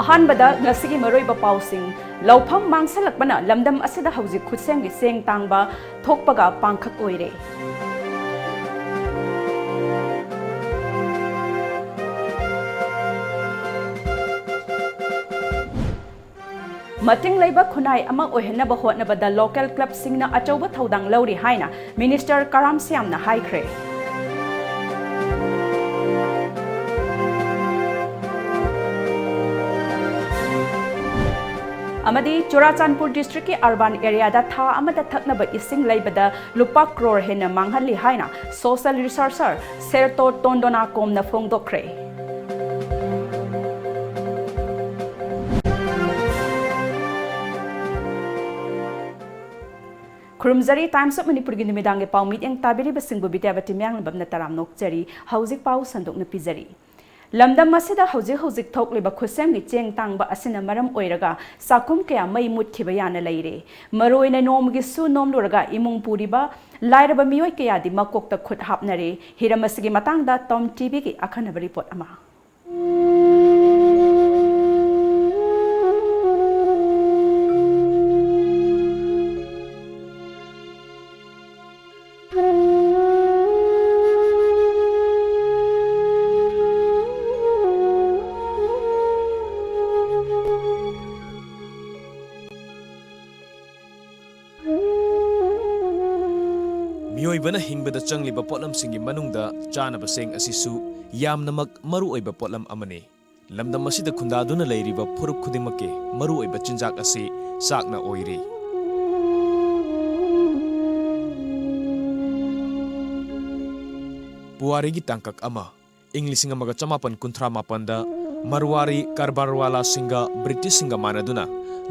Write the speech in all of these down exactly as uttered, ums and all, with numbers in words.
ꯑꯍꯥꯟꯕꯗ ꯉꯁꯤꯒꯤ ꯃꯔꯨꯑꯣꯏꯕ ꯄꯥꯎꯁꯤꯡ꯫ ꯂꯧꯐꯝ ꯃꯥꯡꯁꯤꯜꯂꯛꯄꯅ ꯂꯝꯗꯝ ꯑꯁꯤꯗ ꯍꯧꯖꯤꯛ ꯈꯨꯠꯁꯦꯝꯒꯤ ꯆꯦꯡ ꯇꯥꯡꯕ ꯊꯣꯛꯄꯒ ꯄꯥꯡꯈꯛ ꯑꯣꯏꯔꯦ꯫ ꯃꯇꯤꯡ ꯂꯩꯕ ꯈꯨꯟꯅꯥꯏ ꯑꯃ ꯑꯣꯏꯍꯟꯅꯕ ꯍꯣꯠꯅꯕꯗ ꯂꯣꯀꯦꯜ ꯀ꯭ꯂꯕꯁꯤꯡꯅ ꯑꯆꯧꯕ ꯊꯧꯗꯥꯡ ꯂꯧꯔꯤ ꯍꯥꯏꯅ ꯃꯤꯅꯤꯁꯇꯔ ꯀꯔꯥꯝ ꯁ꯭ꯌꯥꯝꯅ ꯍꯥꯏꯈ꯭ꯔꯦ꯫ ꯑꯃꯗꯤ ꯆꯨꯔꯥꯆꯥꯟꯄꯨꯔ ꯗꯤꯁꯇ꯭ꯔꯤꯛꯀꯤ ꯑꯔꯕꯥꯟ ꯑꯦꯔꯤꯌꯥꯗ ꯊꯥ ꯑꯃꯗ ꯊꯛꯅꯕ ꯏꯁꯤꯡ ꯂꯩꯕꯗ ꯂꯨꯄꯥ ꯀ꯭ꯔꯣꯔ ꯍꯦꯟꯅ ꯃꯥꯡꯍꯜꯂꯤ ꯍꯥꯏꯅ ꯁꯣꯁꯤꯌꯦꯜ ꯔꯤꯁꯔꯆꯔ ꯁꯦꯔꯇꯣ ꯇꯣꯟꯗꯣꯅꯥꯀꯣꯝꯅ ꯐꯣꯡꯗꯣꯛꯈ꯭ꯔꯦ꯫ ꯈꯨꯔꯨꯝꯖꯔꯤ꯫ Times of ꯃꯅꯤꯄꯨꯔꯒꯤ ꯅꯨꯃꯤꯗꯥꯡꯒꯤ ꯄꯥꯎ ꯃꯤꯠꯌꯦꯡ ꯇꯥꯕꯤꯔꯤꯕꯁꯤꯡꯕꯨ ꯕꯤꯗ꯭ꯌꯥꯕꯇꯤ ꯃꯌꯥꯡꯂꯝꯕꯝꯅ ꯇꯔꯥꯝꯅ ꯑꯣꯛꯆꯔꯤ꯫ ꯍꯧꯖꯤꯛ ꯄꯥꯎ ꯁꯟꯗꯣꯛꯅ ꯄꯤꯖꯔꯤ꯫ ꯂꯝꯗꯝ ꯑꯁꯤꯗ ꯍꯧꯖꯤꯛ ꯍꯧꯖꯤꯛ ꯊꯣꯛꯂꯤꯕ ꯈꯨꯠꯁꯦꯝꯒꯤ ꯆꯦꯡ ꯇꯥꯡꯕ ꯑꯁꯤꯅ ꯃꯔꯝ ꯑꯣꯏꯔꯒ ꯆꯥꯛꯈꯨꯝ ꯀꯌꯥ ꯃꯩ ꯃꯨꯠꯈꯤꯕ ꯌꯥꯅ ꯂꯩꯔꯦ꯫ ꯃꯔꯨꯑꯣꯏꯅ ꯅꯣꯡꯃꯒꯤ ꯁꯨ ꯅꯣꯝꯂꯨꯔꯒ ꯏꯃꯨꯡ ꯄꯨꯔꯤꯕ ꯂꯥꯏꯔꯕ ꯃꯤꯑꯣꯏ ꯀꯌꯥꯗꯤ ꯃꯀꯣꯛꯇ ꯈꯨꯠ ꯍꯥꯞꯅꯔꯦ꯫ ꯍꯤꯔꯝ ꯑꯁꯤꯒꯤ ꯃꯇꯥꯡꯗ ꯇꯣꯝ ꯇꯤꯚꯤꯒꯤ ꯑꯈꯟꯅꯕ ꯔꯤꯄꯣꯔꯠ ꯑꯃ꯫ ꯃꯤꯑꯣꯏꯕꯅ ꯍꯤꯡꯕꯗ ꯆꯪꯂꯤꯕ ꯄꯣꯠꯂꯝꯁꯤꯡꯒꯤ ꯃꯅꯨꯡꯗ ꯆꯥꯅꯕ ꯆꯦꯡ ꯑꯁꯤꯁꯨ ꯌꯥꯝꯅꯃꯛ ꯃꯔꯨꯑꯣꯏꯕ ꯄꯣꯠꯂꯝ ꯑꯃꯅꯤ꯫ ꯂꯝꯗꯝ ꯑꯁꯤꯗ ꯈꯨꯟꯗꯥꯗꯨꯅ ꯂꯩꯔꯤꯕ ꯐꯨꯔꯨꯞ ꯈꯨꯗꯤꯡꯃꯛꯀꯤ ꯃꯔꯨꯑꯣꯏꯕ ꯆꯤꯟꯖꯥꯛ ꯑꯁꯤ ꯆꯥꯛꯅ ꯑꯣꯏꯔꯤ꯫ ꯄꯨꯋꯥꯔꯤꯒꯤ ꯇꯥꯡꯀꯛ ꯑꯃ꯫ ꯏꯪ ꯂꯤꯁꯤꯡ ꯑꯃꯒ ꯆꯃꯥꯄꯟ ꯀꯨꯟꯊ꯭ꯔꯥ ꯃꯥꯄꯟꯗ ꯃꯔꯋꯥꯔꯤ ꯀꯔꯕꯥꯔꯋꯥꯂꯥꯁꯤꯡꯒ ꯕ꯭ꯔꯤꯇꯤꯁꯁꯤꯡꯒ ꯃꯥꯟꯅꯗꯨꯅ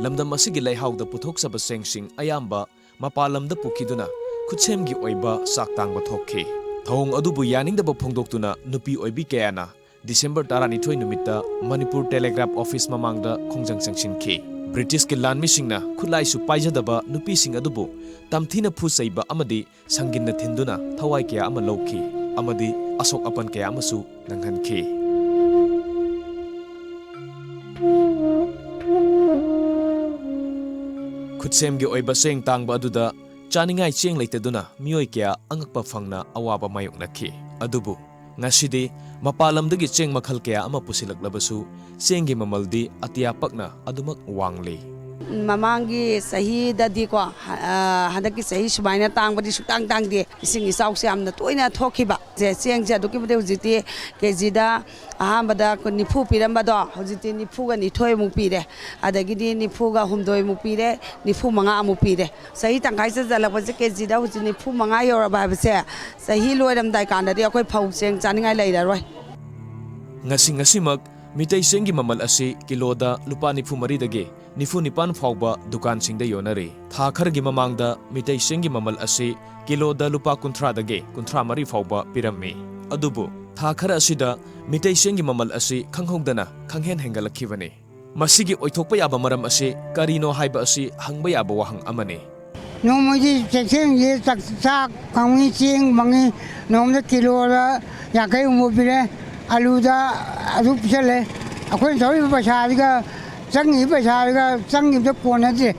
ꯂꯝꯗꯝ ꯑꯁꯤꯒꯤ ꯂꯩꯍꯥꯎꯗ ꯄꯨꯊꯣꯛꯆꯕ ꯆꯦꯡꯁꯤꯡ ꯑꯌꯥꯝꯕ ꯃꯄꯥꯟ ꯂꯝꯗ ꯄꯨꯈꯤꯗꯨꯅ ꯈꯨꯠꯁꯦꯝꯒꯤ ꯑꯣꯏꯕ ꯆꯥꯛ ꯇꯥꯡꯕ ꯊꯣꯛꯈꯤ꯫ ꯊꯧꯑꯣꯡ ꯑꯗꯨꯕꯨ ꯌꯥꯅꯤꯡꯗꯕ ꯐꯣꯡꯗꯣꯛꯇꯨꯅ ꯅꯨꯄꯤ ꯑꯣꯏꯕꯤ ꯀꯌꯥꯅ ꯗꯤꯁꯦꯝꯕꯔ ꯇꯔꯥꯅꯤꯊꯣꯏ ꯅꯨꯃꯤꯠꯇ ꯃꯅꯤꯄꯨꯔ ꯇꯦꯂꯦꯒ꯭ꯔꯥꯐ ꯑꯣꯐꯤꯁ ꯃꯃꯥꯡꯗ ꯈꯣꯡꯖꯪ ꯆꯪꯁꯤꯟꯈꯤ꯫ ꯕ꯭ꯔꯤꯇꯤꯁꯀꯤ ꯂꯥꯟꯃꯤꯁꯤꯡꯅ ꯈꯨꯠꯂꯥꯏꯁꯨ ꯄꯥꯏꯖꯗꯕ ꯅꯨꯄꯤꯁꯤꯡ ꯑꯗꯨꯕꯨ ꯇꯝꯊꯤꯅ ꯐꯨ ꯆꯩꯕ ꯑꯃꯗꯤ ꯁꯪꯒꯤꯟꯅ ꯊꯤꯟꯗꯨꯅ ꯊꯋꯥꯏ ꯀꯌꯥ ꯑꯃ ꯂꯧꯈꯤ ꯑꯃꯗꯤ ꯑꯁꯣꯛ ꯑꯄꯟ ꯀꯌꯥ ꯑꯃꯁꯨ ꯅꯪꯍꯟꯈꯤ꯫ ꯁꯦꯝꯒꯤ ꯑꯣꯏꯕ ꯆꯦꯡ ꯇꯥꯡꯕ ꯑꯗꯨꯗ ꯆꯥꯅꯤꯡꯉꯥꯏ ꯆꯦꯡ ꯂꯩꯇꯗꯨꯅ ꯃꯤꯑꯣꯏ ꯀꯌꯥ ꯑꯉꯛꯄ ꯐꯪꯅ ꯑꯋꯥꯕ ꯃꯥꯌꯣꯛꯅꯈꯤ꯫ ꯑꯗꯨꯕꯨ ꯉꯁꯤꯗꯤ ꯃꯄꯥꯟ ꯂꯝꯗꯒꯤ ꯆꯦꯡ ꯃꯈꯜ ꯀꯌꯥ ꯑꯃ ꯄꯨꯁꯤꯜꯂꯛꯂꯕꯁꯨ ꯆꯦꯡꯒꯤ ꯃꯃꯜꯗꯤ ꯑꯇꯤꯌꯥ ꯄꯛꯅ ꯑꯗꯨꯃꯛ ꯋꯥꯡꯂꯤ꯫ ꯃꯃꯥꯡꯒꯤ ꯆꯍꯤꯗꯗꯤꯀꯣ, ꯑ, ꯍꯟꯗꯛꯀꯤ ꯆꯍꯤ ꯁꯨꯃꯥꯏꯅ ꯇꯥꯡꯕꯗꯤ ꯁꯨꯛꯇꯥꯡ ꯇꯥꯡꯗꯦ꯫ ꯏꯁꯤꯡ ꯏꯆꯥꯎꯁꯦ ꯌꯥꯝꯅ ꯇꯣꯏꯅ ꯊꯣꯛꯈꯤꯕ꯫ ꯁꯦ, ꯆꯦꯡꯁꯦ ꯑꯗꯨꯛꯀꯤ ꯃꯇꯤꯛ ꯍꯧꯖꯤꯛꯇꯤ ꯀꯦꯖꯤꯗ ꯑꯍꯥꯟꯕꯗ ꯅꯤꯐꯨ ꯄꯤꯔꯝꯕꯗꯣ ꯍꯧꯖꯤꯛꯇꯤ ꯅꯤꯐꯨꯒ ꯅꯤꯊꯣꯏꯃꯨꯛ ꯄꯤꯔꯦ, ꯑꯗꯒꯤꯗꯤ ꯅꯤꯐꯨꯒ ꯍꯨꯝꯗꯣꯏꯃꯨꯛ ꯄꯤꯔꯦ, ꯅꯤꯐꯨ ꯃꯉꯥ ꯑꯃꯨꯛ ꯄꯤꯔꯦ꯫ ꯆꯍꯤ ꯇꯪꯈꯥꯏ ꯆꯟꯁꯤꯜꯂꯛꯄꯁꯦ ꯀꯦꯖꯤꯗ ꯍꯧꯖꯤꯛ ꯅꯤꯐꯨ ꯃꯉꯥ ꯌꯧꯔꯕ ꯍꯥꯏꯕꯁꯦ, ꯆꯍꯤ ꯂꯣꯏꯔꯝꯗꯥꯏ ꯀꯥꯟꯗꯗꯤ ꯑꯩꯈꯣꯏ ꯐꯧ ꯆꯦꯡ ꯆꯥꯅꯤꯡꯉꯥꯏ ꯂꯩꯔꯔꯣꯏ꯫ ꯉꯁꯤ ꯉꯁꯤꯃꯛ ꯃꯤꯇꯩ ꯆꯦꯡꯒꯤ ꯃꯃꯜ ꯑꯁꯤ ꯀꯤꯂꯣꯗ ꯂꯨꯄꯥ ꯅꯤꯐꯨ ꯃꯔꯤꯗꯒꯤ ꯅꯤꯐꯨ ꯅꯤꯄꯥꯟ ꯐꯥꯎꯕ ꯗꯨꯀꯥꯟꯁꯤꯡꯗ ꯌꯣꯟꯅꯔꯤ꯫ ꯊꯥ ꯈꯔꯒꯤ ꯃꯃꯥꯡꯗ ꯃꯤꯇꯩ ꯆꯦꯡꯒꯤ ꯃꯃꯜ ꯑꯁꯤ ꯀꯤꯂꯣꯗ ꯂꯨꯄꯥ ꯀꯨꯟꯊ꯭ꯔꯥꯗꯒꯤ ꯀꯨꯟꯊ꯭ꯔꯥ ꯃꯔꯤ ꯐꯥꯎꯕ ꯄꯤꯔꯝꯃꯤ꯫ ꯑꯗꯨꯕꯨ ꯊꯥ ꯈꯔ ꯑꯁꯤꯗ ꯃꯤꯇꯩ ꯆꯦꯡꯒꯤ ꯃꯃꯜ ꯑꯁꯤ ꯈꯪꯍꯧꯗꯅ ꯈꯪꯍꯦꯟ ꯍꯦꯟꯒꯠꯂꯛꯈꯤꯕꯅꯤ꯫ ꯃꯁꯤꯒꯤ ꯑꯣꯏꯊꯣꯛꯄ ꯌꯥꯕ ꯃꯔꯝ ꯑꯁꯤ ꯀꯔꯤꯅꯣ ꯍꯥꯏꯕ ꯑꯁꯤ ꯍꯪꯕ ꯌꯥꯕ ꯋꯥꯍꯪ ꯑꯃꯅꯤ꯫ ꯅꯣꯡꯃꯒꯤ ꯆꯦꯡꯁꯦ ꯆꯥꯛ, ꯆꯥꯛ ꯐꯪꯉꯤ, ꯆꯦꯡ ꯐꯪꯉꯤ, ꯅꯣꯡꯃꯗ ꯀꯤꯂꯣꯗ ꯌꯥꯡꯈꯩ ꯍꯨꯝꯐꯨ ꯄꯤꯔꯦ, ꯑꯂꯨꯗ ꯑꯗꯨ ꯄꯤꯁꯜꯂꯦ꯫ ꯑꯩꯈꯣꯏꯅ ꯇꯧꯔꯤꯕ ꯄꯩꯁꯥꯁꯤꯒ ꯆꯪꯉꯤꯕ ꯄꯩꯁꯥꯁꯤꯒ ꯆꯪꯉꯤꯕꯗ ꯀꯣꯟꯅꯗ꯭ꯔꯦ꯫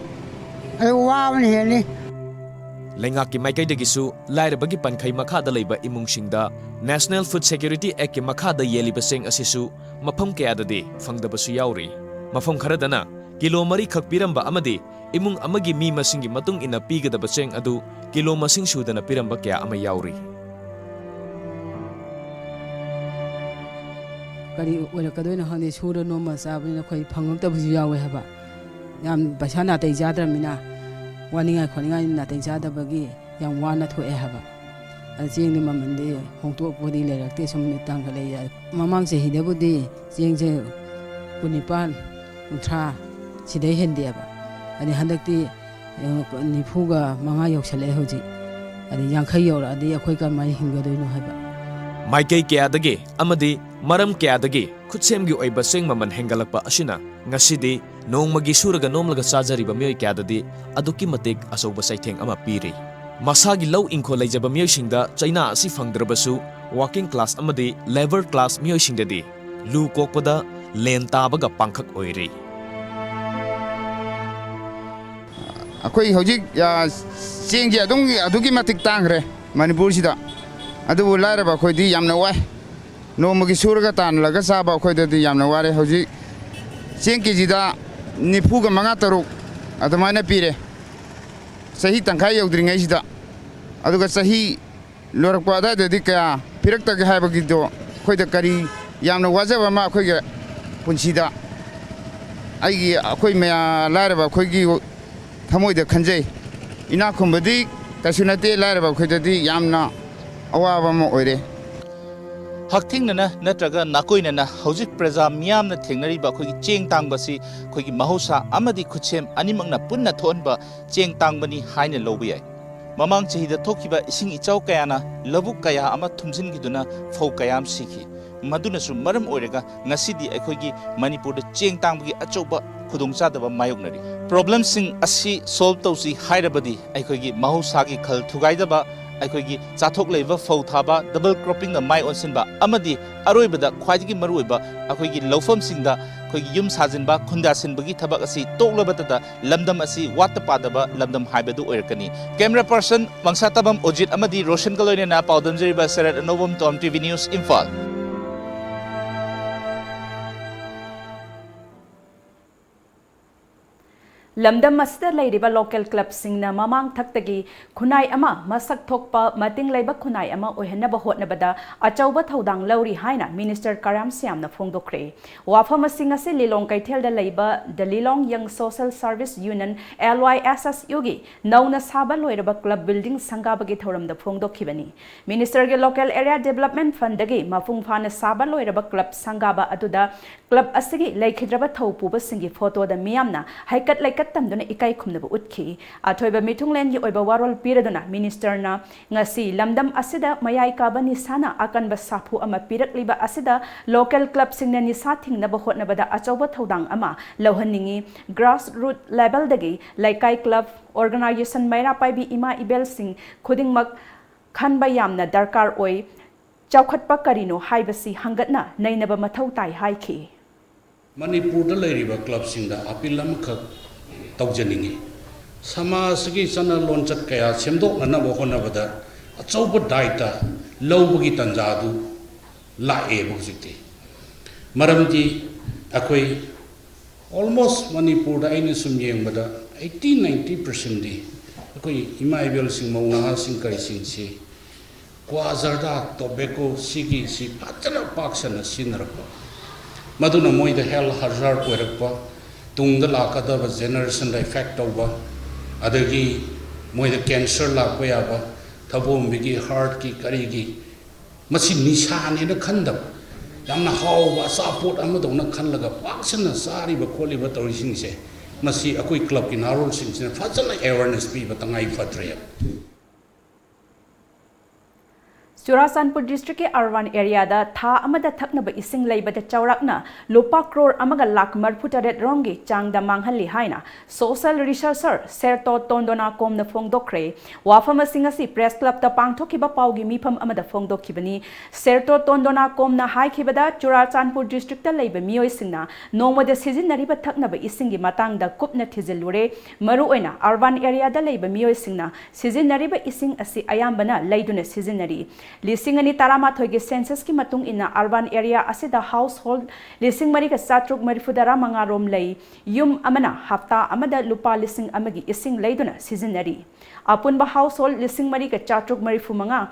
ꯑꯗꯨ ꯋꯥꯕꯅ ꯍꯦꯜꯂꯤ꯫ ꯂꯩꯉꯥꯛꯀꯤ ꯃꯥꯏꯀꯩꯗꯒꯤꯁꯨ ꯂꯥꯏꯔꯕꯒꯤ ꯄꯟꯈꯩ ꯃꯈꯥꯗ ꯂꯩꯕ ꯏꯃꯨꯡꯁꯤꯡꯗ National Food Security Actꯀꯤ ꯃꯈꯥꯗ ꯌꯦꯜꯂꯤꯕ ꯆꯦꯡ ꯑꯁꯤꯁꯨ ꯃꯐꯝ ꯀꯌꯥꯗꯗꯤ ꯐꯪꯗꯕꯁꯨ ꯌꯥꯎꯔꯤ꯫ ꯃꯐꯝ ꯈꯔꯗꯅ ꯀꯤꯂꯣ ꯃꯔꯤꯈꯛ ꯄꯤꯔꯝꯕ ꯑꯃꯗꯤ ꯏꯃꯨꯡ ꯑꯃꯒꯤ ꯃꯤ ꯃꯁꯤꯡꯒꯤ ꯃꯇꯨꯡ ꯏꯟꯅ ꯄꯤꯒꯗꯕ ꯆꯦꯡ ꯑꯗꯨ ꯀꯤꯂꯣ ꯃꯁꯤꯡ ꯁꯨꯗꯅ ꯄꯤꯔꯝꯕ ꯀꯌꯥ ꯑꯃ ꯌꯥꯎꯔꯤ꯫ ꯀꯔꯤ ꯑꯣꯏꯔꯛꯀꯗꯣꯏꯅꯣ ꯈꯪꯗꯦ, ꯁꯨꯔ ꯅꯣꯝꯃ ꯆꯥꯕꯅꯤꯅ ꯑꯩꯈꯣꯏ ꯐꯪꯉꯛꯇꯕꯁꯨ ꯌꯥꯎꯋꯦ ꯍꯥꯏꯕ꯫ ꯌꯥꯝ ꯄꯩꯁꯥ ꯅꯥꯇꯩ ꯆꯥꯗ꯭ꯔꯕꯅꯤꯅ, ꯋꯥꯅꯤꯡꯉꯥꯏ ꯈꯣꯠꯅꯤꯡꯉꯥꯏ ꯅꯥꯇꯩ ꯆꯥꯗꯕꯒꯤ ꯌꯥꯝ ꯋꯥꯅ ꯊꯣꯛꯑꯦ ꯍꯥꯏꯕ꯫ ꯑꯗ ꯆꯦꯡꯗꯤ ꯃꯃꯜꯗꯤ ꯍꯣꯡꯗꯣꯛꯄꯗꯤ ꯂꯩꯔꯛꯇꯦ, ꯁꯨꯝ ꯇꯥꯡꯈꯠꯂꯛꯏ꯫ ꯃꯃꯥꯡ ꯆꯍꯤꯗꯕꯨꯗꯤ ꯆꯦꯡꯁꯦ ꯀꯨꯟꯅꯤꯄꯥꯟ, ꯀꯨꯟꯊ꯭ꯔꯥ ꯁꯤꯗꯩ ꯍꯦꯟꯗꯦꯕ꯫ ꯑꯗꯩ ꯍꯟꯗꯛꯇꯤ, ꯑ, ꯅꯤꯐꯨꯒ ꯃꯉꯥ ꯌꯧꯁꯜꯂꯛꯑꯦ ꯍꯧꯖꯤꯛ꯫ ꯑꯗꯩ ꯌꯥꯡꯈꯩ ꯌꯧꯔꯛꯑꯗꯤ ꯑꯩꯈꯣꯏ ꯀꯃꯥꯏꯅ ꯍꯤꯡꯒꯗꯣꯏꯅꯣ ꯍꯥꯏꯕ꯫ ꯃꯥꯏꯀꯩ ꯀꯌꯥꯗꯒꯤ ꯑꯃꯗꯤ ꯃꯔꯝ ꯀꯌꯥꯗꯒꯤ ꯈꯨꯠꯁꯦꯝꯒꯤ ꯑꯣꯏꯕ ꯆꯦꯡ ꯃꯃꯜ ꯍꯦꯟꯒꯠꯂꯛꯄ ꯑꯁꯤꯅ ꯉꯁꯤꯗꯤ ꯅꯣꯡꯃꯒꯤ ꯁꯨꯔꯒ ꯅꯣꯝꯂꯒ ꯆꯥꯖꯔꯤꯕ ꯃꯤꯑꯣꯏ ꯀꯌꯥꯗꯗꯤ ꯑꯗꯨꯛꯀꯤ ꯃꯇꯤꯛ ꯑꯆꯧꯕ ꯆꯩꯊꯦꯡ ꯑꯃ ꯄꯤꯔꯤ꯫ ꯃꯁꯥꯒꯤ ꯂꯧ ꯏꯪꯈꯣꯜ ꯂꯩꯖꯕ ꯃꯤꯑꯣꯏꯁꯤꯡꯗ ꯆꯩꯅꯥ ꯑꯁꯤ ꯐꯪꯗ꯭ꯔꯕꯁꯨ, working class ꯑꯃꯗꯤ labour class ꯃꯤꯑꯣꯏꯁꯤꯡꯗꯗꯤ ꯂꯨ ꯀꯣꯛꯄꯗ ꯂꯦꯟ ꯇꯥꯕꯒ ꯄꯥꯡꯈꯛ ꯑꯣꯏꯔꯤ꯫ ꯑꯩꯈꯣꯏ ꯍꯧꯖꯤꯛ, ꯑ, ꯆꯦꯡꯁꯦ ꯑꯗꯨꯝ, ꯑꯗꯨꯛꯀꯤ ꯃꯇꯤꯛ ꯇꯥꯡꯈ꯭ꯔꯦ ꯃꯅꯤꯄꯨꯔꯁꯤꯗ꯫ ꯑꯗꯨꯕꯨ ꯂꯥꯏꯔꯕ ꯑꯩꯈꯣꯏꯗꯤ ꯌꯥꯝꯅ ꯋꯥꯏ꯫ ꯅꯣꯡꯃꯒꯤ ꯁꯨꯔꯒ ꯇꯥꯜꯂꯒ ꯆꯥꯕ ꯑꯩꯈꯣꯏꯗꯗꯤ ꯌꯥꯝꯅ ꯋꯥꯔꯦ꯫ ꯍꯧꯖꯤꯛ ꯆꯦꯡ ꯀꯦ ꯖꯤꯗ ꯅꯤꯐꯨꯒ ꯃꯉꯥ ꯇꯔꯨꯛ ꯑꯗꯨꯃꯥꯏꯅ ꯄꯤꯔꯦ, ꯆꯍꯤ ꯇꯪꯈꯥꯏ ꯌꯧꯗ꯭ꯔꯤꯉꯩꯁꯤꯗ꯫ ꯑꯗꯨꯒ ꯆꯍꯤ ꯂꯣꯏꯔꯛꯄ ꯑꯗꯨꯋꯥꯏꯗꯗꯤ ꯀꯌꯥ ꯄꯤꯔꯛꯇꯒꯦ ꯍꯥꯏꯕꯒꯤꯗꯣ ꯑꯩꯈꯣꯏꯗ ꯀꯔꯤ ꯌꯥꯝꯅ ꯋꯥꯖꯕ ꯑꯃ ꯑꯩꯈꯣꯏꯒꯤ ꯄꯨꯟꯁꯤꯗ, ꯑꯩꯒꯤ, ꯑꯩꯈꯣꯏ ꯃꯌꯥ-, ꯂꯥꯏꯔꯕ ꯑꯩꯈꯣꯏꯒꯤ ꯊꯃꯣꯏꯗ ꯈꯟꯖꯩ꯫ ꯏꯅꯥꯛ ꯈꯨꯟꯕꯗꯤ ꯀꯩꯁꯨ ꯅꯠꯇꯦ, ꯂꯥꯏꯔꯕ ꯑꯩꯈꯣꯏꯗꯗꯤ ꯌꯥꯝꯅ ꯑꯋꯥꯕ ꯑꯃ ꯑꯣꯏꯔꯦ꯫ ꯍꯛꯊꯦꯡꯅꯅ ꯅꯠꯇ꯭ꯔꯒ ꯅꯥꯀꯣꯏꯅꯅ ꯍꯧꯖꯤꯛ ꯄ꯭ꯔꯖꯥ ꯃꯤꯌꯥꯝꯅ ꯊꯦꯡꯅꯔꯤꯕ ꯑꯩꯈꯣꯏꯒꯤ ꯆꯦꯡ ꯇꯥꯡꯕ ꯑꯁꯤ ꯑꯩꯈꯣꯏꯒꯤ ꯃꯍꯧꯁꯥ ꯑꯃꯗꯤ ꯈꯨꯠꯁꯦꯝ ꯑꯅꯤꯃꯛꯅ ꯄꯨꯟꯅ ꯊꯣꯛꯍꯟꯕ ꯆꯦꯡ ꯇꯥꯡꯕꯅꯤ ꯍꯥꯏꯅ ꯂꯧꯕ ꯌꯥꯏ꯫ ꯃꯃꯥꯡ ꯆꯍꯤꯗ ꯊꯣꯛꯈꯤꯕ ꯏꯁꯤꯡ ꯏꯆꯥꯎ ꯀꯌꯥꯅ ꯂꯧꯕꯨꯛ ꯀꯌꯥ ꯑꯃ ꯊꯨꯝꯖꯤꯟꯈꯤꯗꯨꯅ ꯐꯧ ꯀꯌꯥ ꯑꯃ ꯁꯤꯈꯤ꯫ ꯃꯗꯨꯅꯁꯨ ꯃꯔꯝ ꯑꯣꯏꯔꯒ ꯉꯁꯤꯗꯤ ꯑꯩꯈꯣꯏꯒꯤ ꯃꯅꯤꯄꯨꯔꯗ ꯆꯦꯡ ꯇꯥꯡꯕꯒꯤ ꯑꯆꯧꯕ ꯈꯨꯗꯣꯡꯆꯥꯗꯕ ꯃꯥꯌꯣꯛꯅꯔꯤ꯫ ꯄ꯭ꯔꯣꯕ꯭ꯂꯦꯝꯁꯤꯡ ꯑꯁꯤ ꯁꯣꯜꯕ ꯇꯧꯁꯤ ꯍꯥꯏꯔꯕꯗꯤ ꯑꯩꯈꯣꯏꯒꯤ ꯃꯍꯧꯁꯥꯒꯤ ꯈꯜ ꯊꯨꯒꯥꯏꯗꯕ, ꯑꯩꯈꯣꯏꯒꯤ ꯆꯥꯊꯣꯛ ꯂꯩꯕ ꯐꯧ ꯊꯥꯕ, ꯗꯕꯜ ꯀ꯭ꯔꯣꯞꯄꯤꯡꯗ ꯃꯥꯏ ꯑꯣꯟꯁꯤꯟꯕ ꯑꯃꯗꯤ ꯑꯔꯣꯏꯕꯗ ꯈ꯭ꯋꯥꯏꯗꯒꯤ ꯃꯔꯨꯑꯣꯏꯕ ꯑꯩꯈꯣꯏꯒꯤ ꯂꯧꯐꯝꯁꯤꯡꯗ ꯑꯩꯈꯣꯏꯒꯤ ꯌꯨꯝ ꯁꯥꯖꯤꯟꯕ, ꯈꯨꯟꯗꯥꯁꯤꯟꯕꯒꯤ ꯊꯕꯛ ꯑꯁꯤ ꯇꯣꯛꯂꯕꯇꯗ ꯂꯝꯗꯝ ꯑꯁꯤ ꯋꯥꯠꯇ ꯄꯥꯗꯕ ꯂꯝꯗꯝ ꯍꯥꯏꯕꯗꯨ ꯑꯣꯏꯔꯛꯀꯅꯤ꯫ Camera person ꯃꯪꯁꯥꯇꯥꯕꯝ ꯑꯣꯖꯤꯠ ꯑꯃꯗꯤ ꯔꯣꯁꯟꯒ ꯂꯣꯏꯅꯅ ꯄꯥꯎꯗꯝꯖꯔꯤꯕ ꯁꯔꯠ ꯑꯅꯧꯕꯝ, ꯇꯣꯝ ꯇꯤ ꯚꯤ ꯅ꯭ꯌꯨꯁ, ꯏꯝꯐꯥꯜ꯫ ꯂꯝꯗꯝ ꯑꯁꯤꯗ ꯂꯩꯔꯤꯕ ꯂꯣꯀꯦꯜ ꯀ꯭ꯂꯕꯁꯤꯡꯅ ꯃꯃꯥꯡ ꯊꯛꯇꯒꯤ ꯈꯨꯟꯅꯥꯏ ꯑꯃ ꯃꯁꯛ ꯊꯣꯛꯄ ꯃꯇꯤꯡ ꯂꯩꯕ ꯈꯨꯟꯅꯥꯏ ꯑꯃ ꯑꯣꯏꯍꯟꯅꯕ ꯍꯣꯠꯅꯕꯗ ꯑꯆꯧꯕ ꯊꯧꯗꯥꯡ ꯂꯧꯔꯤ ꯍꯥꯏꯅ ꯃꯤꯅꯤꯁꯇꯔ ꯀꯔꯥꯝ ꯁ꯭ꯌꯥꯝꯅ ꯐꯣꯡꯗꯣꯛꯈ꯭ꯔꯦ꯫ ꯋꯥꯐꯝ ꯑꯁꯤ ꯉꯁꯤ ꯂꯤꯂꯣꯡ ꯀꯩꯊꯦꯜꯗ ꯂꯩꯕ The Lilong Young Social Service Union, L Y S S U ꯒꯤ ꯅꯧꯅ ꯁꯥꯕ ꯂꯣꯏꯔꯕ ꯀ꯭ꯂꯕ ꯕꯤꯜꯗꯤꯡ ꯁꯪꯒꯥꯕꯒꯤ ꯊꯧꯔꯝꯗ ꯐꯣꯡꯗꯣꯛꯈꯤꯕꯅꯤ꯫ ꯃꯤꯅꯤꯁꯇꯔꯒꯤ ꯂꯣꯀꯦꯜ ꯑꯦꯔꯤꯌꯥ ꯗꯤꯕꯦꯂꯞꯃꯦꯟ ꯐꯟꯗꯒꯤ ꯃꯄꯨꯡ ꯐꯥꯅ ꯁꯥꯕ ꯂꯣꯏꯔꯕ ꯀ꯭ꯂꯕ ꯁꯪꯒꯥꯕ ꯑꯗꯨꯗ ꯀ꯭ꯂꯕ ꯑꯁꯤꯒꯤ ꯂꯩꯈꯤꯗ꯭ꯔꯕ ꯊꯧ ꯄꯨꯕꯁꯤꯡꯒꯤ ꯐꯣꯇꯣꯗ ꯃꯤꯌꯥꯝꯅ ꯍꯩꯀꯠ ꯂꯩꯀꯠ ꯇꯝꯗꯨꯅ ꯏꯀꯥꯏ ꯈꯨꯝꯅꯕ ꯎꯠꯈꯤ꯫ ꯑꯊꯣꯏꯕ ꯃꯤꯊꯨꯡꯂꯦꯟꯒꯤ ꯑꯣꯏꯕ ꯋꯥꯔꯣꯜ ꯄꯤꯔꯗꯨꯅ ꯃꯤꯅꯤꯁꯇꯔꯅ ꯉꯁꯤ ꯂꯝꯗꯝ ꯑꯁꯤꯗ ꯃꯌꯥꯏ ꯀꯥꯕ ꯅꯤꯁꯥꯅ ꯑꯀꯟꯕ ꯁꯥꯐꯨ ꯑꯃ ꯄꯤꯔꯛꯂꯤꯕ ꯑꯁꯤꯗ ꯂꯣꯀꯦꯜ ꯀ꯭ꯂꯕꯁꯤꯡꯅ ꯅꯤꯁꯥ ꯊꯤꯡꯅꯕ ꯍꯣꯠꯅꯕꯗ ꯑꯆꯧꯕ ꯊꯧꯗꯥꯡ ꯑꯃ ꯂꯧꯍꯟꯅꯤꯡꯏ꯫ ꯒ꯭ꯔꯥꯁ ꯔꯨꯠ ꯂꯦꯚꯦꯜꯗꯒꯤ ꯂꯩꯀꯥꯏ, ꯀ꯭ꯂꯕ, ꯑꯣꯔꯒꯅꯥꯏꯖꯦꯁꯟ, ꯃꯩꯔꯥ ꯄꯥꯏꯕꯤ ꯏꯃꯥ ꯏꯕꯦꯜꯁꯤꯡ ꯈꯨꯗꯤꯡꯃꯛ ꯈꯟꯕ ꯌꯥꯝꯅ ꯗꯔꯀꯥꯔ ꯑꯣꯏ꯫ ꯆꯥꯎꯈꯠꯄ ꯀꯔꯤꯅꯣ ꯍꯥꯏꯕꯁꯤ ꯍꯪꯒꯠꯅ ꯅꯩꯅꯕ ꯃꯊꯧ ꯇꯥꯏ ꯍꯥꯏꯈꯤ꯫ ꯃꯅꯤꯄꯨꯔꯗ ꯂꯩꯔꯤꯕ ꯀ꯭ꯂꯕꯁꯤꯡꯗ ꯑꯥꯄꯤꯜ ꯑꯃꯈꯛ ꯇꯧꯖꯅꯤꯡꯏ꯫ ꯁꯃꯥꯖꯒꯤ ꯆꯠꯅ ꯂꯣꯟꯆꯠ ꯀꯌꯥ ꯁꯦꯝꯗꯣꯛꯅꯅꯕ ꯍꯣꯠꯅꯕꯗ ꯑꯆꯧꯕ ꯗꯥꯏꯇ ꯂꯧꯕꯒꯤ ꯇꯥꯟꯖꯥꯗꯨ ꯂꯥꯛꯑꯦꯕ ꯍꯧꯖꯤꯛꯇꯤ꯫ ꯃꯔꯝꯗꯤ ꯑꯩꯈꯣꯏ almost ꯃꯅꯤꯄꯨꯔꯗ ꯑꯩꯅ ꯁꯨꯝ ꯌꯦꯡꯕꯗ eighty ninety percentꯗꯤ ꯑꯩꯈꯣꯏ ꯏꯃꯥ ꯏꯕꯦꯜꯁꯤꯡ, ꯃꯧ ꯅꯍꯥꯁꯤꯡ, ꯀꯔꯤꯁꯤꯡꯁꯤ ꯀ꯭ꯋꯥ, ꯖꯔꯗꯥ, ꯇꯣꯕꯦꯀꯣ ꯁꯤꯒꯤꯁꯤ ꯐꯖꯅ ꯄꯥꯛ ꯁꯟꯅ ꯁꯤꯖꯤꯟꯅꯔꯛꯄ, ꯃꯗꯨꯅ ꯃꯣꯏꯗ health hazard ꯑꯣꯏꯔꯛꯄ, ꯇꯨꯡꯗ ꯂꯥꯛꯀꯗꯕ generationꯗ effect ꯇꯧꯕ, ꯑꯗꯒꯤ ꯃꯣꯏꯗ cancer ꯂꯥꯛꯄ ꯌꯥꯕ, ꯊꯕꯣꯝꯕꯤꯒꯤ, heartꯀꯤ, ꯀꯔꯤꯒꯤ, ꯃꯁꯤ ꯅꯤꯁꯥꯅꯦꯅ ꯈꯟꯗꯕ, ꯌꯥꯝꯅ ꯍꯥꯎꯕ ꯑꯆꯥꯄꯣꯠ ꯑꯃꯗꯧꯅ ꯈꯜꯂꯒ ꯄꯥꯛ ꯁꯟꯅ ꯆꯥꯔꯤꯕ ꯈꯣꯠꯂꯤꯕ ꯇꯧꯔꯤꯁꯤꯡꯁꯦ, ꯃꯁꯤ ꯑꯩꯈꯣꯏ clubꯀꯤ ꯅꯍꯥꯔꯣꯜꯁꯤꯡꯁꯤꯅ ꯐꯖꯅ awareness ꯄꯤꯕ ꯇꯉꯥꯏ ꯐꯗ꯭ꯔꯦ꯫ ꯆꯨꯔꯥꯆꯥꯟꯄꯨꯔ districtꯀꯤ urban areaꯗ ꯊꯥ ꯑꯃꯗ ꯊꯛꯅꯕ ꯏꯁꯤꯡ ꯂꯩꯕꯗ ꯆꯥꯎꯔꯥꯛꯅ ꯂꯨꯄꯥ ꯀ꯭ꯔꯣꯔ ꯑꯃꯒ ꯂꯥꯈ ꯃꯔꯤꯐꯨ ꯇꯔꯦꯠ ꯔꯣꯝꯒꯤ ꯆꯥꯡꯗ ꯃꯥꯡꯍꯜꯂꯤ ꯍꯥꯏꯅ social researcher ꯁꯦꯔꯇꯣ ꯇꯣꯟꯗꯣꯅꯥꯀꯣꯝꯅ ꯐꯣꯡꯗꯣꯛꯈ꯭ꯔꯦ꯫ ꯋꯥꯐꯝ ꯑꯁꯤꯡ ꯑꯁꯤ Press Clubꯇ ꯄꯥꯡꯊꯣꯛꯈꯤꯕ ꯄꯥꯎꯒꯤ ꯃꯤꯐꯝ ꯑꯃꯗ ꯐꯣꯡꯗꯣꯛꯈꯤꯕꯅꯤ꯫ ꯁꯦꯔꯇꯣ ꯇꯣꯟꯗꯣꯅꯥꯀꯣꯝꯅ ꯍꯥꯏꯈꯤꯕꯗ, ꯆꯨꯔꯥꯆꯥꯟꯄꯨꯔ districtꯇ ꯂꯩꯕ ꯃꯤꯑꯣꯏꯁꯤꯡꯅ ꯅꯣꯡꯃꯗ ꯁꯤꯖꯤꯟꯅꯔꯤꯕ ꯊꯛꯅꯕ ꯏꯁꯤꯡꯒꯤ ꯃꯇꯥꯡꯗ ꯀꯨꯞꯅ ꯊꯤꯖꯤꯜꯂꯨꯔꯦ꯫ ꯃꯔꯨꯑꯣꯏꯅ urban areaꯗ ꯂꯩꯕ ꯃꯤꯑꯣꯏꯁꯤꯡꯅ ꯁꯤꯖꯤꯟꯅꯔꯤꯕ ꯏꯁꯤꯡ ꯑꯁꯤ ꯑꯌꯥꯝꯕꯅ ꯂꯩꯗꯨꯅ ꯁꯤꯖꯤꯟꯅꯔꯤ꯫ ꯂꯤꯁꯤꯡ ꯑꯅꯤ ꯇꯔꯥꯃꯥꯊꯣꯏꯒꯤ censusꯀꯤ ꯃꯇꯨꯡ ꯏꯟꯅ urban area ꯑꯁꯤꯗ household ꯂꯤꯁꯤꯡ ꯃꯔꯤꯒ ꯆꯥꯇ꯭ꯔꯨꯛ ꯃꯔꯤꯐꯨ ꯇꯔꯥ ꯃꯉꯥ ꯔꯣꯝ ꯂꯩ꯫ ꯌꯨꯝ ꯑꯃꯅ ꯍꯞꯇꯥ ꯑꯃꯗ ꯂꯨꯄꯥ ꯂꯤꯁꯤꯡ ꯑꯃꯒꯤ ꯏꯁꯤꯡ ꯂꯩꯗꯨꯅ ꯁꯤꯖꯤꯟꯅꯔꯤ꯫ ꯑꯄꯨꯟꯕ household ꯂꯤꯁꯤꯡ ꯃꯔꯤꯒ ꯆꯥꯇ꯭ꯔꯨꯛ ꯃꯔꯤꯐꯨ ꯃꯉꯥ,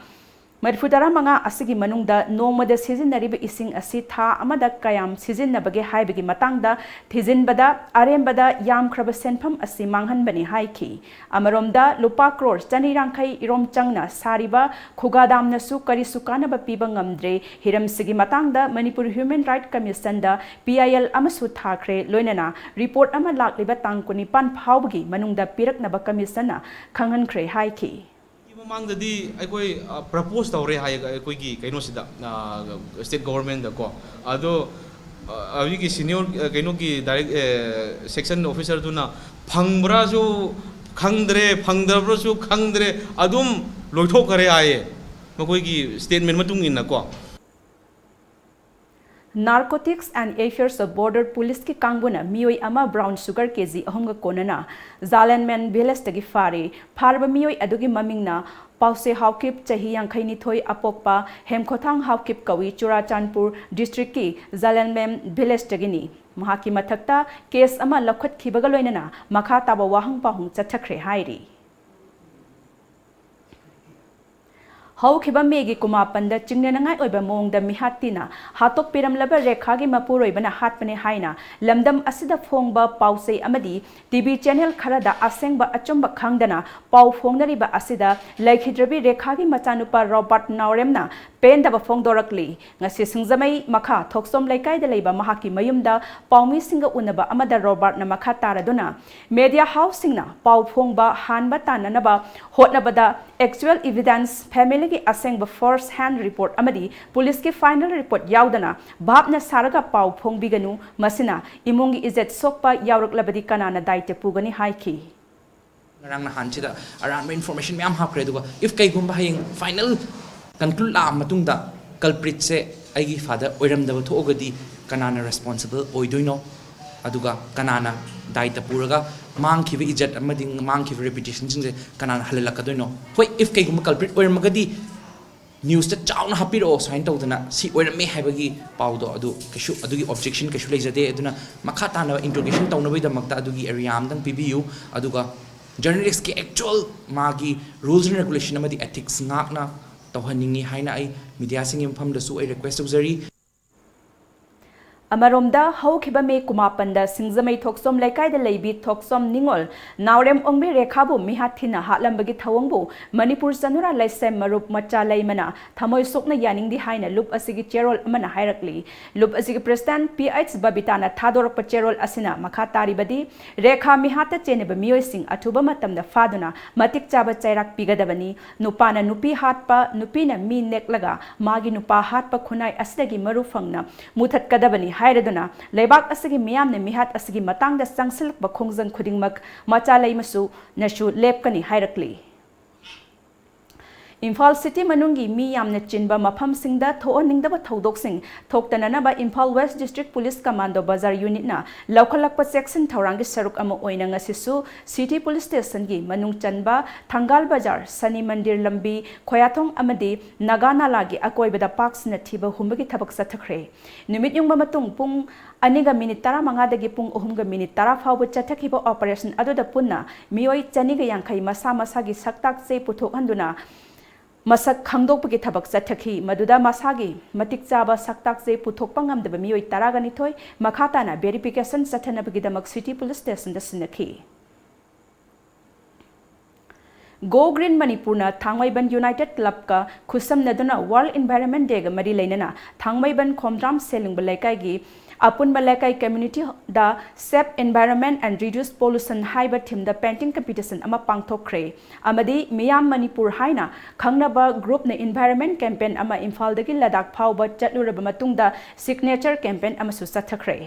ꯃꯔꯤꯐꯨ ꯇꯔꯥ ꯃꯉꯥ ꯑꯁꯤꯒꯤ ꯃꯅꯨꯡꯗ ꯅꯣꯡꯃꯗ ꯁꯤꯖꯤꯟꯅꯔꯤꯕ ꯏꯁꯤꯡ ꯑꯁꯤ ꯊꯥ ꯑꯃꯗ ꯀꯌꯥꯝ ꯁꯤꯖꯤꯟꯅꯕꯒꯦ ꯍꯥꯏꯕꯒꯤ ꯃꯇꯥꯡꯗ ꯊꯤꯖꯤꯟꯕꯗ ꯑꯔꯦꯝꯕꯗ ꯌꯥꯝꯈ꯭ꯔꯕ ꯁꯦꯟꯐꯝ ꯑꯁꯤ ꯃꯥꯡꯍꯟꯕꯅꯤ ꯍꯥꯏꯈꯤ꯫ ꯑꯃꯔꯣꯝꯗ ꯂꯨꯄꯥ ꯀ꯭ꯔꯣꯔ ꯆꯅꯤ ꯌꯥꯡꯈꯩ ꯏꯔꯣꯝ ꯆꯪꯅ ꯁꯥꯔꯤꯕ ꯈꯨꯒꯥ ꯗꯥꯝꯅꯁꯨ ꯀꯔꯤꯁꯨ ꯀꯥꯟꯅꯕ ꯄꯤꯕ ꯉꯝꯗ꯭ꯔꯦ꯫ ꯍꯤꯔꯝꯁꯤꯒꯤ ꯃꯇꯥꯡꯗ Manipur Human Right Commissionꯗ P I L ꯑꯃꯁꯨ ꯊꯥꯈ꯭ꯔꯦ, ꯂꯣꯏꯅꯅ report ꯑꯃ ꯂꯥꯛꯂꯤꯕ ꯇꯥꯡ ꯀꯨꯟꯅꯤꯄꯥꯟ ꯐꯥꯎꯕꯒꯤ ꯃꯅꯨꯡꯗ ꯄꯤꯔꯛꯅꯕ commissionꯅ ꯈꯪꯍꯟꯈ꯭ꯔꯦ ꯍꯥꯏꯈꯤ꯫ ꯃꯃꯥꯡꯗꯗꯤ ꯑꯩꯈꯣꯏ ꯄ꯭ꯔꯄꯣꯁ ꯇꯧꯔꯦ ꯍꯥꯏ ꯑꯩꯈꯣꯏꯒꯤ ꯀꯩꯅꯣꯁꯤꯗ, state governmentꯗꯀꯣ꯫ ꯑꯗꯣ ꯍꯧꯖꯤꯛꯀꯤ senior ꯀꯩꯅꯣꯒꯤ direct section officerꯗꯨꯅ ꯐꯪꯕ꯭ꯔꯥꯁꯨ ꯈꯪꯗ꯭ꯔꯦ, ꯐꯪꯗꯕ꯭ꯔꯥꯁꯨ ꯈꯪꯗ꯭ꯔꯦ, ꯑꯗꯨꯝ ꯂꯣꯏꯊꯣꯛꯈꯔꯦ ꯍꯥꯏꯌꯦ ꯃꯈꯣꯏꯒꯤ statement ꯃꯇꯨꯡ ꯏꯟꯅꯀꯣ꯫ Narcotics and Affairs of Border Policeꯀꯤ ꯀꯥꯡꯕꯨꯅ ꯃꯤꯑꯣꯏ ꯑꯃ brown sugar ꯀꯦ ꯖꯤ ꯑꯍꯨꯝꯒ ꯀꯣꯟꯅꯅ ꯖꯥꯂꯦꯟꯃꯦꯝ villageꯇꯒꯤ ꯐꯥꯔꯦ꯫ ꯐꯥꯔꯕ ꯃꯤꯑꯣꯏ ꯑꯗꯨꯒꯤ ꯃꯃꯤꯡꯅ ꯄꯥꯎꯁꯦ ꯍꯥꯎꯀꯤꯞ, ꯆꯍꯤ ꯌꯥꯡꯈꯩꯅꯤꯊꯣꯏ, ꯑꯄꯣꯛꯄ ꯍꯦꯝꯈꯣꯊꯥꯡ ꯍꯥꯎꯀꯤꯞ ꯀꯧꯏ, ꯆꯨꯔꯥꯆꯥꯟꯄꯨꯔ districtꯀꯤ ꯖꯥꯂꯦꯟꯃꯦꯝ villageꯇꯒꯤꯅꯤ꯫ ꯃꯍꯥꯛꯀꯤ ꯃꯊꯛꯇ case ꯑꯃ ꯂꯧꯈꯠꯈꯤꯕꯒ ꯂꯣꯏꯅꯅ ꯃꯈꯥ ꯇꯥꯕ ꯋꯥꯍꯪ ꯄꯥꯎꯍꯪ ꯆꯠꯊꯈ꯭ꯔꯦ ꯍꯥꯏꯔꯤ꯫ ꯍꯧꯈꯤꯕ ꯃꯦꯒꯤ ꯀꯨꯟꯃꯥꯄꯟꯗ ꯆꯤꯡꯅꯅꯉꯥꯏ ꯑꯣꯏꯕ ꯃꯑꯣꯡꯗ ꯃꯤꯍꯥꯠ ꯊꯤꯅ ꯍꯥꯠꯇꯣꯛꯄꯤꯔꯝꯂꯕ ꯔꯦꯈꯥꯒꯤ ꯃꯄꯨꯔꯣꯏꯕꯅ ꯍꯥꯠꯄꯅꯦ ꯍꯥꯏꯅ ꯂꯝꯗꯝ ꯑꯁꯤꯗ ꯐꯣꯡꯕ ꯄꯥꯎꯆꯦ ꯑꯃꯗꯤ ꯇꯤ ꯚꯤ channel ꯈꯔꯗ ꯑꯁꯦꯡꯕ ꯑꯆꯨꯝꯕ ꯈꯪꯗꯅ ꯄꯥꯎ ꯐꯣꯡꯅꯔꯤꯕ ꯑꯁꯤꯗ ꯂꯩꯈꯤꯗ꯭ꯔꯕꯤ ꯔꯦꯈꯥꯒꯤ ꯃꯆꯥꯅꯨꯄꯥ ꯔꯣꯕꯥꯔꯠ ꯅꯥꯎꯔꯦꯝꯅ ꯄꯦꯟꯗꯕ ꯐꯣꯡꯗꯣꯔꯛꯂꯤ꯫ ꯉꯁꯤ ꯁꯤꯡꯖꯃꯩ ꯃꯈꯥ ꯊꯣꯛꯆꯣꯝ ꯂꯩꯀꯥꯏꯗ ꯂꯩꯕ ꯃꯍꯥꯛꯀꯤ ꯃꯌꯨꯝꯗ ꯄꯥꯎꯃꯤꯁꯤꯡꯒ ꯎꯅꯕ ꯑꯃꯗ ꯔꯣꯕꯥꯔꯠꯅ ꯃꯈꯥ ꯇꯥꯔꯗꯨꯅ media houseꯁꯤꯡꯅ ꯄꯥꯎ ꯐꯣꯡꯕ ꯍꯥꯟꯕ ꯇꯥꯟꯅꯅꯕ ꯍꯣꯠꯅꯕꯗ actual evidence, familyꯒꯤ ꯑꯁꯦꯡꯕ first hand report ꯑꯃꯗꯤ policeꯀꯤ final report ꯌꯥꯎꯗꯅ ꯚꯥꯞꯅ ꯁꯥꯔꯒ ꯄꯥꯎ ꯐꯣꯡꯕꯤꯒꯅꯨ, ꯃꯁꯤꯅ ꯏꯃꯨꯡꯒꯤ ꯏꯖꯠ ꯁꯣꯛꯄ ꯌꯥꯎꯔꯛꯂꯕꯗꯤ ꯀꯅꯥꯅ ꯗꯥꯏꯇ ꯄꯨꯒꯅꯤ ꯍꯥꯏꯈꯤ꯫ ꯉꯔꯥꯡ ꯅꯍꯥꯟꯁꯤꯗ ꯑꯔꯥꯟꯕ information ꯃꯌꯥꯝ ꯍꯥꯞꯈ꯭ꯔꯦ꯫ ꯑꯗꯨꯒ if ꯀꯩꯒꯨꯝꯕ ꯍꯌꯦꯡ final conclude ꯂꯥꯛꯑ ꯃꯇꯨꯡꯗ culpritꯁꯦ ꯑꯩꯒꯤ father ꯑꯣꯏꯔꯝꯗꯕ ꯊꯣꯛꯑꯒꯗꯤ ꯀꯅꯥꯅ responsible ꯑꯣꯏꯗꯣꯏꯅꯣ? ꯑꯗꯨꯒ ꯀꯅꯥꯅ ꯗꯥꯏꯇ ꯄꯨꯔꯒ ꯃꯥꯡꯈꯤꯕ ꯏꯖꯠ ꯑꯃꯗꯤ ꯃꯥꯡꯈꯤꯕ reputationꯁꯤꯡꯁꯦ ꯀꯅꯥꯅ ꯍꯜꯍꯜꯂꯛꯀꯗꯣꯏꯅꯣ? ꯍꯣꯏ, if ꯀꯩꯒꯨꯝꯕ culprit ꯑꯣꯏꯔꯝꯃꯒꯗꯤ newsꯇ ꯆꯥꯎꯅ ꯍꯥꯞꯄꯤꯔꯛꯑꯣ ꯁꯨꯃꯥꯏꯅ ꯇꯧꯗꯅ ꯁꯤ ꯑꯣꯏꯔꯝꯃꯦ ꯍꯥꯏꯕꯒꯤ ꯄꯥꯎꯗꯣ, ꯑꯗꯨ ꯀꯩꯁꯨ, ꯑꯗꯨꯒꯤ objection ꯀꯩꯁꯨ ꯂꯩꯖꯗꯦ꯫ ꯑꯗꯨꯅ ꯃꯈꯥ ꯇꯥꯅ interrogation ꯇꯧꯅꯕꯒꯤꯗꯃꯛꯇ ꯑꯗꯨꯒꯤ area ꯑꯃꯗꯪ ꯄꯤꯕꯤꯌꯨ꯫ ꯑꯗꯨꯒ journalistꯀꯤ actual ꯃꯥꯒꯤ rules and regulation ꯑꯃꯗꯤ ethics ꯉꯥꯛꯅ ꯇꯧꯍꯟꯅꯤꯡꯉꯤ ꯍꯥꯏꯅ ꯑꯩ mediaꯁꯤꯡꯒꯤ ꯃꯐꯝꯗꯁꯨ ꯑꯩ request ꯇꯧꯖꯔꯤ꯫ ꯑꯃꯔꯣꯝꯗ, ꯍꯧꯈꯤꯕ ꯃꯦ ꯀꯨꯟꯃꯥꯄꯟꯗ ꯁꯤꯡꯖꯃꯩ ꯊꯣꯛꯆꯣꯝ ꯂꯩꯀꯥꯏꯗ ꯂꯩꯕꯤ ꯊꯣꯛꯆꯣꯝ ꯅꯤꯉꯣꯜ ꯅꯥꯎꯔꯦꯝ ꯑꯣꯡꯕꯤ ꯔꯦꯈꯥꯕꯨ ꯃꯤꯍꯥꯠ ꯊꯤꯅ ꯍꯥꯠꯂꯝꯕꯒꯤ ꯊꯧꯑꯣꯡꯕꯨ ꯃꯅꯤꯄꯨꯔ ꯆꯅꯨꯔꯥ ꯂꯩꯁꯦꯝ ꯃꯔꯨꯞ ꯃꯆꯥ ꯂꯩꯃꯅ ꯊꯃꯣꯏ ꯁꯣꯛꯅ ꯌꯥꯅꯤꯡꯗꯦ ꯍꯥꯏꯅ ꯂꯨꯞ ꯑꯁꯤꯒꯤ ꯆꯦꯔꯣꯜ ꯑꯃꯅ ꯍꯥꯏꯔꯛꯂꯤ꯫ ꯂꯨꯞ ꯑꯁꯤꯒꯤ president ꯄꯤ ꯑꯩꯆ ꯕꯕꯤꯇꯥꯅ ꯊꯥꯗꯣꯔꯛꯄ ꯆꯦꯔꯣꯜ ꯑꯁꯤꯅ ꯃꯈꯥ ꯇꯥꯔꯤꯕꯗꯤ, ꯔꯦꯈꯥ ꯃꯤꯍꯥꯠꯇ ꯆꯦꯟꯅꯕ ꯃꯤꯑꯣꯏꯁꯤꯡ ꯑꯊꯨꯕ ꯃꯇꯝꯗ ꯐꯥꯗꯨꯅ ꯃꯇꯤꯛ ꯆꯥꯕ ꯆꯩꯔꯥꯛ ꯄꯤꯒꯗꯕꯅꯤ꯫ ꯅꯨꯄꯥꯅ ꯅꯨꯄꯤ ꯍꯥꯠꯄ, ꯅꯨꯄꯤꯅ ꯃꯤ ꯅꯦꯛꯂꯒ ꯃꯥꯒꯤ ꯅꯨꯄꯥ ꯍꯥꯠꯄ ꯈꯨꯟꯅꯥꯏ ꯑꯁꯤꯗꯒꯤ ꯃꯔꯨ ꯐꯪꯅ ꯃꯨꯊꯠꯀꯗꯕꯅꯤ ꯍꯥꯏꯔꯗꯨꯅ, ꯂꯩꯕꯥꯛ ꯑꯁꯤꯒꯤ ꯃꯤꯌꯥꯝꯅ ꯃꯤꯍꯥꯠ ꯑꯁꯤꯒꯤ ꯃꯇꯥꯡꯗ ꯆꯪꯁꯤꯜꯂꯛꯄ ꯈꯣꯡꯖꯪ ꯈꯨꯗꯤꯡꯃꯛ ꯃꯆꯥ ꯂꯩꯃꯁꯨ ꯅꯁꯨ ꯂꯦꯞꯀꯅꯤ ꯍꯥꯏꯔꯛꯂꯤ꯫ ꯏꯝꯐꯥꯜ ꯁꯤꯇꯤ ꯃꯅꯨꯡꯒꯤ ꯃꯤ ꯌꯥꯝꯅ ꯆꯤꯟꯕ ꯃꯐꯝꯁꯤꯡꯗ ꯊꯣꯛꯍꯟꯅꯤꯡꯗꯕ ꯊꯧꯗꯣꯛꯁꯤꯡ ꯊꯣꯛꯇꯅꯅꯕ Imphal west district police commando bazaar ꯌꯨꯅꯤꯠꯅ ꯂꯧꯈꯠꯂꯛꯄ ꯆꯦꯛꯁꯤꯟ ꯊꯧꯔꯥꯡꯒꯤ ꯁꯔꯨꯛ ꯑꯃ ꯑꯣꯏꯅ ꯉꯁꯤꯁꯨ ꯁꯤꯇꯤ ꯄꯨꯂꯤꯁ ꯁ꯭ꯇꯦꯁꯟꯒꯤ ꯃꯅꯨꯡ ꯆꯟꯕ ꯊꯪꯒꯥꯜ ꯕꯖꯥꯔ, ꯁꯅꯤ ꯃꯟꯗꯤꯔ ꯂꯝꯕꯤ, ꯈꯣꯌꯥꯊꯣꯡ ꯑꯃꯗꯤ ꯅꯥꯒꯥ ꯅꯥꯂꯥꯒꯤ ꯑꯀꯣꯏꯕꯗ ꯄꯥꯛ ꯁꯟꯅ ꯊꯤꯕ ꯍꯨꯝꯕꯒꯤ ꯊꯕꯛ ꯆꯠꯊꯈ꯭ꯔꯦ꯫ ꯅꯨꯃꯤꯠ ꯌꯨꯡꯕ ꯃꯇꯨꯡ ꯄꯨꯡ ꯑꯅꯤꯒ ꯃꯤꯅꯤꯠ ꯇꯔꯥꯃꯉꯥꯗꯒꯤ ꯄꯨꯡ ꯑꯍꯨꯝꯒ ꯃꯤꯅꯤꯠ ꯇꯔꯥ ꯐꯥꯎꯕ ꯆꯠꯊꯈꯤꯕ ꯑꯣꯄꯔꯦꯁꯟ ꯑꯗꯨꯗ ꯄꯨꯟꯅ ꯃꯤꯑꯣꯏ ꯆꯅꯤꯒ ꯌꯥꯡꯈꯩ ꯃꯁꯥ ꯃꯁꯥꯒꯤ ꯁꯛꯇꯥꯛ ꯆꯦ ꯄꯨꯊꯣꯛꯍꯟꯗꯨꯅ ꯃꯁꯛ ꯈꯪꯗꯣꯛꯄꯒꯤ ꯊꯕꯛ ꯆꯠꯊꯈꯤ꯫ ꯃꯗꯨꯗ ꯃꯁꯥꯒꯤ ꯃꯇꯤꯛ ꯆꯥꯕ ꯁꯛꯇꯥꯛ ꯆꯦ ꯄꯨꯊꯣꯛꯄ ꯉꯝꯗꯕ ꯃꯤꯑꯣꯏ ꯇꯔꯥꯒ ꯅꯤꯊꯣꯏ ꯃꯈꯥ ꯇꯥꯅ ꯚꯦꯔꯤꯐꯤꯀꯦꯁꯟ ꯆꯠꯊꯅꯕꯒꯤꯗꯃꯛ ꯁꯤꯇꯤ ꯄꯨꯂꯤꯁ ꯁ꯭ꯇꯦꯁꯟꯗ ꯁꯤꯟꯅꯈꯤ꯫ ꯒꯣ ꯒ꯭ꯔꯤꯟ ꯃꯅꯤꯄꯨꯔꯅ ꯊꯥꯡꯃꯩꯕꯟ ꯌꯨꯅꯥꯏꯇꯦꯗ ꯀ꯭ꯂꯕꯀ ꯈꯨꯠꯁꯝꯅꯗꯨꯅ ꯋꯥꯔꯜꯗ ꯏꯟꯚꯥꯏꯔꯟꯃꯦꯟꯠ ꯗꯦꯒ ꯃꯔꯤ ꯂꯩꯅꯅ ꯊꯥꯡꯃꯩꯕꯟ ꯈꯣꯝꯗ꯭ꯔꯥꯝ ꯁꯦꯂꯨꯡꯕ ꯂꯩꯀꯥꯏꯒꯤ ꯑꯄꯨꯟꯕ ꯂꯩꯀꯥꯏ ꯀꯝꯃ꯭ꯌꯨꯅꯤꯇꯤꯗ Save Environment and Reduce Pollution ꯍꯥꯏꯕ ꯊꯤꯝꯗ ꯄꯦꯟꯇꯤꯡ ꯀꯝꯄꯤꯇꯤꯁꯟ ꯑꯃ ꯄꯥꯡꯊꯣꯛꯈ꯭ꯔꯦ ꯑꯃꯗꯤ ꯃꯤꯌꯥꯝ ꯃꯅꯤꯄꯨꯔ ꯍꯥꯏꯅ ꯈꯪꯅꯕ ꯒ꯭ꯔꯨꯞꯅ ꯏꯟꯚꯥꯏꯔꯟꯃꯦꯟꯠ ꯀꯦꯝꯄꯦꯟ ꯑꯃ ꯏꯝꯐꯥꯜꯗꯒꯤ ꯂꯗꯥꯈ ꯐꯥꯎꯕ ꯆꯠꯂꯨꯔꯕ ꯃꯇꯨꯡꯗ ꯁꯤꯒꯅꯦꯆꯔ ꯀꯦꯝꯄꯦꯟ ꯑꯃꯁꯨ ꯆꯠꯊꯈ꯭ꯔꯦ꯫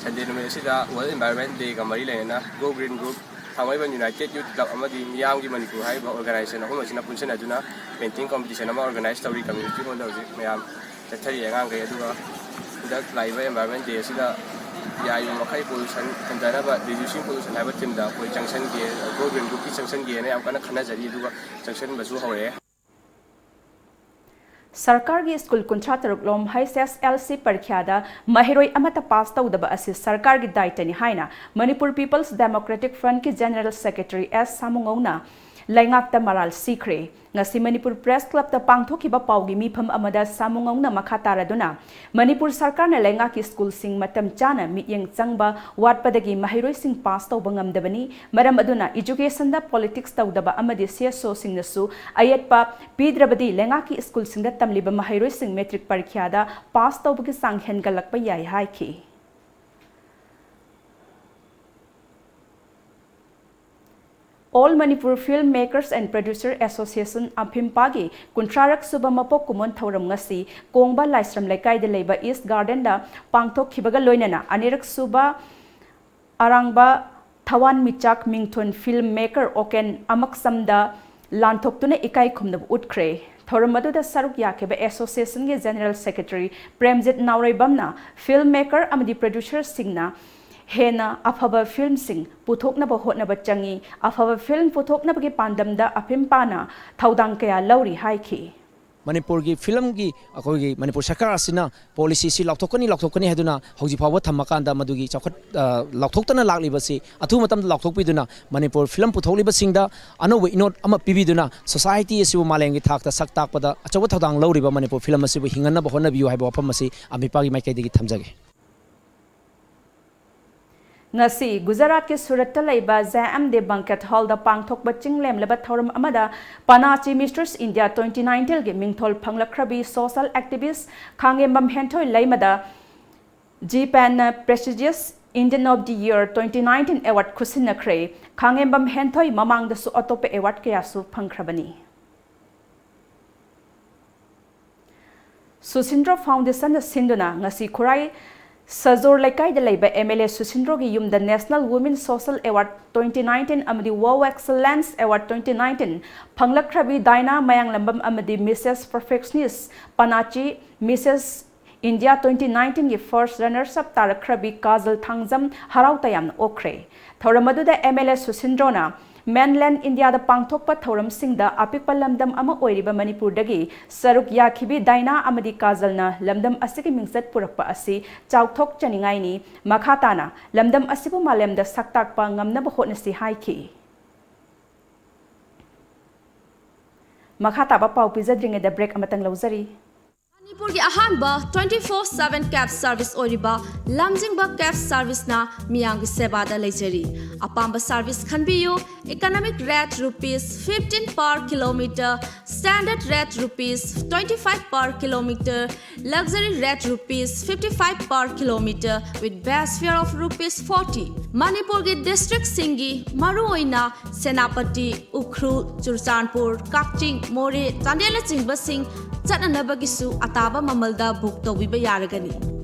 ꯁꯟꯗꯦ ꯅꯨꯃꯤꯠ ꯑꯁꯤꯗ ꯋꯥꯔꯜꯗ ꯏꯟꯚꯥꯏꯔꯟꯃꯦꯟꯠ ꯗꯦꯒ ꯃꯔꯤ ꯂꯩꯅꯅ ꯒꯣ ꯒ꯭ꯔꯤꯟ ꯒ꯭ꯔꯨꯞ, ꯊꯥꯡꯃꯩꯕꯟ ꯌꯨꯅꯥꯏꯇꯦꯗ ꯌꯨꯊ ꯀ꯭ꯂꯕ ꯑꯃꯗꯤ ꯃꯤꯌꯥꯝꯒꯤ ꯃꯅꯤꯄꯨꯔ ꯍꯥꯏꯔꯤꯕ ꯑꯣꯔꯒꯅꯥꯏꯖꯦꯁꯟ ꯑꯍꯨꯝ ꯑꯁꯤꯅ ꯄꯨꯟꯁꯤꯟꯅꯗꯨꯅ ꯄꯦꯟꯇꯤꯡ ꯀꯝꯄꯤꯇꯤꯁꯟ ꯑꯃ ꯑꯣꯔꯒꯅꯥꯏꯖ ꯇꯧꯔꯤ ꯀꯝꯃ꯭ꯌꯨꯅꯤꯇꯤ ꯍꯣꯜꯗ ꯍꯧꯖꯤꯛ ꯃꯌꯥꯝ ꯆꯠꯊꯔꯤ ꯑꯉꯥꯡꯈꯩ꯫ ꯑꯗꯨꯒ ꯍꯟꯗꯛ ꯂꯥꯛꯏꯕ ꯏꯟꯚꯥꯏꯔꯟꯃꯦꯟꯠ ꯗꯦ ꯑꯁꯤꯗ ꯌꯥꯔꯤꯕ ꯃꯈꯩ ꯄꯣꯂꯨꯁꯟ ꯍꯟꯊꯅꯕ, ꯔꯤꯗ꯭ꯌꯨꯁꯤꯡ ꯄꯣꯂꯨꯁꯟ ꯍꯥꯏꯕ ꯊꯤꯝꯗ ꯑꯩꯈꯣꯏ ꯆꯪꯁꯟꯒꯦ, ꯒꯣ ꯒ꯭ꯔꯤꯟ ꯒ꯭ꯔꯨꯞꯀꯤ ꯆꯪꯁꯟꯒꯦꯅ ꯌꯥꯝ ꯀꯟꯅ ꯈꯟꯅꯖꯔꯤ, ꯑꯗꯨꯒ ꯆꯪꯁꯟꯕꯁꯨ ꯍꯧꯔꯛꯑꯦ꯫ ꯁꯔꯀꯥꯔꯒꯤ ꯁ꯭ꯀꯨꯜ ꯀꯨꯟꯊ꯭ꯔꯥ ꯇꯔꯨꯛ ꯂꯣꯝ ꯍꯩꯆ ꯑꯦꯁ ꯑꯦꯜ ꯁꯤ ꯄꯔꯤꯈ꯭ꯌꯥꯗ ꯃꯍꯩꯔꯣꯏ ꯑꯃꯠꯇ ꯄꯥꯁ ꯇꯧꯗꯕ ꯑꯁꯤ ꯁꯔꯀꯥꯔꯒꯤ ꯗꯥꯏꯇꯅꯤ ꯍꯥꯏꯅ ꯃꯅꯤꯄꯨꯔ ꯄꯤꯄꯜꯁ ꯗꯦꯃꯣꯀ꯭ꯔꯦꯇꯤꯛ ꯐ꯭ꯔꯟꯠꯀꯤ ꯖꯦꯅꯔꯦꯜ ꯁꯦꯀ꯭ꯔꯦꯇꯔꯤ ꯑꯦꯁ ꯁꯥꯃꯨꯉꯧꯅ ꯂꯩꯉꯥꯛꯇ ꯃꯔꯥꯜ ꯁꯤꯈ꯭ꯔꯦ꯫ ꯉꯁꯤ ꯃꯅꯤꯄꯨꯔ ꯄ꯭ꯔꯦꯁ ꯀ꯭ꯂꯕꯇ ꯄꯥꯡꯊꯣꯛꯈꯤꯕ ꯄꯥꯎꯒꯤ ꯃꯤꯐꯝ ꯑꯃꯗ ꯁꯥꯃꯨꯉꯧꯅ ꯃꯈꯥ ꯇꯥꯔꯗꯨꯅ, ꯃꯅꯤꯄꯨꯔ ꯁꯔꯀꯥꯔꯅ ꯂꯩꯉꯥꯛꯀꯤ ꯁ꯭ꯀꯨꯜꯁꯤꯡ ꯃꯇꯝ ꯆꯥꯅ ꯃꯤꯠꯌꯦꯡ ꯆꯪꯕ ꯋꯥꯠꯄꯗꯒꯤ ꯃꯍꯩꯔꯣꯏꯁꯤꯡ ꯄꯥꯁ ꯇꯧꯕ ꯉꯝꯗꯕꯅꯤ, ꯃꯔꯝ ꯑꯗꯨꯅ ꯏꯖꯨꯀꯦꯁꯟꯗ ꯄꯣꯂꯤꯇꯤꯛꯁ ꯇꯧꯗꯕ ꯑꯃꯗꯤ ꯁꯤ ꯑꯦꯁ ꯑꯣꯁꯤꯡꯅꯁꯨ ꯑꯌꯦꯠꯄ ꯄꯤꯗ꯭ꯔꯕꯗꯤ ꯂꯩꯉꯥꯛꯀꯤ ꯁ꯭ꯀꯨꯜꯁꯤꯡꯗ ꯇꯝꯂꯤꯕ ꯃꯍꯩꯔꯣꯏꯁꯤꯡ ꯃꯦꯇ꯭ꯔꯤꯛ ꯄꯔꯤꯈ꯭ꯌꯥꯗ ꯄꯥꯁ ꯇꯧꯕꯒꯤ ꯆꯥꯡ ꯍꯦꯟꯒꯠꯂꯛꯄ ꯌꯥꯏ ꯍꯥꯏꯈꯤ꯫ All Manipur Film Makers and Producer Association, ꯑꯝꯐꯤꯝꯄꯥꯒꯤ ꯀꯨꯟꯊ꯭ꯔꯥꯔꯛ ꯁꯨꯕ ꯃꯄꯣꯛ ꯀꯨꯝꯑꯣꯟ ꯊꯧꯔꯝ ꯉꯁꯤ ꯀꯣꯡꯕ ꯂꯥꯏꯁ꯭ꯔꯝ ꯂꯩꯀꯥꯏꯗ ꯂꯩꯕ ꯏꯁ ꯒꯥꯔꯗꯦꯟꯗ ꯄꯥꯡꯊꯣꯛꯈꯤꯕꯒ ꯂꯣꯏꯅꯅ ꯑꯅꯤꯔꯛ ꯁꯨꯕ ꯑꯔꯥꯡꯕ ꯊꯋꯥꯟꯃꯤꯆꯥꯛ ꯃꯤꯡꯊꯣꯟ ꯐꯤꯜꯝ ꯃꯦꯀꯔ ꯑꯣꯀꯦꯟ ꯑꯃꯛꯁꯝꯗ ꯂꯥꯟꯊꯣꯛꯇꯨꯅ ꯏꯀꯥꯏ ꯈꯨꯝꯅꯕ ꯎꯠꯈ꯭ꯔꯦ꯫ ꯊꯧꯔꯝ ꯑꯗꯨꯗ ꯁꯔꯨꯛ ꯌꯥꯈꯤꯕ ꯑꯦꯁꯣꯁꯤꯌꯦꯁꯟꯒꯤ general secretary Premjit ꯅꯥꯎꯔꯩꯕꯝꯅ film maker ꯑꯃꯗꯤ ꯄ꯭ꯔꯣꯗ꯭ꯌꯨꯁꯔꯁꯤꯡꯅ ꯍꯦꯟꯅ ꯑꯐꯕ ꯐꯤꯜꯝꯁꯤꯡ ꯄꯨꯊꯣꯛꯅꯕ ꯍꯣꯠꯅꯕ ꯆꯪꯏ, ꯑꯐꯕ ꯐꯤꯜꯝ ꯄꯨꯊꯣꯛꯅꯕꯒꯤ ꯄꯥꯟꯗꯝꯗ ꯑꯐꯤꯝ ꯄꯥꯅ ꯊꯧꯗꯥꯡ ꯀꯌꯥ ꯂꯧꯔꯤ ꯍꯥꯏꯈꯤ꯫ ꯃꯅꯤꯄꯨꯔꯒꯤ ꯐꯤꯂꯝꯒꯤ ꯑꯩꯈꯣꯏꯒꯤ ꯃꯅꯤꯄꯨꯔ ꯁꯔꯀꯥꯔ ꯑꯁꯤꯅ ꯄꯣꯂꯤꯁꯤꯁꯤ ꯂꯥꯎꯊꯣꯛꯀꯅꯤ, ꯂꯥꯎꯊꯣꯛꯀꯅꯤ ꯍꯥꯏꯗꯨꯅ ꯍꯧꯖꯤꯛ ꯐꯥꯎꯕ ꯊꯝꯃꯀꯥꯟꯗ ꯃꯗꯨꯒꯤ ꯆꯥꯎꯈꯠ-, ꯑ, ꯂꯥꯎꯊꯣꯛꯇꯅ ꯂꯥꯛꯂꯤꯕꯁꯤ ꯑꯊꯨꯕ ꯃꯇꯝꯗ ꯂꯥꯎꯊꯣꯛꯄꯤꯗꯨꯅ ꯃꯅꯤꯄꯨꯔ ꯐꯤꯂꯝ ꯄꯨꯊꯣꯛꯂꯤꯕꯁꯤꯡꯗ ꯑꯅꯧꯕ ꯏꯅꯣꯠ ꯑꯃ ꯄꯤꯕꯤꯗꯨꯅ ꯁꯣꯁꯥꯏꯇꯤ ꯑꯁꯤꯕꯨ ꯃꯥꯂꯦꯝꯒꯤ ꯊꯥꯛꯇ ꯁꯛ ꯇꯥꯛꯄꯗ ꯑꯆꯧꯕ ꯊꯧꯗꯥꯡ ꯂꯧꯔꯤꯕ ꯃꯅꯤꯄꯨꯔ ꯐꯤꯂꯝ ꯑꯁꯤꯕꯨ ꯍꯤꯡꯍꯟꯅꯕ ꯍꯣꯠꯅꯕꯤꯌꯨ ꯍꯥꯏꯕ ꯋꯥꯐꯝ ꯑꯁꯤ ꯑꯃꯤꯄꯥꯒꯤ ꯃꯥꯏꯀꯩꯗꯒꯤ ꯊꯝꯖꯒꯦ꯫ ꯉꯁꯤ ꯒꯨꯖꯔꯥꯠꯀꯤ ꯁꯨꯔꯠꯇ ꯂꯩꯕ ꯖꯦ ꯑꯦꯝ ꯗꯦ ꯕꯪꯀꯦꯠ ꯍꯣꯜꯗ ꯄꯥꯡꯊꯣꯛꯄ ꯆꯤꯡ ꯂꯦꯝꯂꯕ ꯊꯧꯔꯝ ꯑꯃꯗ ꯄꯅꯥꯆꯤ ꯃꯤꯁꯇꯔꯁ ꯏꯟꯗꯤꯌꯥ ꯇ꯭ꯋꯦꯟꯇꯤ ꯅꯥꯏꯟꯇꯤꯟꯒꯤ ꯃꯤꯡꯊꯣꯜ ꯐꯪꯂꯛꯈ꯭ꯔꯕꯤ ꯁꯣꯁꯦꯜ ꯑꯦꯛꯇꯤꯚꯤꯁ ꯈꯥꯡꯉꯦꯝꯕꯝ ꯍꯦꯟꯊꯣꯏ ꯂꯩꯃꯗ ꯖꯤꯄꯦꯟꯅ Prestigious Indian of the Year twenty nineteen award ꯈꯨꯠꯁꯤꯟꯅꯈ꯭ꯔꯦ꯫ ꯈꯥꯡꯉꯦꯝꯕꯝ ꯍꯦꯟꯊꯣꯏ ꯃꯃꯥꯡꯗꯁꯨ ꯑꯇꯣꯞꯄ ꯑꯦꯋꯥꯔꯗ ꯀꯌꯥꯁꯨ ꯐꯪꯈ꯭ꯔꯕꯅꯤ꯫ ꯁꯨꯁꯤꯟꯗ꯭ꯔꯣ ꯐꯥꯎꯟꯗꯦꯁꯟꯅ ꯁꯤꯟꯗꯨꯅ ꯉꯁꯤ ꯈꯨꯔꯥꯏ ꯁꯖꯣꯔ ꯂꯩꯀꯥꯏꯗ ꯂꯩꯕ ꯑꯦꯝ ꯑꯦꯜ ꯑꯦ ꯁꯨꯁꯤꯟꯗ꯭ꯔꯣꯒꯤ ꯌꯨꯝꯗ National Women Social Award twenty nineteen ꯑꯃꯗꯤ Wow Excellence Award twenty nineteen ꯐꯪꯂꯛꯈ꯭ꯔꯕꯤ ꯗꯥꯏꯅꯥ ꯃꯌꯥꯡꯂꯝꯕꯝ ꯑꯃꯗꯤ Missus Perfectionist ꯄꯅꯥꯆꯤ, Missus India twenty nineteenꯒꯤ first runners up ꯇꯥꯔꯛꯈ꯭ꯔꯕꯤ Kajal Thangjam ꯍꯔꯥꯎ ꯇꯌꯥꯝꯅ ꯑꯣꯛꯈ꯭ꯔꯦ꯫ ꯊꯧꯔꯝ ꯑꯗꯨꯗ ꯑꯦꯝ ꯑꯦꯜ ꯑꯦ ꯁꯨꯁꯤꯟꯗ꯭ꯔꯣꯅ ꯃꯦꯟꯂꯦꯟ ꯏꯟꯗꯤꯌꯥꯗ ꯄꯥꯡꯊꯣꯛꯄ ꯊꯧꯔꯝꯁꯤꯡꯗ ꯑꯄꯤꯛꯄ ꯂꯝꯗꯝ ꯑꯃ ꯑꯣꯏꯔꯤꯕ ꯃꯅꯤꯄꯨꯔꯗꯒꯤ ꯁꯔꯨꯛ ꯌꯥꯈꯤꯕꯤ ꯗꯥꯏꯅꯥ ꯑꯃꯗꯤ ꯀꯥꯖꯜꯅ ꯂꯝꯗꯝ ꯑꯁꯤꯒꯤ ꯃꯤꯡꯆꯠ ꯄꯨꯔꯛꯄ ꯑꯁꯤ ꯆꯥꯎꯊꯣꯛꯆꯅꯤꯡꯉꯥꯏꯅꯤ꯫ ꯃꯈꯥ ꯇꯥꯅ ꯂꯝꯗꯝ ꯑꯁꯤꯕꯨ ꯃꯥꯂꯦꯝꯗ ꯁꯛ ꯇꯥꯛꯄ ꯉꯝꯅꯕ ꯍꯣꯠꯅꯁꯤ ꯍꯥꯏꯈꯤ꯫ ꯃꯈꯥ ꯇꯥꯕ ꯄꯥꯎ ꯄꯤꯖꯗ꯭ꯔꯤꯉꯩꯗ ꯕ꯭ꯔꯦꯛ ꯑꯃꯇꯪ ꯂꯧꯖꯔꯤ꯫ ꯃꯅꯤꯄꯨꯔꯒꯤ ꯑꯍꯥꯟꯕ twenty four seven cab service ꯑꯣꯏꯔꯤꯕ ꯂꯝꯖꯤꯡꯕ cab serviceꯅ ꯃꯤꯌꯥꯝꯒꯤ ꯁꯦꯕꯥꯗ ꯂꯩꯖꯔꯤ꯫ ꯑꯄꯥꯝꯕ service ꯈꯟꯕꯤꯌꯨ꯫ Economic rate rupees fifteen per kilometer, standard rate rupees twenty five per kilometer, luxury rate rupees fifty five per kilometer with base fare of rupees forty꯫ ꯃꯅꯤꯄꯨꯔꯒꯤ districtꯁꯤꯡꯒꯤ ꯃꯔꯨꯑꯣꯏꯅ ꯁꯦꯅꯥꯄꯇꯤ, ꯎꯈ꯭ꯔꯨꯜ, ꯆꯨꯔꯆꯥꯟꯄꯨꯔ, ꯀꯛꯆꯤꯡ, ꯃꯣꯔꯦ, ꯆꯥꯟꯗꯦꯜꯅꯆꯤꯡꯕꯁꯤꯡ ꯆꯠꯅꯅꯕꯒꯤꯁꯨ ꯑꯇꯥꯕ ꯃꯃꯜꯗ book ꯇꯧꯕꯤꯕ ꯌꯥꯔꯒꯅꯤ꯫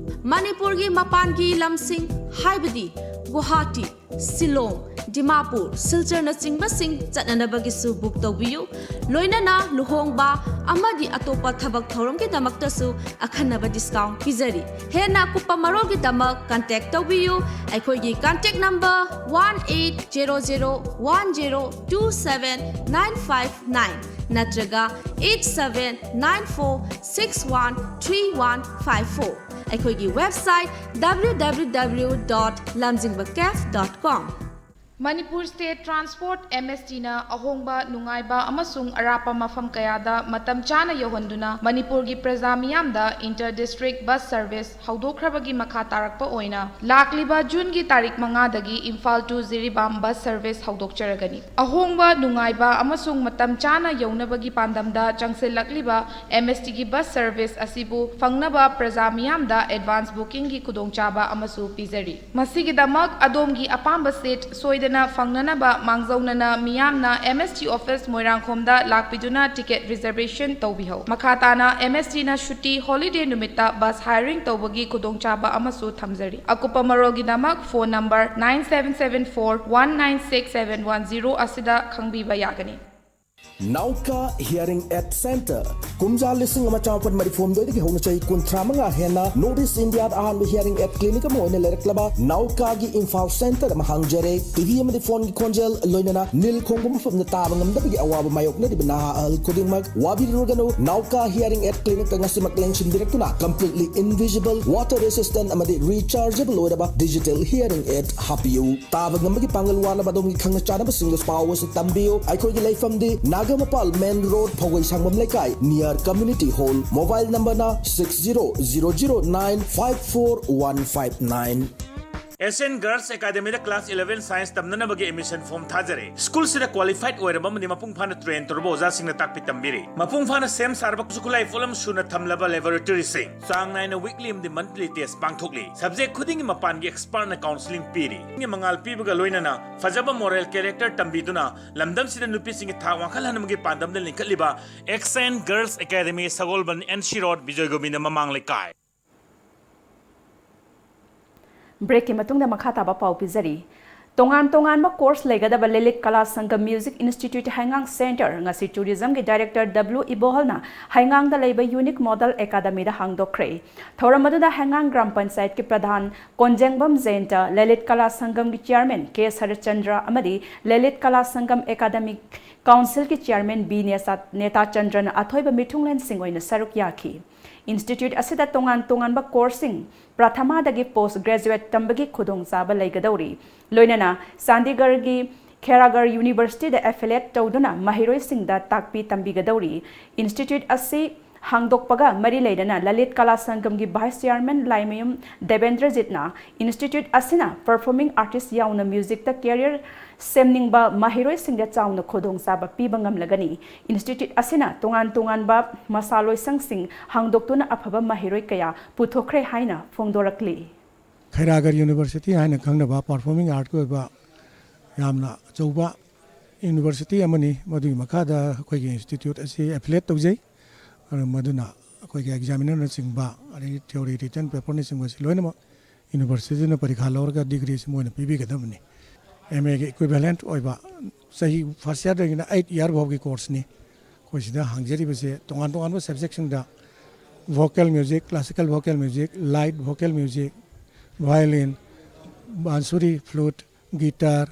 ꯃꯅꯤꯄꯨꯔꯒꯤ ꯃꯄꯥꯟꯒꯤ ꯂꯝꯁꯤꯡ ꯍꯥꯏꯕꯗꯤ ꯒꯨꯋꯥꯍꯥꯇꯤ, ꯁꯤꯂꯣꯡ, ꯗꯤꯃꯥꯄꯨꯔ, ꯁꯤꯜꯆꯔꯅꯆꯤꯡꯕꯁꯤꯡ ꯆꯠꯅꯅꯕꯒꯤꯁꯨ ꯕꯨꯛ ꯇꯧꯕꯤꯌꯨ꯫ ꯂꯣꯏꯅꯅ ꯂꯨꯍꯣꯡꯕ ꯑꯃꯗꯤ ꯑꯇꯣꯞꯄ ꯊꯕꯛ ꯊꯧꯔꯝꯒꯤꯗꯃꯛꯇꯁꯨ ꯑꯈꯟꯅꯕ ꯗꯤꯁꯀꯥꯎꯟ ꯄꯤꯖꯔꯤ꯫ ꯍꯦꯟꯅ ꯑꯀꯨꯞꯄ ꯃꯔꯣꯜꯒꯤꯗꯃꯛ ꯀꯟꯇꯦꯛ ꯇꯧꯕꯤꯌꯨ꯫ ꯑꯩꯈꯣꯏꯒꯤ contact number one eight zero zero one zero two seven nine five nine ꯅꯠꯇ꯭ꯔꯒ eight seven nine four six one three one five four꯫ ꯑꯩꯈꯣꯏꯒꯤ website W W W dot lamjingba cafe dot com꯫ Manipur state transport, M S T ꯅ ꯑꯍꯣꯡꯕ, ꯅꯨꯡꯉꯥꯏꯕ ꯑꯃꯁꯨꯡ ꯑꯔꯥꯞꯄ ꯃꯐꯝ ꯀꯌꯥꯗ ꯃꯇꯝ ꯆꯥꯅ ꯌꯧꯍꯟꯗꯨꯅ ꯃꯅꯤꯄꯨꯔꯒꯤ ꯄ꯭ꯔꯖꯥ ꯃꯤꯌꯥꯝꯗ inter district bus service ꯍꯧꯗꯣꯛꯈ꯭ꯔꯕꯒꯤ ꯃꯈꯥ ꯇꯥꯔꯛꯄ ꯑꯣꯏꯅ ꯂꯥꯛꯂꯤꯕ ꯖꯨꯟꯒꯤ ꯇꯥꯔꯤꯛ ꯃꯉꯥꯗꯒꯤ Imphal to Jiribam bus service ꯍꯧꯗꯣꯛꯆꯔꯒꯅꯤ꯫ ꯑꯍꯣꯡꯕ, ꯅꯨꯡꯉꯥꯏꯕ ꯑꯃꯁꯨꯡ ꯃꯇꯝ ꯆꯥꯅ ꯌꯧꯅꯕꯒꯤ ꯄꯥꯟꯗꯝꯗ ꯆꯪꯁꯤꯜꯂꯛꯂꯤꯕ M S T ꯒꯤ bus service ꯑꯁꯤꯕꯨ ꯐꯪꯅꯕ ꯄ꯭ꯔꯖꯥ ꯃꯤꯌꯥꯝꯗ advance booking ꯒꯤ ꯈꯨꯗꯣꯡꯆꯥꯕ ꯑꯃꯁꯨ ꯄꯤꯖꯔꯤ꯫ ꯃꯁꯤꯒꯤꯗꯃꯛ ꯑꯗꯣꯝꯒꯤ ꯑꯄꯥꯝꯕ seat ꯁꯣꯏꯗꯅ ꯐꯪꯅꯅꯕ ꯃꯥꯡꯖꯧꯅꯅ ꯃꯤꯌꯥꯝꯅ M S T office ꯃꯣꯏꯔꯥꯡꯈꯣꯝꯗ ꯂꯥꯛꯄꯤꯗꯨꯅ ticket reservation ꯇꯧꯕꯤꯍꯧ꯫ ꯃꯈꯥ ꯇꯥꯅ M S T ꯅ ꯁꯨꯇꯤ, holiday ꯅꯨꯃꯤꯠꯇ bus hiring ꯇꯧꯕꯒꯤ ꯈꯨꯗꯣꯡꯆꯥꯕ ꯑꯃꯁꯨ ꯊꯝꯖꯔꯤ꯫ ꯑꯀꯨꯞꯄ ꯃꯔꯣꯜꯒꯤꯗꯃꯛ phone number nine seven seven four one nine six seven one zero ꯑꯁꯤꯗ ꯈꯪꯕꯤꯕ ꯌꯥꯒꯅꯤ꯫ ꯅꯥꯎꯀꯥ Hearing Aid Center꯫ ꯀꯨꯝꯖꯥ ꯂꯤꯁꯤꯡ ꯑꯃ ꯆꯥꯃꯥꯄꯟ ꯃꯔꯤꯐꯨ ꯍꯨꯝꯗꯣꯏꯗꯒꯤ ꯍꯧꯅ ꯆꯍꯤ ꯀꯨꯟꯊ꯭ꯔꯥ ꯃꯉꯥ ꯍꯦꯟꯅ North East India ꯗ ꯑꯍꯥꯟꯕ hearing aid clinic ꯑꯃ ꯑꯣꯏꯅ ꯂꯩꯔꯛꯂꯕ ꯅꯥꯎꯀꯥꯒꯤ ꯏꯝꯐꯥꯜ center ꯑꯃ ꯍꯥꯡꯖꯔꯦ꯫ T V ꯑꯃꯗꯤ phone ꯒꯤ ꯈꯣꯟꯖꯦꯜ, ꯂꯣꯏꯅꯅ ꯅꯤꯜ ꯈꯣꯡꯕ ꯃꯐꯝꯗ ꯇꯥꯕ ꯉꯝꯗꯕꯒꯤ ꯑꯋꯥꯕ ꯃꯥꯌꯣꯛꯅꯔꯤꯕ ꯅꯍꯥ ꯑꯍꯜ ꯈꯨꯗꯤꯡꯃꯛ ꯋꯥꯕꯤꯔꯨꯔꯒꯅꯨ꯫ ꯅꯥꯎꯀꯥ Hearing Aid Clinic ꯇ ꯉꯁꯤꯃꯛ ꯂꯦꯡꯁꯤꯟꯕꯤꯔꯛꯇꯨꯅ completely invisible, water resistant ꯑꯃꯗꯤ rechargeable ꯑꯣꯏꯔꯕ digital hearing aid ꯍꯥꯞꯄꯤꯌꯨ꯫ ꯇꯥꯕ ꯉꯝꯕꯒꯤ ꯄꯥꯡꯒꯜ ꯋꯥꯠꯂꯕ ꯑꯗꯣꯝꯒꯤ ꯈꯪꯅ ꯆꯥꯟꯅꯕꯁꯤꯡꯗꯁꯨ ꯄꯥꯎ ꯑꯁꯤ ꯇꯝꯕꯤꯌꯨ꯫ ꯑꯩꯈꯣꯏꯒꯤ ꯂꯩꯐꯝꯗꯤ ꯅꯥꯒꯥꯃꯄꯥꯜ main road, ꯐꯧꯒꯩ ꯁꯪꯕꯝ ꯂꯩꯀꯥꯏ, near community hall꯫ Mobile number ꯅ six zero zero zero nine five four one five nine꯫ S N Girls Academy ꯗ class eleven science ꯇꯝꯅꯅꯕꯒꯤ admission form ꯊꯥꯖꯔꯦ꯫ School ꯁꯤꯗ qualified ꯑꯣꯏꯔꯕ ꯑꯃꯗꯤ ꯃꯄꯨꯡ ꯐꯥꯅ train ꯇꯧꯔꯕ ꯑꯣꯖꯥꯁꯤꯡꯅ ꯇꯥꯛꯄꯤ ꯇꯝꯕꯤꯔꯤ꯫ ꯃꯄꯨꯡ ꯐꯥꯅ ꯁꯦꯝ ꯁꯥꯔꯕ ꯈꯨꯠꯁꯨ ꯈꯨꯠꯂꯥꯏ ꯄꯣꯠꯂꯝ ꯁꯨꯅ ꯊꯝꯂꯕ laboratory ꯁꯤꯡ꯫ ꯆꯥꯡ ꯅꯥꯏꯅ weekly ꯑꯃꯗꯤ monthly test ꯄꯥꯡꯊꯣꯛꯂꯤ꯫ Subject ꯈꯨꯗꯤꯡꯒꯤ ꯃꯄꯥꯟꯒꯤ expert ꯅ counselling ꯄꯤꯔꯤ꯫ ꯃꯉꯥꯜ ꯄꯤꯕꯒ ꯂꯣꯏꯅꯅ ꯐꯖꯕ moral character ꯇꯝꯕꯤꯗꯨꯅ ꯂꯝꯗꯝꯁꯤꯗ ꯅꯨꯄꯤꯁꯤꯡꯒꯤ ꯊꯥꯛ ꯋꯥꯡꯈꯠꯍꯟꯕꯒꯤ ꯄꯥꯟꯗꯝꯗ ꯂꯤꯡꯈꯠꯂꯤꯕ S N Girls Academy, ꯁꯒꯣꯜꯕꯟ, N C Road, Bijoy Govinda ꯃꯃꯥꯡ ꯂꯩꯀꯥꯏ꯫ ꯕ꯭ꯔꯦꯛꯀꯤ ꯃꯇꯨꯡꯗ ꯃꯈꯥ ꯇꯥꯕ ꯄꯥꯎ ꯄꯤꯖꯔꯤ꯫ ꯇꯣꯉꯥꯟ ꯇꯣꯉꯥꯟꯕ ꯀꯣꯔꯁ ꯂꯩꯒꯗꯕ ꯂꯂꯤꯠ ꯀꯂꯥ ꯁꯪꯒꯝ ꯃ꯭ꯌꯨꯖꯤꯛ ꯏꯟꯁꯇꯤꯇ꯭ꯌꯨꯠ ꯍꯩꯉꯥꯡ ꯁꯦꯟꯇꯔ ꯉꯁꯤ ꯇꯨꯔꯤꯖꯝꯒꯤ ꯗꯥꯏꯔꯦꯛꯇꯔ ꯗꯕ꯭ꯂꯤꯎ ꯏꯕꯣꯍꯜꯅ ꯍꯩꯉꯥꯡꯗ ꯂꯩꯕ ꯌꯨꯅꯤꯛ ꯃꯣꯗꯦꯜ ꯑꯦꯀꯥꯗꯃꯤꯗ ꯍꯥꯡꯗꯣꯛꯈ꯭ꯔꯦ꯫ ꯊꯧꯔꯝ ꯑꯗꯨꯗ ꯍꯩꯉꯥꯡ ꯒ꯭ꯔꯥꯝ ꯄꯟꯆꯥꯌꯠꯀꯤ ꯄ꯭ꯔꯙꯥꯟ ꯀꯣꯟꯖꯦꯡꯕꯝ ꯖꯌꯟꯇ, ꯂꯂꯤꯠ ꯀꯂꯥ ꯁꯪꯒꯝꯒꯤ ꯆꯤꯌꯥꯔꯃꯦꯟ ꯀꯦ ꯁꯔꯠꯆꯟꯗ꯭ꯔ ꯑꯃꯗꯤ ꯂꯂꯤꯠ ꯀꯂꯥ ꯁꯪꯒꯝ ꯑꯦꯀꯥꯗꯃꯤꯛ ꯀꯥꯎꯟꯁꯤꯜꯒꯤ ꯆꯤꯌꯥꯔꯃꯦꯟ ꯕꯤ ꯅꯦꯁꯥ-, ꯅꯦꯇꯥꯆꯟꯗ꯭ꯔꯅ ꯑꯊꯣꯏꯕ ꯃꯤꯊꯨꯡꯂꯦꯟꯁꯤꯡ ꯑꯣꯏꯅ ꯁꯔꯨꯛ ꯌꯥꯈꯤ꯫ ꯏꯟꯁꯇꯤꯇ꯭ꯌꯨꯠ ꯑꯁꯤꯗ ꯇꯣꯉꯥꯟ ꯇꯣꯉꯥꯟꯕ ꯀꯣꯔꯁꯁꯤꯡ, ꯄ꯭ꯔꯊꯃꯥꯗꯒꯤ ꯄꯣꯁ ꯒ꯭ꯔꯦꯖꯨꯑꯦꯠ ꯇꯝꯕꯒꯤ ꯈꯨꯗꯣꯡꯆꯥꯕ ꯂꯩꯒꯗꯧꯔꯤ꯫ ꯂꯣꯏꯅꯅ ꯆꯥꯟꯗꯤꯒꯔꯒꯤ ꯈꯦꯔꯥꯒꯔ ꯌꯨꯅꯤꯚꯔꯁꯤꯇꯤꯗ ꯑꯦꯐꯤꯂꯦꯠ ꯇꯧꯗꯨꯅ ꯃꯍꯩꯔꯣꯏꯁꯤꯡꯗ ꯇꯥꯛꯄꯤ ꯇꯝꯕꯤꯒꯗꯧꯔꯤ꯫ ꯏꯟꯁꯇꯤꯇ꯭ꯌꯨꯠ ꯑꯁꯤ ꯍꯥꯡꯗꯣꯛꯄꯒ ꯃꯔꯤ ꯂꯩꯅꯅ ꯂꯂꯤꯠ ꯀꯂꯥ ꯁꯪꯒꯝꯒꯤ ꯚꯥꯏꯁ ꯆꯤꯌꯥꯔꯃꯦꯟ ꯂꯥꯏꯃꯌꯨꯝ ꯗꯦꯕꯦꯟꯗ꯭ꯔꯖꯤꯠꯅ ꯏꯟꯁꯇꯤꯇ꯭ꯌꯨꯠ ꯑꯁꯤꯅ ꯄꯔꯐꯣꯔꯃꯤꯡ ꯑꯥꯔꯇꯤꯁ ꯌꯥꯎꯅ ꯃ꯭ꯌꯨꯖꯤꯛꯇ ꯀꯦꯔꯤꯌꯔ ꯁꯦꯝꯅꯤꯡꯕ ꯃꯍꯩꯔꯣꯏꯁꯤꯡꯗ ꯆꯥꯎꯅ ꯈꯨꯗꯣꯡꯆꯥꯕ ꯄꯤꯕ ꯉꯝꯂꯒꯅꯤ꯫ ꯏꯟꯁꯇꯤꯇ꯭ꯌꯨꯠ ꯑꯁꯤꯅ ꯇꯣꯉꯥꯟ ꯇꯣꯉꯥꯟꯕ ꯃꯁꯥꯂꯣꯏꯁꯪꯁꯤꯡ ꯍꯥꯡꯗꯣꯛꯇꯨꯅ ꯑꯐꯕ ꯃꯍꯩꯔꯣꯏ ꯀꯌꯥ ꯄꯨꯊꯣꯛꯈ꯭ꯔꯦ ꯍꯥꯏꯅ ꯐꯣꯡꯗꯣꯔꯛꯂꯤ꯫ ꯈꯩꯔꯥꯒꯔ ꯌꯨꯅꯤꯚꯔꯁꯤꯇꯤ ꯍꯥꯏꯅ ꯈꯪꯅꯕ ꯄꯔꯐꯣꯔꯃꯤꯡ ꯑꯥꯔꯠꯀꯤ ꯑꯣꯏꯕ ꯌꯥꯝꯅ ꯑꯆꯧꯕ ꯌꯨꯅꯤꯚꯔꯁꯤꯇꯤ ꯑꯃꯅꯤ꯫ ꯃꯗꯨꯒꯤ ꯃꯈꯥꯗ ꯑꯩꯈꯣꯏꯒꯤ ꯏꯟꯁꯇꯤꯇ꯭ꯌꯨꯠ ꯑꯁꯤ ꯑꯦꯐꯤꯂꯦꯠ ꯇꯧꯖꯩ꯫ ꯑꯗꯨ ꯃꯗꯨꯅ ꯑꯩꯈꯣꯏꯒꯤ ꯑꯦꯛꯖꯥꯃꯤꯅꯔꯅꯆꯤꯡꯕ, ꯑꯗꯒꯤ ꯊꯤꯑꯣꯔꯤ ꯔꯤꯇꯟ ꯄꯦꯄꯔꯅꯆꯤꯡꯕꯁꯤ ꯂꯣꯏꯅꯃꯛ ꯌꯨꯅꯤꯚꯔꯁꯤꯇꯤꯗꯨꯅ ꯄꯔꯤꯈꯥ ꯂꯧꯔꯒ ꯗꯤꯒ꯭ꯔꯤꯁꯤ ꯃꯣꯏꯅ ꯄꯤꯕꯤꯒꯗꯕꯅꯤ꯫ ꯑꯦꯝ ꯑꯦꯒꯤ ꯏꯀ꯭ꯋꯤꯚꯦꯂꯦꯟꯠ ꯑꯣꯏꯕ ꯆꯍꯤ ꯐꯥꯔꯁ ꯏꯌꯥꯔꯗꯒꯤꯅ ꯑꯩꯠ ꯏꯌꯥꯔ ꯐꯥꯎꯒꯤ ꯀꯣꯔꯁꯅꯤ꯫ ꯑꯩꯈꯣꯏ ꯁꯤꯗ ꯍꯥꯡꯖꯔꯤꯕꯁꯦ ꯇꯣꯉꯥꯟ ꯇꯣꯉꯥꯟꯕ ꯁꯕꯖꯦꯛꯁꯤꯡꯗ vocal music, classical vocal music, light vocal music, violin, bansuri, flute, guitar,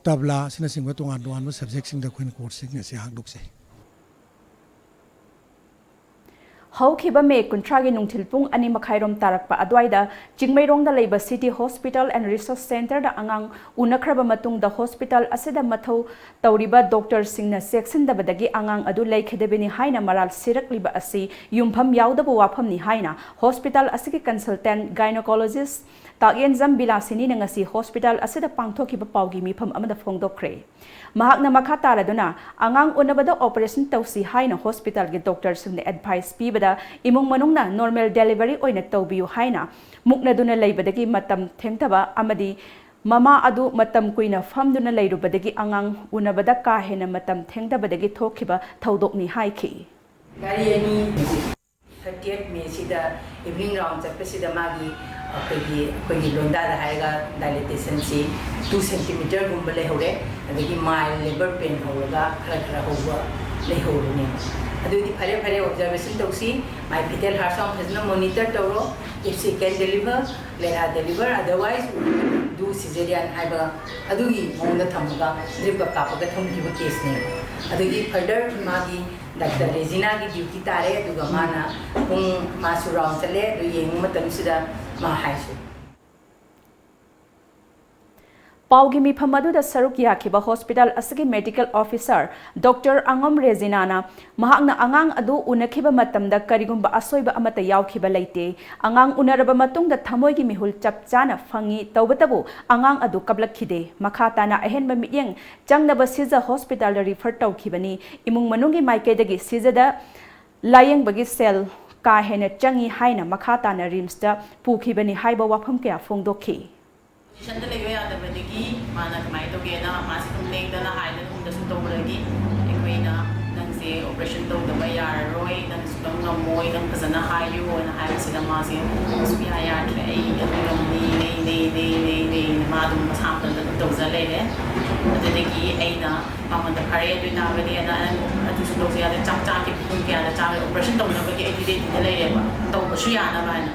tabla ꯑꯁꯤꯅꯆꯤꯡꯕ ꯇꯣꯉꯥꯟ ꯇꯣꯉꯥꯟꯕ ꯁꯕꯖꯦꯛꯁꯤꯡꯗ ꯑꯩꯈꯣꯏꯅ ꯀꯣꯔꯁꯁꯤꯡ ꯑꯁꯤ ꯍꯥꯡꯗꯣꯛꯆꯩ꯫ ꯍꯧꯈꯤꯕ ꯃꯦ ꯀꯨꯟꯊ꯭ꯔꯥꯒꯤ ꯅꯨꯡꯊꯤꯜ ꯄꯨꯡ ꯑꯅꯤ ꯃꯈꯥꯏꯔꯣꯝ ꯇꯥꯔꯛꯄ ꯑꯗꯨꯋꯥꯏꯗ ꯆꯤꯡꯃꯩꯔꯣꯡꯗ ꯂꯩꯕ ꯁꯤꯇꯤ ꯍꯣꯁꯄꯤꯇꯥꯜ ꯑꯦꯟ ꯔꯤꯁꯔꯁ ꯁꯦꯟꯇꯔꯗ ꯑꯉꯥꯡ ꯎꯅꯈ꯭ꯔꯕ ꯃꯇꯨꯡꯗ ꯍꯣꯁꯄꯤꯇꯥꯜ ꯑꯁꯤꯗ ꯃꯊꯧ ꯇꯧꯔꯤꯕ ꯗꯣꯛꯇꯔꯁꯤꯡꯅ ꯆꯦꯛꯁꯤꯟꯗꯕꯗꯒꯤ ꯑꯉꯥꯡ ꯑꯗꯨ ꯂꯩꯈꯤꯗꯕꯅꯤ ꯍꯥꯏꯅ ꯃꯔꯥꯜ ꯁꯤꯔꯛꯂꯤꯕ ꯑꯁꯤ ꯌꯨꯝꯐꯝ ꯌꯥꯎꯗꯕ ꯋꯥꯐꯝꯅꯤ ꯍꯥꯏꯅ ꯍꯣꯁꯄꯤꯇꯥꯜ ꯑꯁꯤꯒꯤ ꯀꯟꯁꯜꯇꯦꯟꯠ ꯒꯥꯏꯅꯣꯀꯣꯂꯣꯖꯤꯁ ꯇꯥꯛꯌꯦꯟꯖꯝ ꯕꯤꯂꯥꯁꯤꯅꯤꯅ ꯉꯁꯤ ꯍꯣꯁꯄꯤꯇꯥꯜ ꯑꯁꯤꯗ ꯄꯥꯡꯊꯣꯛꯈꯤꯕ ꯄꯥꯎꯒꯤ ꯃꯤꯐꯝ ꯑꯃꯗ ꯐꯣꯡꯗꯣꯛꯈ꯭ꯔꯦ꯫ ꯃꯍꯥꯛꯅ ꯃꯈꯥ ꯇꯥꯔꯗꯨꯅ ꯑꯉꯥꯡ ꯎꯅꯕꯗ ꯑꯣꯄꯔꯦꯁꯟ ꯇꯧꯁꯤ ꯍꯥꯏꯅ ꯍꯣꯁꯄꯤꯇꯥꯜꯒꯤ ꯗꯣꯛꯇꯔꯁꯤꯡꯅ ꯑꯦꯗꯚꯥꯏꯁ ꯄꯤꯕꯗ ꯏꯃꯨꯡ ꯃꯅꯨꯡꯅ ꯅꯣꯔꯃꯦꯜ ꯗꯦꯂꯤꯚꯔꯤ ꯑꯣꯏꯅ ꯇꯧꯕꯤꯌꯨ ꯍꯥꯏꯅ ꯃꯨꯛꯅꯗꯨꯅ ꯂꯩꯕꯗꯒꯤ ꯃꯇꯝ ꯊꯦꯡꯊꯕ ꯑꯃꯗꯤ ꯃꯃꯥ ꯑꯗꯨ ꯃꯇꯝ ꯀꯨꯏꯅ ꯐꯝꯗꯨꯅ ꯂꯩꯔꯨꯕꯗꯒꯤ ꯑꯉꯥꯡ ꯎꯅꯕꯗ ꯀꯥ ꯍꯦꯟꯅ ꯃꯇꯝ ꯊꯦꯡꯊꯕꯗꯒꯤ ꯊꯣꯛꯈꯤꯕ ꯊꯧꯗꯣꯛꯅꯤ ꯍꯥꯏꯈꯤ꯫ ꯒꯥꯔꯤ ꯑꯅꯤ ꯊꯥꯔꯇꯤꯌꯦꯠ ꯃꯦꯁꯤꯗ ꯏꯚꯤꯅꯤꯡ ꯔꯥꯎꯟ ꯆꯠꯄꯁꯤꯗ ꯃꯥꯒꯤ ꯑꯩꯈꯣꯏꯒꯤ ꯑꯩꯈꯣꯏꯒꯤ ꯂꯣꯟꯗꯥꯗ ꯍꯥꯏꯔꯒ dilatation ꯁꯤ two centimeter ꯒꯨꯝꯕ ꯂꯩꯍꯧꯔꯦ, ꯑꯗꯒꯤ mild labour pain ꯍꯧꯔꯒ ꯈꯔ ꯈꯔ ꯍꯧꯕ ꯂꯩꯍꯧꯕꯅꯦ꯫ ꯑꯗꯨꯗꯤ ꯐꯔꯦ ꯐꯔꯦ, observation ꯇꯧꯁꯤ, ꯃꯥꯏ fetal heart sound ꯐꯖꯅ monitor ꯇꯧꯔꯣ, if she can deliver, let her deliver, otherwise do cesarean ꯍꯥꯏꯕ ꯑꯗꯨꯒꯤ ꯃꯑꯣꯡꯗ ꯊꯝꯃꯒ drip ꯀꯥꯞꯄꯒ ꯊꯝꯈꯤꯕ case ꯅꯦ꯫ ꯑꯗꯨꯒꯤ further ꯃꯥꯒꯤ ꯗꯥꯛꯇꯔ ꯔꯦꯖꯤꯅꯥꯒꯤ duty ꯇꯥꯔꯦ, ꯑꯗꯨꯒ ꯃꯥꯅ ꯄꯨꯡ ꯃꯥꯁꯨ round ꯆꯠꯂꯦ, ꯑꯗꯨ ꯌꯦꯡꯕ ꯃꯇꯝꯁꯤꯗ ꯃꯥ ꯍꯥꯏꯁꯦ꯫ ꯄꯥꯎꯒꯤ ꯃꯤꯐꯝ ꯑꯗꯨꯗ ꯁꯔꯨꯛ ꯌꯥꯈꯤꯕ hospital ꯑꯁꯤꯒꯤ medical officer Doctor ꯑꯉꯝ ꯔꯦꯖꯤꯅꯥꯅ ꯃꯍꯥꯛꯅ ꯑꯉꯥꯡ ꯑꯗꯨ ꯎꯅꯈꯤꯕ ꯃꯇꯝꯗ ꯀꯔꯤꯒꯨꯝꯕ ꯑꯁꯣꯏꯕ ꯑꯃꯠꯇ ꯌꯥꯎꯈꯤꯕ ꯂꯩꯇꯦ꯫ ꯑꯉꯥꯡ ꯎꯅꯔꯕ ꯃꯇꯨꯡꯗ ꯊꯃꯣꯏꯒꯤ ꯃꯤꯍꯨꯜ ꯆꯞ ꯆꯥꯅ ꯐꯪꯏ, ꯇꯧꯕꯇꯕꯨ ꯑꯉꯥꯡ ꯑꯗꯨ ꯀꯞꯂꯛꯈꯤꯗꯦ꯫ ꯃꯈꯥ ꯇꯥꯅ ꯑꯍꯦꯟꯕ ꯃꯤꯠꯌꯦꯡ ꯆꯪꯅꯕ ꯁꯤꯖ hospital ꯗ refer ꯇꯧꯈꯤꯕꯅꯤ꯫ ꯏꯃꯨꯡ ꯃꯅꯨꯡꯒꯤ ꯃꯥꯏꯀꯩꯗꯒꯤ ꯁꯤꯖꯗ ꯂꯥꯌꯦꯡꯕꯒꯤ ꯁꯦꯜ ꯀꯥ ꯍꯦꯟꯅ ꯆꯪꯏ ꯍꯥꯏꯅ ꯃꯈꯥ ꯇꯥꯅ ꯔꯤꯝꯁꯇ ꯄꯨꯈꯤꯕꯅꯤ ꯍꯥꯏꯕ ꯋꯥꯐꯝ ꯀꯌꯥ ꯐꯣꯡꯗꯣꯛꯈꯤ꯫ ꯄꯣꯖꯤꯁꯟꯗ ꯂꯩꯕ ꯌꯥꯗꯕꯗꯒꯤ ꯃꯥꯅ ꯀꯃꯥꯏꯅ ꯇꯧꯒꯦꯅ, ꯃꯥꯁꯦ ꯑꯗꯨꯝ ꯂꯦꯡꯗꯅ ꯍꯥꯏꯗꯅ ꯎꯝꯗꯁꯨ ꯇꯧꯕꯗꯒꯤ ꯑꯩꯈꯣꯏꯅ ꯅꯪꯁꯦ ꯑꯣꯄꯔꯦꯁꯟ ꯇꯧꯗꯕ ꯌꯥꯔꯔꯣꯏ, ꯅꯪ ꯁꯨꯛꯉꯝ ꯉꯝꯃꯣꯏ, ꯅꯪ ꯐꯖꯅ ꯍꯥꯏꯌꯨꯅ ꯍꯥꯏꯕꯁꯤꯗ ꯃꯥꯁꯦ ꯁꯨꯛꯌꯥ ꯌꯥꯗ꯭ꯔꯦ, ꯑꯩ ꯑꯗꯨꯝ ꯉꯝꯅꯤ, ꯅꯦ ꯅꯦ ꯅꯦ ꯅꯦ ꯅꯦꯅ ꯃꯥ ꯑꯗꯨꯝ ꯃꯁꯥ ꯃꯊꯟꯇ ꯑꯗꯨꯝ ꯇꯧꯖ ꯂꯩꯔꯦ꯫ ꯑꯗꯨꯗꯒꯤ ꯑꯩꯅ ꯃꯉꯣꯟꯗ ꯐꯔꯦ ꯑꯗꯨ ꯑꯣꯏꯇꯥꯔꯒꯗꯤ ꯑꯅ ꯑꯗꯨꯁꯨ ꯇꯧꯖ ꯌꯥꯗꯦ, ꯆꯥꯛ ꯆꯥꯈꯤꯕ ꯄꯨꯡ ꯀꯌꯥꯗ ꯆꯥꯈ꯭ꯔꯦ, ꯑꯣꯄꯔꯦꯁꯟ ꯇꯧꯅꯕꯒꯤ ꯑꯩꯗꯤ ꯔꯦꯗꯤꯗ ꯂꯩꯔꯦꯕ, ꯇꯧꯕꯁꯨ ꯌꯥꯅꯕ ꯍꯥꯏꯅ꯫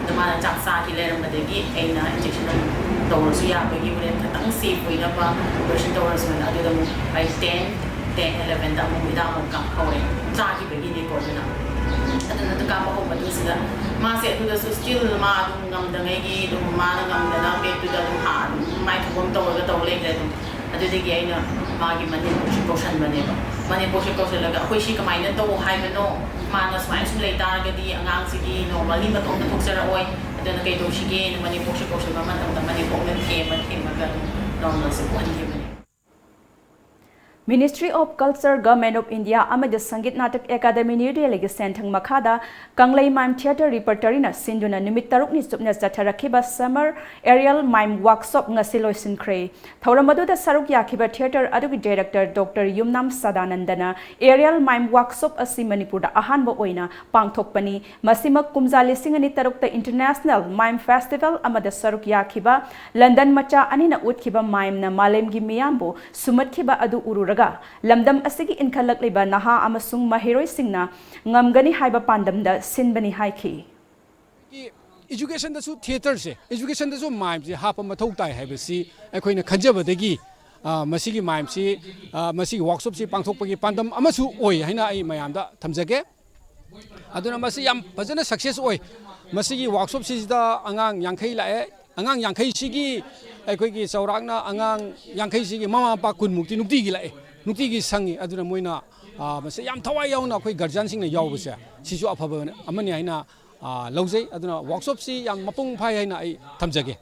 ꯑꯗꯣ ꯃꯥꯅ ꯆꯥꯛ ꯆꯥꯈꯤ ꯂꯩꯔꯝꯕꯗꯒꯤ ꯑꯩꯅ ꯏꯟꯖꯦꯛꯁꯟ ꯑꯃꯨꯛ ꯇꯧꯔꯁꯨ ꯌꯥꯕꯒꯤ ꯍꯣꯔꯦꯟ ꯈꯤꯇꯪ ꯁꯦꯐ ꯑꯣꯏꯅꯕ ꯑꯣꯄꯔꯦꯁꯟ ꯇꯧꯔꯁꯨꯅ ꯑꯗꯨꯗ ꯑꯃꯨꯛ ꯑꯩ ten, ten eleven ꯗ ꯑꯃꯨꯛ ꯍꯤꯗꯥꯛ ꯑꯃꯨꯛ ꯀꯥꯞꯍꯧꯔꯦ꯫ ꯆꯥꯈꯤꯕꯒꯤꯅꯤꯀꯣ ꯑꯗꯨꯅ꯫ ꯑꯗꯨꯅ ꯑꯗꯨ ꯀꯥꯞꯄ ꯍꯧꯕ ꯃꯇꯨꯡꯁꯤꯗ ꯃꯥꯁꯦ ꯑꯗꯨꯗꯁꯨ still ꯃꯥ ꯑꯗꯨꯝ ꯉꯝꯗꯉꯩꯒꯤ ꯑꯗꯨꯝ ꯃꯥꯅ ꯉꯝꯗꯅ ꯕꯦꯗꯇꯨꯗ ꯑꯗꯨꯝ ꯍꯥ ꯑꯗꯨꯝ ꯃꯥꯏ ꯊꯣꯛꯄ ꯑꯃ ꯇꯧꯔꯒ ꯇꯧ ꯂꯩꯈ꯭ꯔꯦ ꯑꯗꯨꯝ꯫ ꯑꯗꯨꯗꯒꯤ ꯑꯩꯅ ꯃꯥꯒꯤ ꯃꯅꯦꯝꯄꯣꯛꯁꯤ ꯀꯧꯁꯟꯕꯅꯦꯕ꯫ ꯃꯅꯦꯝꯄꯣꯛꯁꯤ ꯀꯧꯁꯜꯂꯒ ꯑꯩꯈꯣꯏ ꯁꯤ ꯀꯃꯥꯏꯅ ꯇꯧ ꯍꯥꯏꯕꯅꯣ? ꯃꯥꯅ ꯁꯨꯃꯥꯏꯅ ꯁꯨꯝ ꯂꯩ ꯇꯥꯔꯒꯗꯤ ꯑꯉꯥꯡꯁꯤꯒꯤ normally ꯃꯇꯣꯝꯇ ꯊꯣꯛꯆꯔꯛꯑꯣꯏ꯫ ꯑꯗꯨꯅ ꯀꯩꯗꯧꯁꯤꯒꯦꯅ ꯃꯅꯦꯝꯄꯣꯛꯁꯤ ꯀꯧꯁꯟꯕ ꯃꯇꯝꯗ ꯃꯅꯦꯝꯄꯣꯛꯅ ꯊꯦꯝꯃ ꯊꯦꯝꯃꯒ ꯑꯗꯨꯝ normalꯁꯦ ꯄꯨꯍꯟꯈꯤꯕꯅꯦ꯫ Ministry of Culture, Government of India ꯑꯃꯗꯤ ꯁꯪꯒꯤꯠ ꯅꯥꯇꯛ ꯑꯦꯀꯥꯗꯃꯤ ꯅ꯭ꯌꯨ ꯗꯦꯜꯂꯤꯒꯤ ꯁꯦꯟꯊꯪ ꯃꯈꯥꯗ ꯀꯪꯂꯩ ꯃꯥꯏꯝ ꯊꯤꯌꯦꯇꯔ ꯔꯤꯄꯔꯇꯔꯤꯅ ꯁꯤꯟꯗꯨꯅ ꯅꯨꯃꯤꯠ ꯇꯔꯨꯛꯅꯤ ꯆꯨꯞꯅ ꯆꯠꯊꯔꯛꯈꯤꯕ Summer Aerial Mime Workshop ꯉꯁꯤ ꯂꯣꯏꯁꯤꯟꯈ꯭ꯔꯦ꯫ ꯊꯧꯔꯝ ꯑꯗꯨꯗ ꯁꯔꯨꯛ ꯌꯥꯈꯤꯕ ꯊꯤꯌꯦꯇꯔ ꯑꯗꯨꯒꯤ ꯗꯥꯏꯔꯦꯛꯇꯔ ꯗꯣꯛꯇꯔ ꯌꯨꯝꯅꯥꯝ ꯁꯗꯥꯅꯟꯗꯅ Aerial Mime Workshop ꯑꯁꯤ ꯃꯅꯤꯄꯨꯔꯗ ꯑꯍꯥꯟꯕ ꯑꯣꯏꯅ ꯄꯥꯡꯊꯣꯛꯄꯅꯤ꯫ ꯃꯁꯤꯃꯛ ꯀꯨꯝꯖꯥ ꯂꯤꯁꯤꯡ ꯑꯅꯤ ꯇꯔꯨꯛꯇ International Mime Festival ꯑꯃꯗ ꯁꯔꯨꯛ ꯌꯥꯈꯤꯕ ꯂꯟꯗꯟ ꯃꯆꯥ ꯑꯅꯤꯅ ꯎꯠꯈꯤꯕ mime ꯅ ꯃꯥꯂꯦꯝꯒꯤ ꯃꯤꯌꯥꯝꯕꯨ ꯁꯨꯝꯍꯠꯈꯤꯕ ꯑꯗꯨ ꯎꯔꯨꯔꯒ, ꯂꯝꯗꯝ ꯑꯁꯤꯒꯤ ꯏꯟꯈꯠꯂꯛꯂꯤꯕ ꯅꯍꯥ ꯑꯃꯁꯨꯡ ꯃꯍꯩꯔꯣꯏꯁꯤꯡꯅ ꯉꯝꯒꯅꯤ ꯍꯥꯏꯕ ꯄꯥꯟꯗꯝꯗ ꯁꯤꯟꯕꯅꯤ ꯍꯥꯏꯈꯤ꯫ ꯑꯦꯖꯨꯀꯦꯁꯟꯗꯁꯨ ꯊꯤꯌꯦꯇꯔꯁꯦ, ꯑꯦꯖꯨꯀꯦꯁꯟꯗꯁꯨ mime ꯁꯦ ꯍꯥꯞꯄ ꯃꯊꯧ ꯇꯥꯏ ꯍꯥꯏꯕꯁꯤ ꯑꯩꯈꯣꯏꯅ ꯈꯟꯖꯕꯗꯒꯤ, ꯑ, ꯃꯁꯤꯒꯤ mime ꯁꯤ, ꯑ, ꯃꯁꯤꯒꯤ ꯋꯥꯔꯛꯁꯣꯞꯁꯤ ꯄꯥꯡꯊꯣꯛꯄꯒꯤ ꯄꯥꯟꯗꯝ ꯑꯃꯁꯨ ꯑꯣꯏ ꯍꯥꯏꯅ ꯑꯩ ꯃꯌꯥꯝꯗ ꯊꯝꯖꯒꯦ꯫ ꯑꯗꯨꯅ ꯃꯁꯤ ꯌꯥꯝ ꯐꯖꯅ ꯁꯛꯁꯦꯁ ꯑꯣꯏ꯫ ꯃꯁꯤꯒꯤ ꯋꯥꯔꯛꯁꯣꯞꯁꯤꯗ ꯑꯉꯥꯡ ꯌꯥꯡꯈꯩ ꯂꯥꯛꯑꯦ꯫ ꯑꯉꯥꯡ ꯌꯥꯡꯈꯩꯁꯤꯒꯤ ꯑꯩꯈꯣꯏꯒꯤ ꯆꯥꯎꯔꯥꯛꯅ ꯑꯉꯥꯡ ꯌꯥꯡꯈꯩꯁꯤꯒꯤ ꯃꯃꯥ ꯃꯄꯥ ꯀꯨꯟꯃꯨꯛꯇꯤ ꯅꯨꯡꯇꯤꯒꯤ ꯂꯥꯛꯑꯦ, ꯅꯨꯡꯇꯤꯒꯤ ꯁꯪꯉꯤ꯫ ꯑꯗꯨꯅ ꯃꯣꯏꯅ, ꯑ, ꯃꯁꯤ ꯌꯥꯝ ꯊꯋꯥꯏ ꯌꯥꯎꯅ ꯑꯩꯈꯣꯏ ꯒꯥꯔꯖꯤꯌꯥꯟꯁꯤꯡꯅ ꯌꯥꯎꯕꯁꯦ ꯁꯤꯁꯨ ꯑꯐꯕ ꯑꯃꯅꯤ ꯍꯥꯏꯅ, ꯑ, ꯂꯧꯖꯩ꯫ ꯑꯗꯨꯅ ꯋꯥꯔꯛꯁꯣꯞꯁꯤ ꯌꯥꯝ ꯃꯄꯨꯡ ꯐꯥꯏ ꯍꯥꯏꯅ ꯑꯩ ꯊꯝꯖꯒꯦ꯫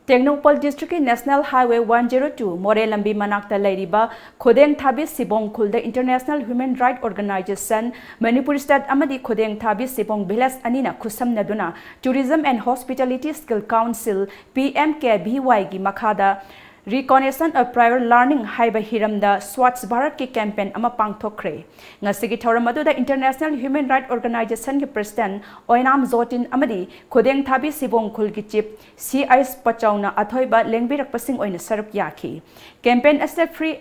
ꯇꯦꯡꯅꯧꯄꯜ ꯗꯤꯁꯇ꯭ꯔꯤꯛꯀꯤ National Highway one zero two ꯃꯣꯔꯦ ꯂꯝꯕꯤ ꯃꯅꯥꯛꯇ ꯂꯩꯔꯤꯕ ꯈꯨꯗꯦꯡ ꯊꯥꯕꯤ ꯁꯤꯕꯣꯡ ꯈꯨꯜꯗ International Human Rights Organization Manipur state ꯑꯃꯗꯤ ꯈꯨꯗꯦꯡ ꯊꯥꯕꯤ ꯁꯤꯕꯣꯡ ꯚꯤꯂꯦꯖ ꯑꯅꯤꯅ ꯈꯨꯠꯁꯝꯅꯗꯨꯅ Tourism and Hospitality Skill Council, P M K V Y ꯒꯤ ꯃꯈꯥꯗ Recognition of Prior Learning ꯍꯥꯏꯕ ꯍꯤꯔꯝꯗ ꯁ꯭ꯋꯥꯆ ꯚꯥꯔꯠꯀꯤ ꯀꯦꯝꯄꯦꯟ ꯑꯃ ꯄꯥꯡꯊꯣꯛꯈ꯭ꯔꯦ꯫ ꯉꯁꯤꯒꯤ ꯊꯧꯔꯝ ꯑꯗꯨꯗ International Human Rights Organization ꯒꯤ ꯄ꯭ꯔꯦꯁꯤꯗꯦꯟꯠ ꯑꯣꯏꯅꯥꯝ ꯖꯣꯇꯤꯟ ꯑꯃꯗꯤ ꯈꯨꯗꯦꯡ ꯊꯥꯕꯤ ꯁꯤꯕꯣꯡ ꯈꯨꯜꯒꯤ ꯆꯤꯐ ꯁꯤ ꯑꯩꯆ ꯄꯆꯧꯅ ꯑꯊꯣꯏꯕ ꯂꯦꯡꯕꯤꯔꯛꯄꯁꯤꯡ ꯑꯣꯏꯅ ꯁꯔꯨꯛ ꯌꯥꯈꯤ꯫ ꯀꯦꯝꯄꯦꯟ ꯑꯁꯤꯗ ꯐ꯭ꯔꯤ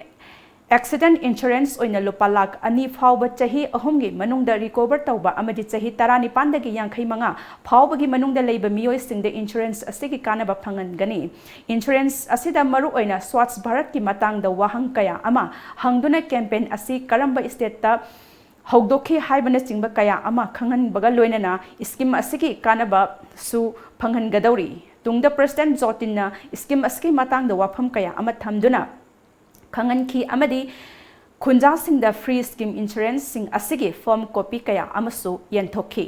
ꯑꯦꯛꯁꯤꯗꯦꯟꯠ ꯏꯟꯁꯨꯔꯦꯟꯁ ꯑꯣꯏꯅ ꯂꯨꯄꯥ ꯂꯥꯈ ꯑꯅꯤ ꯐꯥꯎꯕ ꯆꯍꯤ ꯑꯍꯨꯝꯒꯤ ꯃꯅꯨꯡꯗ ꯔꯤꯀꯣꯚꯔ ꯇꯧꯕ ꯑꯃꯗꯤ ꯆꯍꯤ ꯇꯔꯥꯅꯤꯄꯥꯟꯗꯒꯤ ꯌꯥꯡꯈꯩ ꯃꯉꯥ ꯐꯥꯎꯕꯒꯤ ꯃꯅꯨꯡꯗ ꯂꯩꯕ ꯃꯤꯑꯣꯏꯁꯤꯡꯗ ꯏꯟꯁꯨꯔꯦꯟꯁ ꯑꯁꯤꯒꯤ ꯀꯥꯟꯅꯕ ꯐꯪꯍꯟꯒꯅꯤ꯫ ꯏꯟꯁꯨꯔꯦꯟꯁ ꯑꯁꯤꯗ ꯃꯔꯨꯑꯣꯏꯅ ꯁ꯭ꯋꯥꯆ ꯚꯥꯔꯠꯀꯤ ꯃꯇꯥꯡꯗ ꯋꯥꯍꯪ ꯀꯌꯥ ꯑꯃ ꯍꯪꯗꯨꯅ ꯀꯦꯝꯄꯦꯟ ꯑꯁꯤ ꯀꯔꯝꯕ ꯁ꯭ꯇꯦꯠꯇ ꯍꯧꯗꯣꯛꯈꯤ ꯍꯥꯏꯕꯅꯆꯤꯡꯕ ꯀꯌꯥ ꯑꯃ ꯈꯪꯍꯟꯕꯒ ꯂꯣꯏꯅꯅ ꯁ꯭ꯀꯤꯝ ꯑꯁꯤꯒꯤ ꯀꯥꯟꯅꯕꯁꯨ ꯐꯪꯍꯟꯒꯗꯧꯔꯤ꯫ ꯇꯨꯡꯗ ꯄ꯭ꯔꯦꯁꯤꯗꯦꯟꯠ ꯖꯣꯇꯤꯟꯅ ꯁ꯭ꯀꯤꯝ ꯑꯁꯤꯒꯤ ꯃꯇꯥꯡꯗ ꯋꯥꯐꯝ ꯀꯌꯥ ꯑꯃ ꯊꯝꯗꯨꯅ ꯈꯪꯍꯟꯈꯤ ꯑꯃꯗꯤ ꯈꯨꯟꯖꯥꯁꯤꯡꯗ ꯐ꯭ꯔꯤ ꯁ꯭ꯀꯤꯝ ꯏꯟꯁꯨꯔꯦꯟꯁꯁꯤꯡ ꯑꯁꯤꯒꯤ ꯐꯣꯔꯝ ꯀꯣꯄꯤ ꯀꯌꯥ ꯑꯃꯁꯨ ꯌꯦꯟꯊꯣꯛꯈꯤ꯫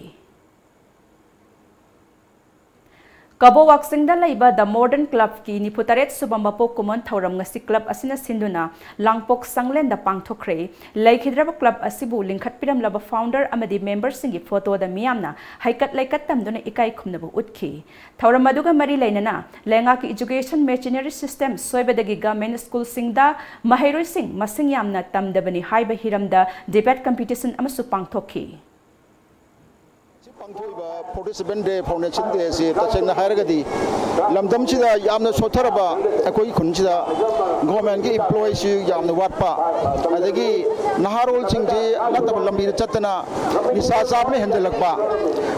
ꯀꯕꯣ ꯋꯥꯛꯆꯤꯡꯗ ꯂꯩꯕ The Modern Clubꯀꯤ ꯅꯤꯐꯨꯇꯔꯦꯠ ꯁꯨꯕ ꯃꯄꯣꯛ ꯀꯨꯝꯑꯣꯟ ꯊꯧꯔꯝ ꯉꯁꯤ club ꯑꯁꯤꯅ ꯁꯤꯟꯗꯨꯅ ꯂꯥꯡꯄꯣꯛ ꯁꯪꯂꯦꯟꯗ ꯄꯥꯡꯊꯣꯛꯈ꯭ꯔꯦ꯫ ꯂꯩꯈꯤꯗ꯭ꯔꯕ club ꯑꯁꯤꯕꯨ ꯂꯤꯡꯈꯠꯄꯤꯔꯝꯂꯕ founder ꯑꯃꯗꯤ memberꯁꯤꯡꯒꯤ photoꯗ ꯃꯤꯌꯥꯝꯅ ꯍꯩꯀꯠ ꯂꯩꯀꯠ ꯇꯝꯗꯨꯅ ꯏꯀꯥꯏ ꯈꯨꯝꯅꯕ ꯎꯠꯈꯤ꯫ ꯊꯧꯔꯝ ꯑꯗꯨꯒ ꯃꯔꯤ ꯂꯩꯅꯅ ꯂꯩꯉꯥꯛꯀꯤ education machinery system ꯁꯣꯏꯕꯗꯒꯤ government schoolꯁꯤꯡꯗ ꯃꯍꯩꯔꯣꯏꯁꯤꯡ ꯃꯁꯤꯡ ꯌꯥꯝꯅ ꯇꯝꯗꯕꯅꯤ ꯍꯥꯏꯕ ꯍꯤꯔꯝꯗ debate competition ꯑꯃꯁꯨ ꯄꯥꯡꯊꯣꯛꯈꯤ꯫ ꯄꯥꯡꯊꯣꯛꯏꯕ forty-seven day foundation day ꯑꯁꯤ ꯇꯁꯦꯡꯅ ꯍꯥꯏꯔꯒꯗꯤ ꯂꯝꯗꯝꯁꯤꯗ ꯌꯥꯝꯅ ꯁꯣꯠꯊꯔꯕ, ꯑꯩꯈꯣꯏꯒꯤ ꯈꯨꯟꯁꯤꯗ governmentꯀꯤ employeeꯁꯤ ꯌꯥꯝꯅ ꯋꯥꯠꯄ, ꯑꯗꯒꯤ ꯅꯍꯥꯔꯣꯜꯁꯤꯡꯁꯤ ꯅꯠꯇꯕ ꯂꯝꯕꯤꯗ ꯆꯠꯇꯅ ꯅꯤꯁꯥ ꯆꯥꯕꯅ ꯍꯦꯟꯖꯜꯂꯛꯄ,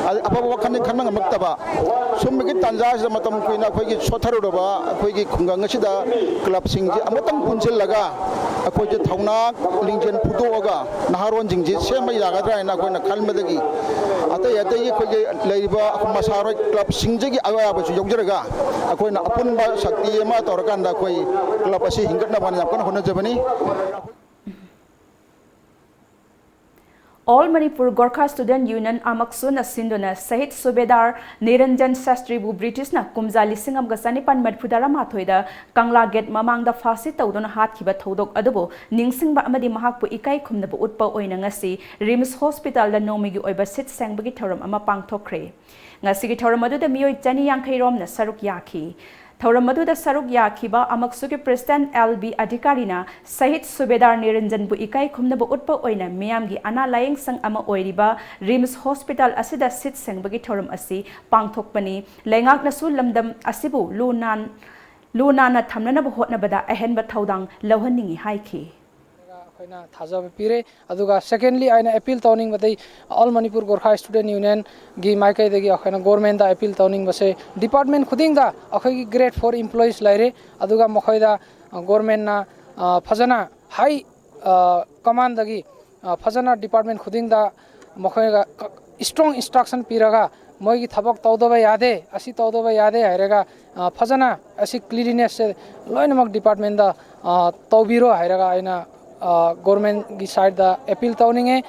ꯑꯗ ꯑꯐꯕ ꯋꯥꯈꯜ ꯈꯟꯕ ꯉꯝꯃꯛꯇꯕ, ꯁꯨꯝꯕꯒꯤ ꯇꯥꯟꯖꯥꯁꯤꯗ ꯃꯇꯝ ꯀꯨꯏꯅ ꯑꯩꯈꯣꯏꯒꯤ ꯁꯣꯠꯊꯔꯨꯔꯕ ꯑꯩꯈꯣꯏꯒꯤ ꯈꯨꯡꯒꯪ ꯑꯁꯤꯗ clubꯁꯤꯡꯁꯤ ꯑꯃꯨꯛꯇꯪ ꯄꯨꯟꯁꯤꯜꯂꯒ ꯑꯩꯈꯣꯏꯁꯦ ꯊꯧꯅꯥ ꯂꯤꯡꯖꯦꯜ ꯐꯨꯗꯣꯛꯑꯒ ꯅꯍꯥꯔꯣꯟꯁꯤꯡꯁꯤ ꯁꯦꯝꯕ ꯌꯥꯒꯗ꯭ꯔꯥ ꯍꯥꯏꯅ ꯑꯩꯈꯣꯏꯅ ꯈꯟꯕꯗꯒꯤ ꯑꯇꯩ ꯑꯇꯩꯒꯤ ꯑꯩꯈꯣꯏꯒꯤ ꯂꯩꯔꯤꯕ ꯃꯁꯥꯔꯣꯏ clubꯁꯤꯡꯁꯤꯒꯤ ꯑꯌꯥꯕꯁꯨ ꯌꯥꯎꯖꯔꯒ ꯑꯩꯈꯣꯏꯅ ꯑꯄꯨꯟꯕ ꯁꯛꯇꯤ ꯑꯃ ꯇꯧꯔꯀꯥꯟꯗ ꯑꯩꯈꯣꯏ club ꯑꯁꯤ ꯍꯤꯡꯒꯠꯅꯕ ꯌꯥꯝ ꯀꯟꯅ ꯍꯣꯠꯅꯖꯕꯅꯤ꯫ All Manipur Gorkha Student Union, ꯑꯃꯛꯁꯨꯅ ꯁꯤꯟꯗꯨꯅ ꯁꯍꯤꯗ ꯁꯨꯕꯦꯗꯥꯔ ꯅꯤꯔꯟꯖꯟ ꯁꯥꯁꯇ꯭ꯔꯤꯕꯨ ꯕ꯭ꯔꯤꯇꯤꯁꯅ ꯀꯨꯝꯖꯥ ꯂꯤꯁꯤꯡ ꯑꯃꯒ ꯆꯅꯤꯄꯥꯟ ꯃꯔꯤꯐꯨ ꯇꯔꯥꯃꯥꯊꯣꯏꯗ ꯀꯪꯂꯥ gate ꯃꯃꯥꯡꯗ ꯐꯥꯁꯤ ꯇꯧꯗꯨꯅ ꯍꯥꯠꯈꯤꯕ ꯊꯧꯗꯣꯛ ꯑꯗꯨꯕꯨ ꯅꯤꯡꯁꯤꯡꯕ ꯑꯃꯗꯤ ꯃꯍꯥꯛꯄꯨ ꯏꯀꯥꯏ ꯈꯨꯝꯅꯕ ꯎꯠꯄ ꯑꯣꯏꯅ ꯉꯁꯤ RIMS hospitalꯗ ꯅꯣꯡꯃꯒꯤ ꯑꯣꯏꯕ ꯁꯤꯠ ꯁꯦꯡꯕꯒꯤ ꯊꯧꯔꯝ ꯑꯃ ꯄꯥꯡꯊꯣꯛꯈ꯭ꯔꯦ꯫ ꯉꯁꯤꯒꯤ ꯊꯧꯔꯝ ꯑꯗꯨꯗ ꯃꯤꯑꯣꯏ ꯆꯅꯤ ꯌꯥꯡꯈꯩ ꯔꯣꯝꯅ ꯁꯔꯨꯛ ꯌꯥꯈꯤ꯫ ꯊꯧꯔꯝ ꯑꯗꯨꯗ ꯁꯔꯨꯛ ꯌꯥꯈꯤꯕ ꯑꯃꯛꯁꯨꯒꯤ president L B ꯑꯙꯤꯀꯥꯔꯤꯅ ꯁꯍꯤꯗ ꯁꯨꯕꯦꯗꯥꯔ ꯅꯤꯔꯟꯖꯟꯕꯨ ꯏꯀꯥꯏ ꯈꯨꯝꯅꯕ ꯎꯠꯄ ꯑꯣꯏꯅ ꯃꯤꯌꯥꯝꯒꯤ ꯑꯅꯥ ꯂꯥꯌꯦꯡ ꯁꯪ ꯑꯃ ꯑꯣꯏꯔꯤꯕ RIMS hospital ꯑꯁꯤꯗ ꯁꯤꯠ ꯁꯦꯡꯕꯒꯤ ꯊꯧꯔꯝ ꯑꯁꯤ ꯄꯥꯡꯊꯣꯛꯄꯅꯤ꯫ ꯂꯩꯉꯥꯛꯅꯁꯨ ꯂꯝꯗꯝ ꯑꯁꯤꯕꯨ ꯂꯨ ꯅꯥꯟ-, ꯂꯨ ꯅꯥꯟꯅ ꯊꯝꯅꯅꯕ ꯍꯣꯠꯅꯕꯗ ꯑꯍꯦꯟꯕ ꯊꯧꯗꯥꯡ ꯂꯧꯍꯟꯅꯤꯡꯏ ꯍꯥꯏꯈꯤ꯫ ꯑꯩꯈꯣꯏꯅ ꯊꯥꯖꯕ ꯄꯤꯔꯦ꯫ ꯑꯗꯨꯒ secondly ꯑꯩꯅ appeal ꯇꯧꯅꯤꯡꯕꯗꯤ All Manipur Gorkha Student Unionꯒꯤ ꯃꯥꯏꯀꯩꯗꯒꯤ ꯑꯩꯈꯣꯏꯅ governmentꯗ appeal ꯇꯧꯅꯤꯡꯕꯁꯦ, department ꯈꯨꯗꯤꯡꯗ ꯑꯩꯈꯣꯏꯒꯤ grade four employees ꯂꯩꯔꯦ꯫ ꯑꯗꯨꯒ ꯃꯈꯣꯏꯗ, ꯑ, governmentꯅ, ꯑ, ꯐꯖꯅ high, ꯑ, commandꯗꯒꯤ, ꯑ, ꯐꯖꯅ department ꯈꯨꯗꯤꯡꯗ ꯃꯈꯣꯏꯒ ꯀ-, strong instruction ꯄꯤꯔꯒ ꯃꯣꯏꯒꯤ ꯊꯕꯛ ꯇꯧꯗꯕ ꯌꯥꯗꯦ, ꯑꯁꯤ ꯇꯧꯗꯕ ꯌꯥꯗꯦ ꯍꯥꯏꯔꯒ, ꯑ, ꯐꯖꯅ ꯑꯁꯤ cleanlinessꯁꯦ ꯂꯣꯏꯅꯃꯛ departmentꯗ, ꯑ, ꯇꯧꯕꯤꯔꯣ ꯍꯥꯏꯔꯒ ꯑꯩꯅ, ꯑ, governmentꯀꯤ sideꯗ appeal ꯇꯧꯅꯤꯡꯉꯦ꯫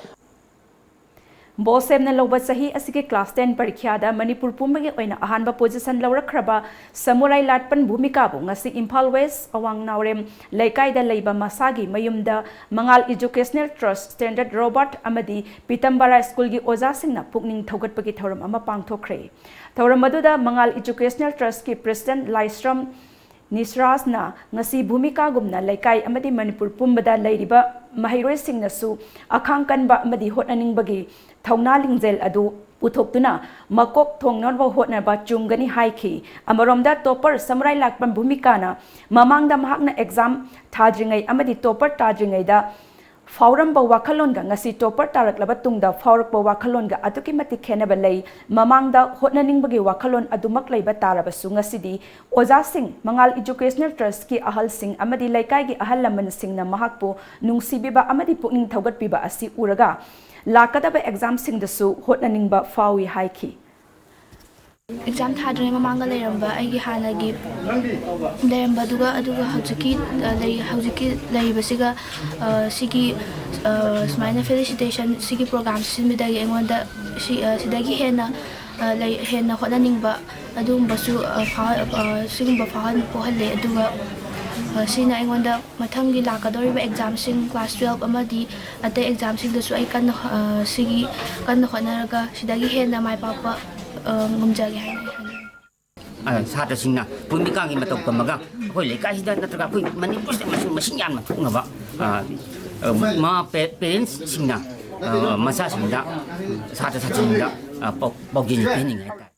ꯕꯣꯁꯦꯝꯅ ꯂꯧꯕ ꯆꯍꯤ ꯑꯁꯤꯒꯤ class ten ꯄꯔꯤꯈ꯭ꯌꯥꯗ ꯃꯅꯤꯄꯨꯔ ꯄꯨꯝꯕꯒꯤ ꯑꯣꯏꯅ ꯑꯍꯥꯟꯕ position ꯂꯧꯔꯛꯈ꯭ꯔꯕ ꯁꯃꯨꯔꯥꯏ ꯂꯥꯠꯄꯟ ꯚꯨꯃꯤꯀꯥꯕꯨ ꯉꯁꯤ ꯏꯝꯐꯥꯜ West ꯑꯋꯥꯡ ꯅꯥꯎꯔꯦꯝ ꯂꯩꯀꯥꯏꯗ ꯂꯩꯕ ꯃꯁꯥꯒꯤ ꯃꯌꯨꯝꯗ ꯃꯉꯥꯜ Educational Trust, Standard Robert ꯑꯃꯗꯤ ꯄꯤꯇꯝꯕꯔꯥ ꯁ꯭ꯀꯨꯜꯒꯤ ꯑꯣꯖꯥꯁꯤꯡꯅ ꯄꯨꯛꯅꯤꯡ ꯊꯧꯒꯠꯄꯒꯤ ꯊꯧꯔꯝ ꯑꯃ ꯄꯥꯡꯊꯣꯛꯈ꯭ꯔꯦ꯫ ꯊꯧꯔꯝ ꯑꯗꯨꯗ ꯃꯉꯥꯜ Educational Trustꯀꯤ President ꯂꯥꯏꯁ꯭ꯔꯝ ꯅꯤꯁꯔꯥꯖꯅ ꯉꯁꯤ ꯚꯨꯃꯤꯀꯥꯒꯨꯝꯅ ꯂꯩꯀꯥꯏ ꯑꯃꯗꯤ ꯃꯅꯤꯄꯨꯔ ꯄꯨꯝꯕꯗ ꯂꯩꯔꯤꯕ ꯃꯍꯩꯔꯣꯏꯁꯤꯡꯅꯁꯨ ꯑꯈꯥꯡ ꯀꯟꯕ ꯑꯃꯗꯤ ꯍꯣꯠꯅꯅꯤꯡꯕꯒꯤ ꯊꯧꯅꯥ ꯂꯤꯡꯖꯦꯜ ꯑꯗꯨ ꯄꯨꯊꯣꯛꯇꯨꯅ ꯃꯀꯣꯛ ꯊꯣꯡꯅꯅꯕ ꯍꯣꯠꯅꯕ ꯆꯨꯝꯒꯅꯤ ꯍꯥꯏꯈꯤ꯫ ꯑꯃꯔꯣꯝꯗ topper ꯁꯃꯨꯔꯥꯏ ꯂꯥꯛꯄꯝ ꯚꯨꯃꯤꯀꯥꯅ ꯃꯃꯥꯡꯗ ꯃꯍꯥꯛꯅ exam ꯊꯥꯗ꯭ꯔꯤꯉꯩ ꯑꯃꯗꯤ topper ꯇꯥꯗ꯭ꯔꯤꯉꯩꯗ ꯐꯥꯎꯔꯝꯕ ꯋꯥꯈꯜꯂꯣꯟꯒ ꯉꯁꯤ topper ꯇꯥꯔꯛꯂꯕ ꯇꯨꯡꯗ ꯐꯥꯎꯔꯛꯄ ꯋꯥꯈꯜꯂꯣꯟꯒ ꯑꯗꯨꯛꯀꯤ ꯃꯇꯤꯛ ꯈꯦꯠꯅꯕ ꯂꯩ꯫ ꯃꯃꯥꯡꯗ ꯍꯣꯠꯅꯅꯤꯡꯕꯒꯤ ꯋꯥꯈꯜꯂꯣꯟ ꯑꯗꯨꯃꯛ ꯂꯩꯕ ꯇꯥꯔꯕꯁꯨ ꯉꯁꯤꯗꯤ ꯑꯣꯖꯥꯁꯤꯡ, ꯃꯉꯥꯜ Educational Trustꯀꯤ ꯑꯍꯜꯁꯤꯡ ꯑꯃꯗꯤ ꯂꯩꯀꯥꯏꯒꯤ ꯑꯍꯜ ꯂꯃꯟꯁꯤꯡꯅ ꯃꯍꯥꯛꯄꯨ ꯅꯨꯡꯁꯤꯕꯤꯕ ꯑꯃꯗꯤ ꯄꯨꯛꯅꯤꯡ ꯊꯧꯒꯠꯄꯤꯕ ꯑꯁꯤ ꯎꯔꯒ ꯂꯥꯛꯀꯗꯕ examꯁꯤꯡꯗꯁꯨ ꯍꯣꯠꯅꯅꯤꯡꯕ ꯐꯥꯎꯏ ꯍꯥꯏꯈꯤ꯫ Exam ꯊꯥꯗ꯭ꯔꯤꯉꯩ ꯃꯃꯥꯡꯗ ꯂꯩꯔꯝꯕ ꯑꯩꯒꯤ ꯍꯥꯟꯅꯒꯤ ꯂꯩꯔꯝꯕꯗꯨꯒ ꯑꯗꯨꯒ ꯍꯧꯖꯤꯛꯀꯤ, ꯑ, ꯂꯩ-, ꯍꯧꯖꯤꯛꯀꯤ ꯂꯩꯔꯤꯕꯁꯤꯒ, ꯑ, ꯁꯤꯒꯤ, ꯑ, ꯁꯨꯃꯥꯏꯅ felicitation ꯁꯤꯒꯤ program ꯁꯤꯟꯕꯗꯒꯤ ꯑꯩꯉꯣꯟꯗ ꯁꯤ, ꯑ, ꯁꯤꯗꯒꯤ ꯍꯦꯟꯅ, ꯑ, ꯂꯩ-, ꯍꯦꯟꯅ ꯍꯣꯠꯅꯅꯤꯡꯕ ꯑꯗꯨꯒꯨꯝꯕꯁꯨ, ꯑ, ꯐꯥꯎꯍ-, ꯑ, ꯁꯤꯒꯨꯝꯕ ꯐꯥꯎꯍꯟ-, ꯄꯣꯛꯍꯜꯂꯦ꯫ ꯑꯗꯨꯒ, ꯑ, ꯁꯤꯅ ꯑꯩꯉꯣꯟꯗ ꯃꯊꯪꯒꯤ ꯂꯥꯛꯀꯗꯧꯔꯤꯕ examꯁꯤꯡ, class twelve ꯑꯃꯗꯤ ꯑꯇꯩ examꯁꯤꯡꯗꯁꯨ ꯑꯩ ꯀꯟꯅ ꯍꯣ-, ꯑ, ꯁꯤꯒꯤ ꯀꯟꯅ ꯍꯣꯠꯅꯔꯒ ꯁꯤꯗꯒꯤ ꯍꯦꯟꯅ ꯃꯥꯏ ꯄꯥꯛꯄ, ꯑ, ꯉꯝꯖꯒꯦ ꯍꯥꯏꯅ ꯑꯩ ꯈꯜꯂꯤ꯫ ꯑ, ꯁꯥꯇ꯭ꯔꯁꯤꯡꯅ ꯄꯨꯟꯕꯤ ꯀꯥꯡꯒꯤ ꯃꯇꯧ ꯇꯝꯃꯒ ꯑꯩꯈꯣꯏ ꯂꯩꯀꯥꯏꯁꯤꯗ ꯅꯠꯇ꯭ꯔꯒ ꯑꯩꯈꯣꯏ ꯃꯅꯤꯄꯨꯔꯁꯤꯗ ꯃꯁꯤꯡ, ꯃꯁꯤꯡ ꯌꯥꯝꯅ ꯊꯣꯛꯅꯕ, ꯑ, ꯑ, ꯃꯃꯥ ꯄꯦ-, parentsꯁꯤꯡꯅ, ꯑ, ꯃꯆꯥꯁꯤꯡꯗ, ꯁꯥꯇ꯭ꯔ ꯁꯥꯇ꯭ꯔꯁꯤꯡꯗ, ꯑ, ꯄꯥꯎ-, ꯄꯥꯎꯖꯦꯜ ꯄꯤꯍꯟꯅꯤꯡꯉꯤ ꯍꯥꯏꯇꯥꯔꯦ꯫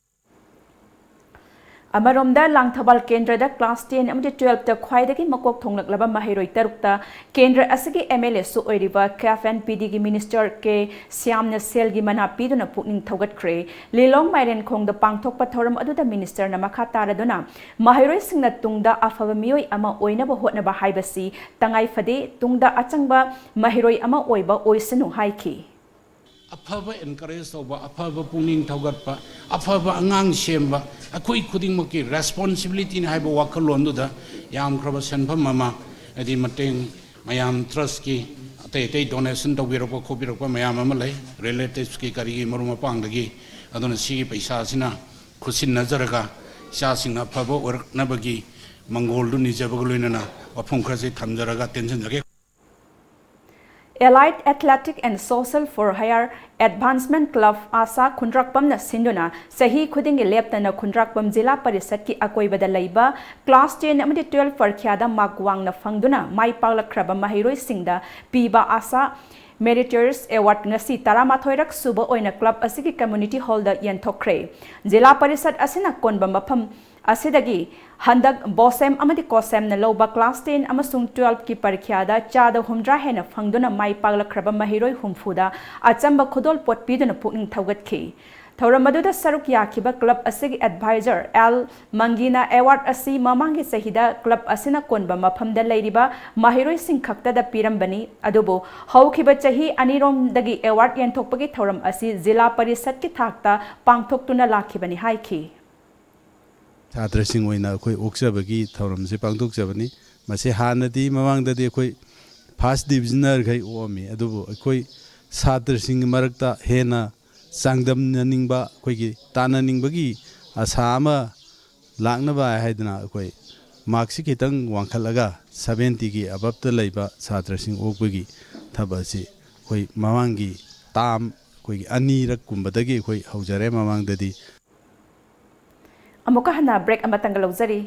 ꯑꯃꯔꯣꯝꯗ ꯂꯥꯡꯊꯕꯥꯜ ꯀꯦꯟꯗ꯭ꯔꯗ class ten ꯑꯃꯗꯤ twelveꯇ ꯈ꯭ꯋꯥꯏꯗꯒꯤ ꯃꯀꯣꯛ ꯊꯣꯡꯂꯛꯂꯕ ꯃꯍꯩꯔꯣꯏ ꯇꯔꯨꯛꯇ ꯀꯦꯟꯗ꯭ꯔ ꯑꯁꯤꯒꯤ MLAꯁꯨ ꯑꯣꯏꯔꯤꯕ CAF and PDꯒꯤ minister ꯀꯦ ꯁ꯭ꯌꯥꯝꯅ ꯁꯦꯜꯒꯤ ꯃꯅꯥ ꯄꯤꯗꯨꯅ ꯄꯨꯛꯅꯤꯡ ꯊꯧꯒꯠꯈ꯭ꯔꯦ꯫ ꯂꯤꯂꯣꯡ ꯃꯥꯏꯔꯦꯟꯈꯣꯡꯗ ꯄꯥꯡꯊꯣꯛꯄ ꯊꯧꯔꯝ ꯑꯗꯨꯗ ministerꯅ ꯃꯈꯥ ꯇꯥꯔꯗꯨꯅ ꯃꯍꯩꯔꯣꯏꯁꯤꯡꯅ ꯇꯨꯡꯗ ꯑꯐꯕ ꯃꯤꯑꯣꯏ ꯑꯃ ꯑꯣꯏꯅꯕ ꯍꯣꯠꯅꯕ ꯍꯥꯏꯕꯁꯤ ꯇꯉꯥꯏ ꯐꯗꯦ, ꯇꯨꯡꯗ ꯑꯆꯪꯕ ꯃꯍꯩꯔꯣꯏ ꯑꯃ ꯑꯣꯏꯕ ꯑꯣꯏꯁꯅꯨ ꯍꯥꯏꯈꯤ꯫ ꯑꯐꯕ encourage ꯇꯧꯕ, ꯑꯐꯕ ꯄꯨꯛꯅꯤꯡ ꯊꯧꯒꯠꯄ, ꯑꯐꯕ ꯑꯉꯥꯡ ꯁꯦꯝꯕ, ꯑꯩꯈꯣꯏ ꯈꯨꯗꯤꯡꯃꯛꯀꯤ responsibilityꯅꯤ ꯍꯥꯏꯕ ꯋꯥꯈꯜꯂꯣꯟꯗꯨꯗ ꯌꯥꯝꯈ꯭ꯔꯕ ꯁꯦꯟꯐꯝ ꯑꯃ, ꯍꯥꯏꯗꯤ ꯃꯇꯦꯡ ꯃꯌꯥꯝ trustꯀꯤ ꯑꯇꯩ ꯑꯇꯩ ꯗꯣꯅꯦꯁꯟ ꯇꯧꯕꯤꯔꯛꯄ ꯈꯣꯠꯄꯤꯔꯛꯄ ꯃꯌꯥꯝ ꯑꯃ ꯂꯩ, ꯔꯤꯂꯦꯇꯤꯚꯁꯀꯤ ꯀꯔꯤꯒꯤ ꯃꯔꯨꯞ ꯃꯄꯥꯡꯗꯒꯤ꯫ ꯑꯗꯨꯅ ꯁꯤꯒꯤ ꯄꯩꯁꯥꯁꯤꯅ ꯈꯨꯠꯁꯤꯟꯅꯖꯔꯒ ꯏꯆꯥꯁꯤꯡ ꯑꯐꯕ ꯑꯣꯏꯔꯛꯅꯕꯒꯤ ꯃꯪꯒꯣꯜꯗꯨ ꯅꯤꯖꯕꯒ ꯂꯣꯏꯅꯅ ꯋꯥꯐꯝ ꯈꯔꯁꯤ ꯊꯝꯖꯔꯒ ꯇꯦꯟꯁꯤꯟꯖꯒꯦ꯫ Allied Athletic and Social for Higher Advancement Club ꯑꯥꯁꯥ ꯈꯨꯟꯗ꯭ꯔꯥꯛꯄꯝꯅ ꯁꯤꯟꯗꯨꯅ ꯆꯍꯤ ꯈꯨꯗꯤꯡꯒꯤ ꯂꯦꯞꯇꯅ ꯈꯨꯟꯗ꯭ꯔꯥꯛꯄꯝ ꯖꯤꯂꯥ ꯄꯔꯤꯁꯠꯀꯤ ꯑꯀꯣꯏꯕꯗ ꯂꯩꯕ class ten ꯑꯃꯗꯤ twelve ꯄꯔꯤꯈ꯭ꯌꯥꯗ ꯃꯥꯔꯛ ꯋꯥꯡꯅ ꯐꯪꯗꯨꯅ ꯃꯥꯏ ꯄꯥꯛꯂꯛꯈ꯭ꯔꯕ ꯃꯍꯩꯔꯣꯏꯁꯤꯡꯗ ꯄꯤꯕ ꯑꯥꯁꯥ Meritorious Award ꯉꯁꯤ ꯇꯔꯥꯃꯥꯊꯣꯏꯔꯛ ꯁꯨꯕ ꯑꯣꯏꯅ club ꯑꯁꯤꯒꯤ community hallꯗ ꯌꯦꯟꯊꯣꯛꯈ꯭ꯔꯦ꯫ ꯖꯤꯂꯥ ꯄꯔꯤꯁꯠ ꯑꯁꯤꯅ ꯀꯣꯟꯕ ꯃꯐꯝ ꯑꯁꯤꯗꯒꯤ ꯍꯟꯗꯛ BOSEM ꯑꯃꯗꯤ COSEMꯅ ꯂꯧꯕ class ten ꯑꯃꯁꯨꯡ twelveꯀꯤ ꯄꯔꯤꯈ꯭ꯌꯥꯗ ꯆꯥꯗ ꯍꯨꯝꯗ꯭ꯔꯥ ꯍꯦꯟꯅ ꯐꯪꯗꯨꯅ ꯃꯥꯏ ꯄꯥꯛꯂꯛꯈ꯭ꯔꯕ ꯃꯍꯩꯔꯣꯏ ꯍꯨꯝꯐꯨꯗ ꯑꯆꯝꯕ ꯈꯨꯗꯣꯜꯄꯣꯠ ꯄꯤꯗꯨꯅ ꯄꯨꯛꯅꯤꯡ ꯊꯧꯒꯠꯈꯤ꯫ ꯊꯧꯔꯝ ꯑꯗꯨꯗ ꯁꯔꯨꯛ ꯌꯥꯈꯤꯕ club ꯑꯁꯤꯒꯤ advisor L ꯃꯪꯒꯤꯅ award ꯑꯁꯤ ꯃꯃꯥꯡꯒꯤ ꯆꯍꯤꯗ club ꯑꯁꯤꯅ ꯀꯣꯟꯕ ꯃꯐꯝꯗ ꯂꯩꯔꯤꯕ ꯃꯍꯩꯔꯣꯏꯁꯤꯡ ꯈꯛꯇꯗ ꯄꯤꯔꯝꯕꯅꯤ, ꯑꯗꯨꯕꯨ ꯍꯧꯈꯤꯕ ꯆꯍꯤ ꯑꯅꯤꯔꯣꯝꯗꯒꯤ award ꯌꯦꯟꯊꯣꯛꯄꯒꯤ ꯊꯧꯔꯝ ꯑꯁꯤ ꯖꯤꯂꯥ ꯄꯔꯤꯁꯠꯀꯤ ꯊꯥꯛꯇ ꯄꯥꯡꯊꯣꯛꯇꯨꯅ ꯂꯥꯛꯈꯤꯕꯅꯤ ꯍꯥꯏꯈꯤ꯫ ꯁꯥꯇ꯭ꯔꯁꯤꯡ ꯑꯣꯏꯅ ꯑꯩꯈꯣꯏ ꯑꯣꯛꯆꯕꯒꯤ ꯊꯧꯔꯝꯁꯦ ꯄꯥꯡꯊꯣꯛꯆꯕꯅꯤ꯫ ꯃꯁꯤ ꯍꯥꯟꯅꯗꯤ, ꯃꯃꯥꯡꯗꯗꯤ ꯑꯩꯈꯣꯏ first divisionerꯈꯩ ꯑꯣꯛꯑꯝꯃꯤ, ꯑꯗꯨꯕꯨ ꯑꯩꯈꯣꯏ ꯁꯥꯇ꯭ꯔꯁꯤꯡꯒꯤ ꯃꯔꯛꯇ ꯍꯦꯟꯅ ꯆꯥꯡꯗꯝꯅꯅꯤꯡꯕ, ꯑꯩꯈꯣꯏꯒꯤ ꯇꯥꯟꯅꯅꯤꯡꯕꯒꯤ ꯑꯁꯥ ꯑꯃ ꯂꯥꯛꯅꯕ ꯍꯥꯏꯗꯅ ꯑꯩꯈꯣꯏ ꯃꯥꯔꯛꯁꯤ ꯈꯤꯇꯪ ꯋꯥꯡꯈꯠꯂꯒ seventyꯒꯤ aboveꯇ ꯂꯩꯕ ꯁꯥꯇ꯭ꯔꯁꯤꯡ ꯑꯣꯛꯄꯒꯤ ꯊꯕꯛ ꯑꯁꯤ ꯑꯩꯈꯣꯏ ꯃꯃꯥꯡꯒꯤ term ꯑꯩꯈꯣꯏꯒꯤ ꯑꯅꯤꯔꯛ ꯀꯨꯝꯕꯗꯒꯤ ꯑꯩꯈꯣꯏ ꯍꯧꯖꯔꯦ꯫ ꯃꯃꯥꯡꯗꯗꯤ ꯑꯃꯨꯛꯀ ꯍꯟꯅ break ꯑꯃꯇꯪꯒ ꯂꯧꯖꯔꯤ꯫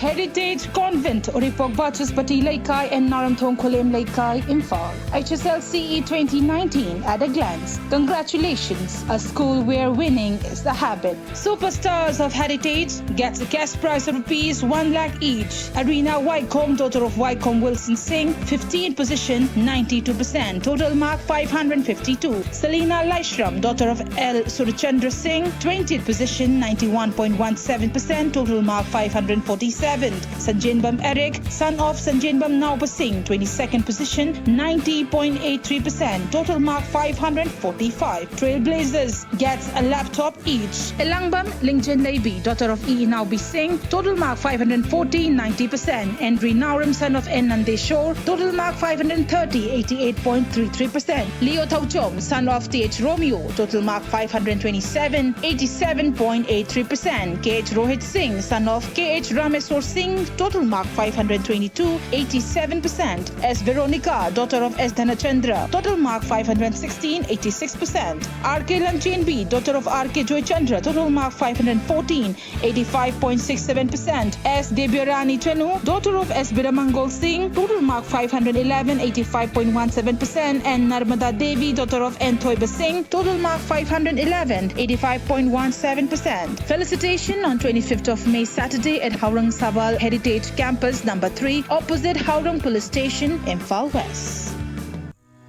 Heritage Convent, Uripok Vachaspati Leikai and Naramthong Khulem Leikai, Imphal. H S L C E twenty nineteen at a glance. Congratulations, a school where winning is the habit. Superstars of Heritage gets a cash prize of rupees one lakh each. Arina Waikom, daughter of Waikom Wilson Singh, fifteenth position, ninety-two percent, total mark five hundred fifty-two. Selina Laishram, daughter of L Surchandra Singh, twentieth position, ninety-one point one seven percent, total mark five hundred forty-seven. Seventh, Sanjenbam Eric, son of Sanjenbam Naoba Singh, twenty-second position, ninety point eight three percent, total mark five hundred forty-five. Trailblazers gets a laptop each. Elangbam Lingjen Leibi, daughter of E. Naobi Singh, total mark five hundred forty, ninety percent. Henry Nauram, son of N. Nandeshwar, total mark five hundred thirty, eighty-eight point three three percent. Leo Thauchom, son of T. H. Romeo, total mark five hundred twenty-seven, eighty-seven point eight three percent. K. H. Rohit Singh, son of K. H. Rameswar Singh, total mark five hundred twenty-two, eighty-seven percent. S. Veronica, daughter of S. Dhanachandra, total mark five hundred sixteen, eighty-six percent. R. K. Lamchenbi, daughter of R. K. Joychandra, total mark five hundred fourteen, eighty-five point six seven percent. S. Debyarani Chanu, daughter of S. Biramangol Singh, total mark five hundred eleven, eighty-five point one seven percent, and Narmada Devi, daughter of N. Thoiba Singh, total mark five hundred eleven, eighty-five point one seven percent. Felicitation on twenty-fifth of May, Saturday, at Haurang Sabal Heritage Campus number three, opposite Haurang Police Station, Imphal West.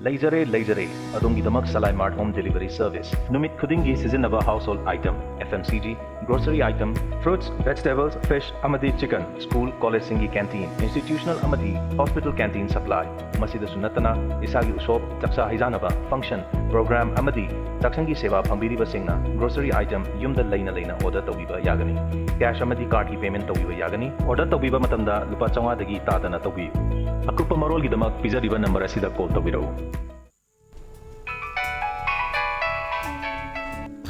ꯂꯩꯖꯔꯦ, ꯂꯩꯖꯔꯦ꯫ ꯑꯗꯣꯝꯒꯤꯗꯃꯛ Salai mart home delivery service. ꯅꯨꯃꯤꯠ ꯈꯨꯗꯤꯡꯒꯤ ꯁꯤꯖꯤꯟꯅꯕ household item, F M C G, grocery item, fruits, vegetables, fish ꯑꯃꯗꯤ chicken, school, ꯀꯣꯂꯦꯖꯁꯤꯡꯒꯤ canteen, institutional ꯑꯃꯗꯤ hospital canteen supply. ꯃꯁꯤꯗꯁꯨ ꯅꯠꯇꯅ, ꯏꯁꯥꯒꯤ ꯎꯁꯣꯞ, ꯆꯥꯛꯆꯥ ꯍꯩꯖꯥꯟꯅꯕ, ꯐꯪꯁꯟ, ꯄ꯭ꯔꯣꯒ꯭ꯔꯥꯝ ꯑꯃꯗꯤ ꯆꯥꯛꯁꯪꯒꯤ ꯁꯦꯕꯥ ꯐꯪꯕꯤꯔꯤꯕꯁꯤꯡꯅ ꯒ꯭ꯔꯣꯁꯔꯤ ꯑꯥꯏꯇꯦꯝ ꯌꯨꯝꯗ ꯂꯩꯅ ꯂꯩꯅ ꯑꯣꯔꯗꯔ ꯇꯧꯕꯤꯕ ꯌꯥꯒꯅꯤ꯫ ꯀꯦꯁ ꯑꯃꯗꯤ ꯀꯥꯔꯗꯀꯤ ꯄꯦꯃꯦꯟ ꯇꯧꯕꯤꯕ ꯌꯥꯒꯅꯤ꯫ ꯑꯣꯔꯗꯔ ꯇꯧꯕꯤꯕ ꯃꯇꯝꯗ ꯂꯨꯄꯥ ꯆꯥꯝꯃꯉꯥꯗꯒꯤ ꯇꯥꯗꯅ ꯇꯧꯕꯤꯌꯨ꯫ ꯑꯀꯨꯞꯄ ꯃꯔꯣꯜꯒꯤꯗꯃꯛ ꯄꯤꯖꯔꯤꯕ ꯅꯝꯕꯔ ꯑꯁꯤꯗ ꯀꯣꯜ ꯇꯧꯕꯤꯔꯛꯎ꯫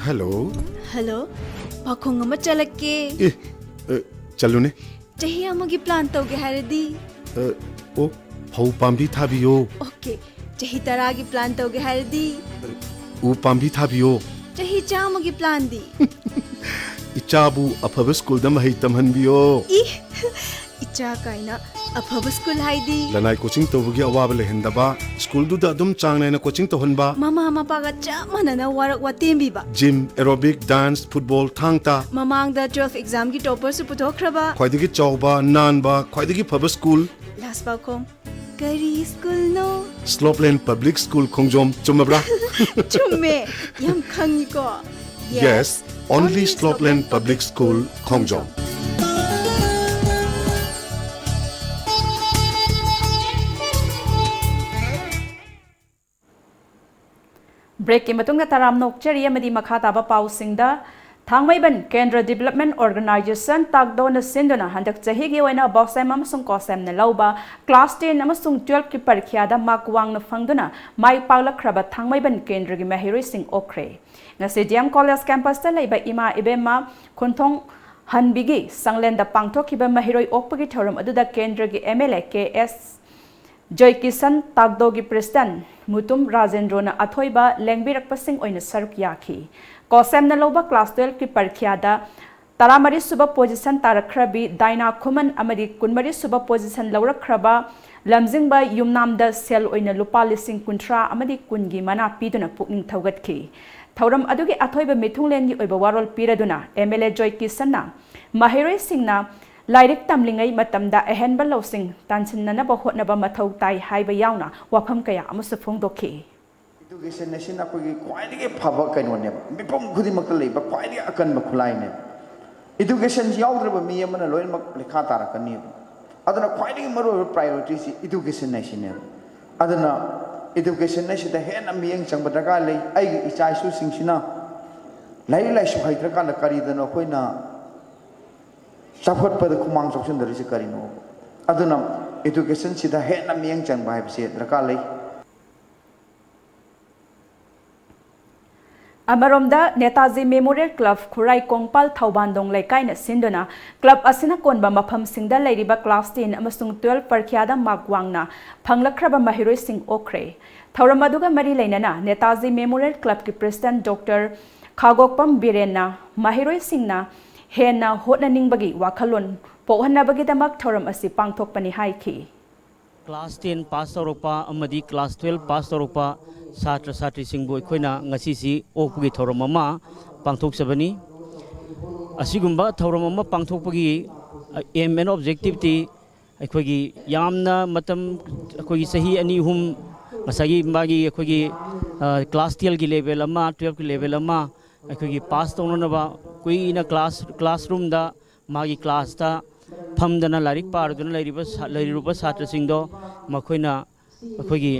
ꯍꯜꯂꯣ꯫ ꯍꯜꯂꯣ, ꯄꯥꯎꯈꯣꯡ ꯑꯃ ꯆꯠꯂꯛꯀꯦ꯫ ꯑꯦ, ꯑ, ꯆꯠꯂꯨꯅꯦ꯫ ꯆꯍꯤ ꯑꯃꯒꯤ ꯄ꯭ꯂꯥꯟ ꯇꯧꯒꯦ ꯍꯥꯏꯔꯗꯤ? ꯑ, ꯑꯣ, ꯐꯧ ꯄꯥꯝꯕꯤ ꯊꯥꯕꯤꯌꯣ꯫ ꯑꯣꯀꯦ, ꯆꯍꯤ ꯇꯔꯥꯒꯤ ꯄ꯭ꯂꯥꯟ ꯇꯧꯒꯦ ꯍꯥꯏꯔꯗꯤ? ꯎ ꯄꯥꯝꯕꯤ ꯊꯥꯕꯤꯌꯣ꯫ ꯆꯍꯤ ꯆꯥꯝꯃꯒꯤ ꯄ꯭ꯂꯥꯟꯗꯤ? ꯏꯆꯥꯕꯨ ꯑꯐꯕ ꯁ꯭ꯀꯨꯜꯗ ꯃꯍꯩ ꯇꯝꯍꯟꯕꯤꯌꯣ꯫ ꯏ, ꯏꯆꯥ ꯀꯥꯏꯅ ꯑꯐꯕ ꯁ꯭ꯀꯨꯜ ꯍꯥꯏꯗꯤ? ꯂꯅꯥꯏ ꯀꯣꯆꯤꯡ ꯇꯧꯕꯒꯤ ꯑꯋꯥꯕ ꯂꯩꯍꯟꯗꯕ, ꯁ꯭ꯀꯨꯜꯗꯨꯗ ꯑꯗꯨꯝ ꯆꯥꯡ ꯅꯥꯏꯅ ꯀꯣꯆꯤꯡ ꯇꯧꯍꯟꯕ꯫ ꯃꯃꯥ ꯃꯄꯥꯒ ꯆꯞ ꯃꯥꯟꯅꯅ ꯋꯥꯔꯛ ꯋꯥꯇꯦꯝꯕꯤꯕ꯫ ꯖꯤꯝ, ꯑꯦꯔꯣꯕꯤꯛ, ꯗꯥꯟꯁ, ꯐꯨꯠꯕꯣꯜ, ꯊꯥꯡ ꯇꯥ꯫ ꯃꯃꯥꯡꯗ ꯇꯨꯋꯦꯜꯐ ꯑꯦꯛꯖꯥꯝꯒꯤ ꯇꯣꯄꯔꯁꯨ ꯄꯨꯊꯣꯛꯈ꯭ꯔꯕ꯫ ꯈ꯭ꯋꯥꯏꯗꯒꯤ ꯆꯥꯎꯕ, ꯅꯥꯟꯕ, ꯈ꯭ꯋꯥꯏꯗꯒꯤ ꯐꯕ ꯁ꯭ꯀꯨꯜ꯫ ꯂꯥꯁ ꯄꯥꯎꯈꯣꯡ, ꯀꯔꯤ ꯁ꯭ꯀꯨꯜꯅꯣ? ꯁ꯭ꯂꯣꯞꯂꯦꯟ ꯄꯕ꯭ꯂꯤꯛ ꯁ꯭ꯀꯨꯜ ꯈꯣꯡꯖꯣꯝ, ꯆꯨꯝꯃꯕ꯭ꯔꯥ? ꯆꯨꯝꯃꯦ, ꯌꯥꯝ ꯈꯪꯉꯤꯀꯣ꯫ Yes, only Slopeland Public School, ꯈꯣꯡꯖꯣꯝ꯫ ꯕ꯭ꯔꯦꯛꯀꯤ ꯃꯇꯨꯡꯗ ꯇꯔꯥꯝꯅ ꯑꯣꯛꯆꯔꯤ ꯑꯃꯗꯤ ꯃꯈꯥ ꯇꯥꯕ ꯄꯥꯎꯁꯤꯡꯗ, ꯊꯥꯡꯃꯩꯕꯟ ꯀꯦꯟꯗ꯭ꯔ ꯗꯤꯕꯂꯞꯃꯦꯟ ꯑꯣꯔꯒꯅꯥꯏꯖꯦꯁꯟ, ꯇꯥꯛꯗꯣꯅ ꯁꯤꯟꯗꯨꯅ ꯍꯟꯗꯛ ꯆꯍꯤꯒꯤ ꯑꯣꯏꯅ ꯕꯥꯎꯁꯦꯝ ꯑꯃꯁꯨꯡ ꯀꯣꯁꯦꯝꯅ ꯂꯧꯕ ꯀ꯭ꯂꯥꯁ ꯇꯦꯟ ꯑꯃꯁꯨꯡ ꯇꯨꯌꯦꯜꯐꯀꯤ ꯄꯔꯤꯈ꯭ꯌꯥꯗ ꯃꯥꯔꯛ ꯋꯥꯡꯅ ꯐꯪꯗꯨꯅ ꯃꯥꯏ ꯄꯥꯛꯂꯛꯈ꯭ꯔꯕ ꯊꯥꯡꯃꯩꯕꯟ ꯀꯦꯟꯗ꯭ꯔꯒꯤ ꯃꯍꯩꯔꯣꯏꯁꯤꯡ ꯑꯣꯛꯈ꯭ꯔꯦ꯫ ꯉꯁꯤ ꯗꯤ ꯑꯦꯝ ꯀꯣꯂꯦꯖ ꯀꯦꯝꯄꯁꯇ ꯂꯩꯕ ꯏꯃꯥ ꯏꯕꯦꯝꯃ ꯈꯨꯟꯊꯣꯡ ꯍꯟꯕꯤꯒꯤ ꯁꯪꯂꯦꯟꯗ ꯄꯥꯡꯊꯣꯛꯈꯤꯕ ꯃꯍꯩꯔꯣꯏ ꯑꯣꯛꯄꯒꯤ ꯊꯧꯔꯝ ꯑꯗꯨꯗ ꯀꯦꯟꯗ꯭ꯔꯒꯤ M L A K S Joykishan, ꯇꯥꯛꯗꯣꯒꯤ ꯄ꯭ꯔꯦꯁꯤꯗꯦꯟꯠ ꯃꯨꯇꯨꯝ ꯔꯥꯖꯦꯟꯗ꯭ꯔꯣꯅ ꯑꯊꯣꯏꯕ ꯂꯦꯡꯕꯤꯔꯛꯄꯁꯤꯡ ꯑꯣꯏꯅ ꯁꯔꯨꯛ ꯌꯥꯈꯤ꯫ ꯀꯣꯁꯦꯝꯅ ꯂꯧꯕ ꯀ꯭ꯂꯥꯁ ꯇꯨꯌꯦꯜꯐꯀꯤ ꯄꯔꯤꯈ꯭ꯌꯥꯗ ꯇꯔꯥꯃꯔꯤ ꯁꯨꯕ ꯄꯣꯖꯤꯁꯟ ꯇꯥꯔꯛꯈ꯭ꯔꯕꯤ ꯗꯥꯏꯅꯥ ꯈꯨꯃꯟ ꯑꯃꯗꯤ ꯀꯨꯟꯃꯔꯤ ꯁꯨꯕ ꯄꯣꯖꯤꯁꯟ ꯂꯧꯔꯛꯈ꯭ꯔꯕ ꯂꯝꯖꯤꯡꯕ ꯌꯨꯝꯅꯥꯝꯗ ꯁꯦꯜ ꯑꯣꯏꯅ ꯂꯨꯄꯥ ꯂꯤꯁꯤꯡ ꯀꯨꯟꯊ꯭ꯔꯥ ꯑꯃꯗꯤ ꯀꯨꯟꯒꯤ ꯃꯅꯥ ꯄꯤꯗꯨꯅ ꯄꯨꯛꯅꯤꯡ ꯊꯧꯒꯠꯈꯤ꯫ ꯊꯧꯔꯝ ꯑꯗꯨꯒꯤ ꯑꯊꯣꯏꯕ ꯃꯤꯊꯨꯡꯂꯦꯟꯒꯤ ꯑꯣꯏꯕ ꯋꯥꯔꯣꯜ ꯄꯤꯔꯗꯨꯅ ꯑꯦꯝ ꯑꯦꯜ ꯑꯦ ꯖꯣꯏꯀꯤꯁꯟꯅ ꯃꯍꯩꯔꯣꯏꯁꯤꯡꯅ ꯂꯥꯏꯔꯤꯛ ꯇꯝꯂꯤꯉꯩ ꯃꯇꯝꯗ ꯑꯍꯦꯟꯕ ꯂꯧꯁꯤꯡ ꯇꯥꯟꯁꯤꯟꯅꯅꯕ ꯍꯣꯠꯅꯕ ꯃꯊꯧ ꯇꯥꯏ ꯍꯥꯏꯕ ꯌꯥꯎꯅ ꯋꯥꯐꯝ ꯀꯌꯥ ꯑꯃꯁꯨ ꯐꯣꯡꯗꯣꯛꯈꯤ꯫ Education ꯑꯁꯤꯅ ꯑꯩꯈꯣꯏꯒꯤ ꯈ꯭ꯋꯥꯏꯗꯒꯤ ꯐꯕ ꯀꯩꯅꯣꯅꯦꯕ, ꯃꯤꯄꯨꯝ ꯈꯨꯗꯤꯡꯃꯛꯇ ꯂꯩꯕ ꯈ꯭ꯋꯥꯏꯗꯒꯤ ꯑꯀꯟꯕ ꯈꯨꯠꯂꯥꯏꯅꯦꯕ꯫ Education ꯌꯥꯎꯗ꯭ꯔꯕ ꯃꯤ ꯑꯃꯅ ꯂꯣꯏꯅꯃꯛ ꯂꯩꯈꯥ ꯇꯥꯔꯛꯀꯅꯤꯕ꯫ ꯑꯗꯨꯅ ꯈ꯭ꯋꯥꯏꯗꯒꯤ ꯃꯔꯨꯑꯣꯏꯕ priority ꯁꯤ education ꯍꯥꯏꯁꯤꯅꯦꯕ꯫ ꯑꯗꯨꯅ education ꯑꯁꯤꯗ ꯍꯦꯟꯅ ꯃꯤꯠꯌꯦꯡ ꯆꯪꯕ ꯗꯔꯀꯥꯔ ꯂꯩ꯫ ꯑꯩꯒꯤ ꯏꯆꯥ ꯏꯁꯨꯁꯤꯡꯁꯤꯅ ꯂꯥꯏꯔꯤꯛ ꯂꯥꯏꯁꯨ ꯍꯩꯇ꯭ꯔꯀꯥꯟꯗ ꯀꯔꯤꯗꯅꯣ ꯑꯩꯈꯣꯏꯅ ꯆꯥꯎꯈꯠꯄꯗ ꯈꯨꯃꯥꯡ ꯆꯥꯎꯁꯤꯟꯗꯔꯤꯁꯤ ꯀꯔꯤꯅꯣ? ꯑꯗꯨꯅ education ꯁꯤꯗ ꯍꯦꯟꯅ ꯃꯤꯠꯌꯦꯡ ꯆꯪꯕ ꯍꯥꯏꯕꯁꯦ ꯗꯔꯀꯥꯔ ꯂꯩ꯫ ꯑꯃꯔꯣꯝꯗ, ꯅꯦꯇꯥꯖꯤ ꯃꯦꯃꯣꯔꯤꯌꯦꯜ ꯀ꯭ꯂꯕ, ꯈꯨꯔꯥꯏ ꯀꯣꯡꯄꯥꯜ ꯊꯧꯕꯥꯟꯗꯣꯡ ꯂꯩꯀꯥꯏꯅ ꯁꯤꯟꯗꯨꯅ ꯀ꯭ꯂꯕ ꯑꯁꯤꯅ ꯀꯣꯟꯕ ꯃꯐꯝꯁꯤꯡꯗ ꯂꯩꯔꯤꯕ ꯀ꯭ꯂꯥꯁ ꯇꯦꯟ ꯑꯃꯁꯨꯡ ꯇꯨꯌꯦꯜꯐ ꯄꯔꯤꯈ꯭ꯌꯥꯗ ꯃꯥꯔꯛ ꯋꯥꯡꯅ ꯐꯪꯂꯛꯈ꯭ꯔꯕ ꯃꯍꯩꯔꯣꯏꯁꯤꯡ ꯑꯣꯛꯈ꯭ꯔꯦ꯫ ꯊꯧꯔꯝ ꯑꯗꯨꯒ ꯃꯔꯤ ꯂꯩꯅꯅ ꯅꯦꯇꯥꯖꯤ ꯃꯦꯃꯣꯔꯤꯌꯦꯜ ꯀ꯭ꯂꯕꯀꯤ ꯄ꯭ꯔꯦꯁꯤꯗꯦꯟꯠ ꯗꯣꯛꯇꯔ ꯈꯥꯒꯣꯛꯄꯝ ꯕꯤꯔꯦꯟꯅ ꯃꯍꯩꯔꯣꯏꯁꯤꯡꯅ ꯍꯦꯟꯅ ꯍꯣꯠꯅꯅꯤꯡꯕꯒꯤ ꯋꯥꯈꯜꯂꯣꯟ ꯄꯣꯛꯍꯟꯅꯕꯒꯤꯗꯃꯛ ꯊꯧꯔꯝ ꯑꯁꯤ ꯄꯥꯡꯊꯣꯛꯄꯅꯤ ꯍꯥꯏꯈꯤ꯫ ꯀ꯭ꯂꯥꯁ ꯇꯦꯟ ꯄꯥꯁ ꯇꯧꯔꯛꯄ ꯑꯃꯗꯤ ꯀ꯭ꯂꯥꯁ ꯇꯨꯌꯦꯜꯐ ꯄꯥꯁ ꯇꯧꯔꯛꯄ ꯁꯥꯇ꯭ꯔ ꯁꯥꯇ꯭ꯔꯤꯁꯤꯡꯕꯨ ꯑꯩꯈꯣꯏꯅ ꯉꯁꯤꯁꯤ ꯑꯣꯛꯄꯒꯤ ꯊꯧꯔꯝ ꯑꯃ ꯄꯥꯡꯊꯣꯛꯆꯕꯅꯤ꯫ ꯑꯁꯤꯒꯨꯝꯕ ꯊꯧꯔꯝ ꯑꯃ ꯄꯥꯡꯊꯣꯛꯄꯒꯤ aim and objective ꯇꯤ ꯑꯩꯈꯣꯏꯒꯤ ꯌꯥꯝꯅ ꯃꯇꯝ, ꯑꯩꯈꯣꯏꯒꯤ ꯆꯍꯤ ꯑꯅꯤ ꯑꯍꯨꯝ, ꯉꯁꯥꯏꯒꯤ ꯃꯥꯒꯤ ꯑꯩꯈꯣꯏꯒꯤ, ꯑ, ꯀ꯭ꯂꯥꯁ ꯇꯦꯟꯒꯤ ꯂꯦꯚꯦꯜ ꯑꯃ, ꯇꯨꯌꯦꯜꯐꯀꯤ ꯂꯦꯚꯦꯜ ꯑꯃ ꯑꯩꯈꯣꯏꯒꯤ ꯄꯥꯁ ꯇꯧꯅꯅꯕ ꯀꯨꯏꯅ ꯀ꯭ꯂꯥꯁ, ꯀ꯭ꯂꯥꯁꯔꯨꯝꯗ ꯃꯥꯒꯤ ꯀ꯭ꯂꯥꯁꯇ ꯐꯝꯗꯅ ꯂꯥꯏꯔꯤꯛ ꯄꯥꯔꯗꯨꯅ ꯂꯩꯔꯤꯕ ꯁꯥ-, ꯂꯩꯔꯨꯕ ꯁꯥꯇ꯭ꯔꯁꯤꯡꯗꯣ ꯃꯈꯣꯏꯅ ꯑꯩꯈꯣꯏꯒꯤ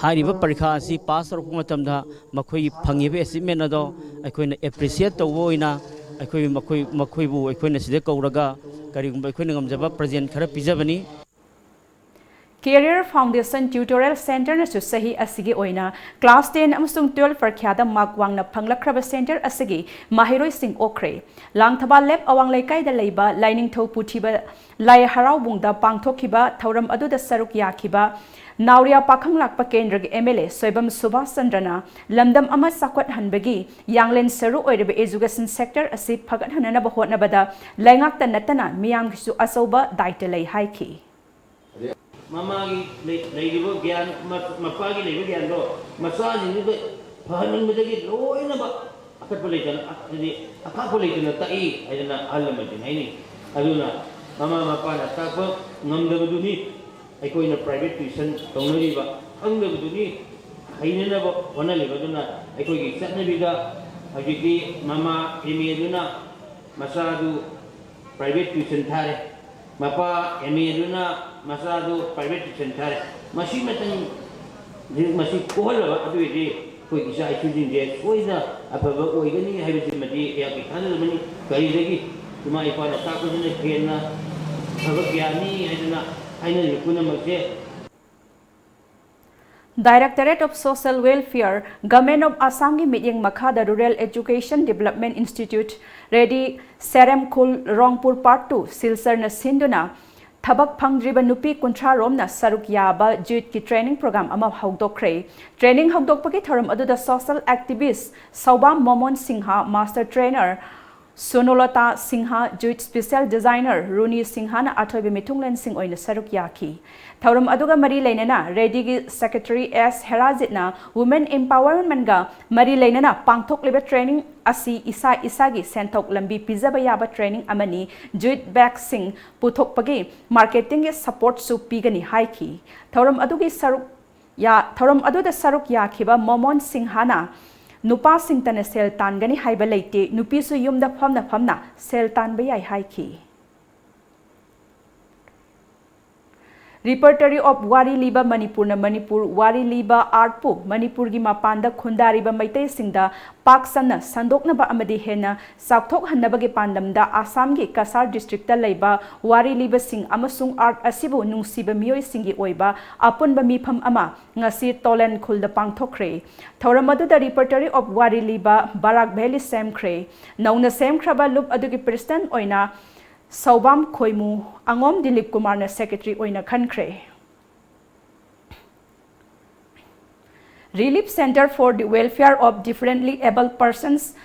ꯍꯥꯏꯔꯤꯕ ꯄꯔꯤꯈꯥ ꯑꯁꯤ ꯄꯥꯁ ꯇꯧꯔꯛꯄ ꯃꯇꯝꯗ ꯃꯈꯣꯏꯒꯤ ꯐꯪꯉꯤꯕ ꯑꯦꯆꯤꯞꯃꯦꯟ ꯑꯗꯣ ꯑꯩꯈꯣꯏꯅ ꯑꯦꯄ꯭ꯔꯤꯁꯤꯌꯦꯠ ꯇꯧꯕ ꯑꯣꯏꯅ ꯑꯩꯈꯣꯏ ꯃꯈꯣꯏ ꯃꯈꯣꯏꯕꯨ ꯑꯩꯈꯣꯏꯅ ꯁꯤꯗ ꯀꯧꯔꯒ ꯀꯔꯤꯒꯨꯝꯕ ꯑꯩꯈꯣꯏꯅ ꯉꯝꯖꯕ ꯄ꯭ꯔꯖꯦꯟ ꯈꯔ ꯄꯤꯖꯕꯅꯤ꯫ Career Foundation Tutorial Centreꯅꯁꯨ ꯆꯍꯤ ꯑꯁꯤꯒꯤ ꯑꯣꯏꯅ class ten ꯑꯃꯁꯨꯡ twelve ꯄꯔꯤꯈ꯭ꯌꯥꯗ ꯃꯥꯔꯛ ꯋꯥꯡꯅ ꯐꯪꯂꯛꯈ꯭ꯔꯕ ꯁꯦꯟꯇꯔ ꯑꯁꯤꯒꯤ ꯃꯍꯩꯔꯣꯏꯁꯤꯡ ꯑꯣꯛꯈ꯭ꯔꯦ꯫ ꯂꯥꯡꯊꯕꯥꯜ ꯂꯦꯞ ꯑꯋꯥꯡ ꯂꯩꯀꯥꯏꯗ ꯂꯩꯕ ꯂꯥꯏꯅꯤꯡꯊꯧ ꯄꯨꯊꯤꯕ ꯂꯥꯏ ꯍꯔꯥꯎꯕꯨꯡꯗ ꯄꯥꯡꯊꯣꯛꯈꯤꯕ ꯊꯧꯔꯝ ꯑꯗꯨꯗ ꯁꯔꯨꯛ ꯌꯥꯈꯤꯕ ꯅꯥꯎꯔꯤꯌꯥ ꯄꯥꯈꯪ ꯂꯥꯛꯄ ꯀꯦꯟꯗ꯭ꯔꯒꯤ M L A Soibam Subhas ꯆꯟꯗ꯭ꯔꯅ ꯂꯝꯗꯝ ꯑꯃ ꯆꯥꯎꯈꯠꯍꯟꯕꯒꯤ ꯌꯥꯡꯂꯦꯟ ꯁꯔꯨ ꯑꯣꯏꯔꯤꯕ education sector ꯑꯁꯤ ꯐꯒꯠꯍꯟꯅꯅꯕ ꯍꯣꯠꯅꯕꯗ ꯂꯩꯉꯥꯛꯇ ꯅꯠꯇꯅ ꯃꯤꯌꯥꯝꯒꯤꯁꯨ ꯑꯆꯧꯕ ꯗꯥꯏꯇ ꯂꯩ ꯍꯥꯏꯈꯤ꯫ ꯃꯃꯥꯒꯤ ꯂꯩ- ꯂꯩꯔꯤꯕ ꯒ꯭ꯌꯥꯟ, ꯃ- ꯃꯄꯥꯒꯤ ꯂꯩꯕ ꯒ꯭ꯌꯥꯟꯗꯣ ꯃꯆꯥꯁꯤꯡꯗꯨꯗ ꯐꯍꯟꯅꯤꯡꯕꯗꯒꯤ ꯂꯣꯏꯅꯃꯛ ꯑꯀꯠꯄ ꯂꯩꯇꯅ, ꯍꯥꯏꯗꯤ ꯑꯀꯥꯛꯄ ꯂꯩꯇꯅ ꯇꯥꯛꯏ ꯍꯥꯏꯗꯅ ꯑꯍꯜ ꯂꯃꯟꯁꯤꯡ ꯍꯥꯏꯅꯩ꯫ ꯑꯗꯨꯅ ꯃꯃꯥ ꯃꯄꯥꯅ ꯇꯥꯛꯄ ꯉꯝꯗꯕꯗꯨꯅꯤ ꯑꯩꯈꯣꯏꯅ private tuition ꯇꯧꯅꯔꯤꯕ, ꯈꯪꯗꯕꯗꯨꯅꯤ ꯍꯩꯅꯅꯕ ꯍꯣꯠꯅꯔꯤꯕ꯫ ꯑꯗꯨꯅ ꯑꯩꯈꯣꯏꯒꯤ ꯆꯠꯅꯕꯤꯗ ꯍꯧꯖꯤꯛꯇꯤ ꯃꯃꯥ M A ꯗꯨꯅ ꯃꯆꯥꯗꯨ private tuition ꯊꯥꯔꯦ, ꯃꯄꯥ M A ꯗꯨꯅ ꯃꯆꯥꯗꯨ private tuition ꯊꯥꯔꯦ꯫ ꯃꯁꯤꯃꯇꯪ ꯃꯁꯤ ꯀꯣꯛꯍꯜꯂꯕ ꯑꯗꯨ ꯑꯣꯏꯔꯗꯤ ꯑꯩꯈꯣꯏ ꯏꯆꯥ ꯏꯁꯨꯁꯤꯡꯁꯦ ꯁꯣꯏꯗꯅ ꯑꯐꯕ ꯑꯣꯏꯒꯅꯤ ꯍꯥꯏꯕꯁꯤꯃꯗꯤ ꯑꯩꯍꯥꯛꯀꯤ ꯊꯥꯖꯖꯕꯅꯤ꯫ ꯀꯔꯤꯗꯒꯤ ꯏꯃꯥ ꯏꯄꯥꯅ ꯇꯥꯛꯄꯁꯤꯅ ꯍꯦꯟꯅ ꯑꯐꯕ ꯀꯌꯥꯅꯤ ꯍꯥꯏꯗꯅ ꯍꯥꯏꯅꯔꯤꯕ ꯄꯨꯝꯅꯃꯛꯁꯦ꯫ Directorate of Social Welfare, Government of Assamꯒꯤ ꯃꯤꯠꯌꯦꯡ ꯃꯈꯥꯗ Rural Education Development Institute, REDI Seremkhul, Rongpur Part two, ꯁꯤꯜꯆꯔꯅ ꯁꯤꯟꯗꯨꯅ ꯊꯕꯛ ꯐꯪꯗ꯭ꯔꯤꯕ ꯅꯨꯄꯤ ꯀꯨꯟꯊ꯭ꯔꯥ ꯔꯣꯝꯅ ꯁꯔꯨꯛ ꯌꯥꯕ ꯖꯨꯠꯀꯤ training program ꯑꯃ ꯍꯧꯗꯣꯛꯈ꯭ꯔꯦ꯫ Training ꯍꯧꯗꯣꯛꯄꯒꯤ ꯊꯧꯔꯝ ꯑꯗꯨꯗ social activist ꯁꯧꯕꯥꯝ ꯃꯣꯃꯣꯟ Singh, master trainer ꯁꯣꯅꯣꯂꯇꯥ Singh, ꯖꯨꯠ special designer ꯔꯨꯅꯤ ꯁꯤꯡꯍꯅ ꯑꯊꯣꯏꯕ ꯃꯤꯊꯨꯡꯂꯦꯟꯁꯤꯡ ꯑꯣꯏꯅ ꯁꯔꯨꯛ ꯌꯥꯈꯤ꯫ ꯊꯧꯔꯝ ꯑꯗꯨꯒ ꯃꯔꯤ ꯂꯩꯅꯅ ꯔꯦꯗꯤꯒꯤ secretary S ꯍꯦꯔꯥꯖꯤꯠꯅ women empowermentꯒ ꯃꯔꯤ ꯂꯩꯅꯅ ꯄꯥꯡꯊꯣꯛꯂꯤꯕ training ꯑꯁꯤ ꯏꯁꯥ ꯏꯁꯥꯒꯤ ꯁꯦꯟꯊꯣꯛ ꯂꯝꯕꯤ ꯄꯤꯖꯕ ꯌꯥꯕ training ꯑꯃꯅꯤ, ꯖꯨꯠ bagꯁꯤꯡ ꯄꯨꯊꯣꯛꯄꯒꯤ marketingꯒꯤ supportꯁꯨ ꯄꯤꯒꯅꯤ ꯍꯥꯏꯈꯤ꯫ ꯊꯧꯔꯝ ꯑꯗꯨꯒꯤ ꯁꯔꯨꯛ ꯌꯥ- ꯊꯧꯔꯝ ꯑꯗꯨꯗ ꯁꯔꯨꯛ ꯌꯥꯈꯤꯕ ꯃꯣꯃꯣꯟ ꯁꯤꯡꯍꯅ ꯅꯨꯄꯥꯁꯤꯡꯇꯅ ꯁꯦꯜ ꯇꯥꯟꯒꯅꯤ ꯍꯥꯏꯕ ꯂꯩꯇꯦ, ꯅꯨꯄꯤꯁꯨ ꯌꯨꯝꯗ ꯐꯝꯅ ꯐꯝꯅ ꯁꯦꯜ ꯇꯥꯟꯕ ꯌꯥꯏ ꯍꯥꯏꯈꯤ꯫ Repertory of ꯋꯥꯔꯤ ꯂꯤꯕ ꯃꯅꯤꯄꯨꯔꯅ ꯃꯅꯤꯄꯨꯔ ꯋꯥꯔꯤ ꯂꯤꯕ artꯄꯨ ꯃꯅꯤꯄꯨꯔꯒꯤ ꯃꯄꯥꯟꯗ ꯈꯨꯟꯗꯥꯔꯤꯕ ꯃꯩꯇꯩꯁꯤꯡꯗ ꯄꯥꯛ ꯁꯟꯅ ꯁꯟꯗꯣꯛꯅꯕ ꯑꯃꯗꯤ ꯍꯦꯟꯅ ꯆꯥꯎꯊꯣꯛꯍꯟꯅꯕꯒꯤ ꯄꯥꯟꯗꯝꯗ ꯑꯁꯥꯝꯒꯤ ꯀꯁꯥꯔ districtꯇ ꯂꯩꯕ ꯋꯥꯔꯤ ꯂꯤꯕꯁꯤꯡ ꯑꯃꯁꯨꯡ art ꯑꯁꯤꯕꯨ ꯅꯨꯡꯁꯤꯕ ꯃꯤꯑꯣꯏꯁꯤꯡꯒꯤ ꯑꯣꯏꯕ ꯑꯄꯨꯟꯕ ꯃꯤꯐꯝ ꯑꯃ ꯉꯁꯤ ꯇꯣꯂꯦꯟ ꯈꯨꯜꯗ ꯄꯥꯡꯊꯣꯛꯈ꯭ꯔꯦ꯫ ꯊꯧꯔꯝ ꯑꯗꯨꯗ Repertory of ꯋꯥꯔꯤ ꯂꯤꯕ ꯕꯔꯥꯛ ꯚꯦꯂꯤ ꯁꯦꯝꯈ꯭ꯔꯦ꯫ ꯅꯧꯅ ꯁꯦꯝꯈ꯭ꯔꯕ ꯂꯨꯞ ꯑꯗꯨꯒꯤ president ꯑꯣꯏꯅ ꯁꯧꯕꯥꯝ ꯈꯣꯏꯃꯨ, ꯑꯉꯣꯝ ꯗꯤꯂꯤꯞ ꯀꯨꯃꯥꯔꯅ secretary ꯑꯣꯏꯅ ꯈꯟꯈ꯭ꯔꯦ꯫ Relief Centre for the Welfare of Differently Abled Persons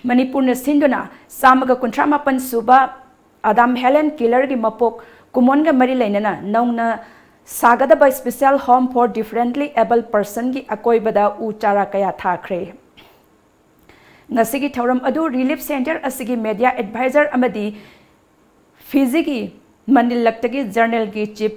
ꯃꯅꯤꯄꯨꯔꯅ ꯁꯤꯟꯗꯨꯅ ꯆꯥꯝꯃꯒ ꯀꯨꯟꯊ꯭ꯔꯥ ꯃꯥꯄꯟ ꯁꯨꯕ ꯑꯗꯥꯝ ꯍꯦꯂꯦꯟ ꯀꯤꯂꯔꯒꯤ ꯃꯄꯣꯛ ꯀꯨꯃꯣꯟꯒ ꯃꯔꯤ ꯂꯩꯅꯅ ꯅꯧꯅ ꯁꯥꯒꯗꯕ Special Home for Differently Abled Personꯒꯤ ꯑꯀꯣꯏꯕꯗ ꯎ ꯆꯥꯔꯥ ꯀꯌꯥ ꯊꯥꯈ꯭ꯔꯦ꯫ ꯉꯁꯤꯒꯤ ꯊꯧꯔꯝ ꯑꯗꯨ Relief Centre ꯑꯁꯤꯒꯤ media advisor ꯑꯃꯗꯤ ꯐꯤꯖꯤꯒꯤ ꯃꯅꯤꯜꯂꯛꯇꯒꯤ journalꯒꯤ chief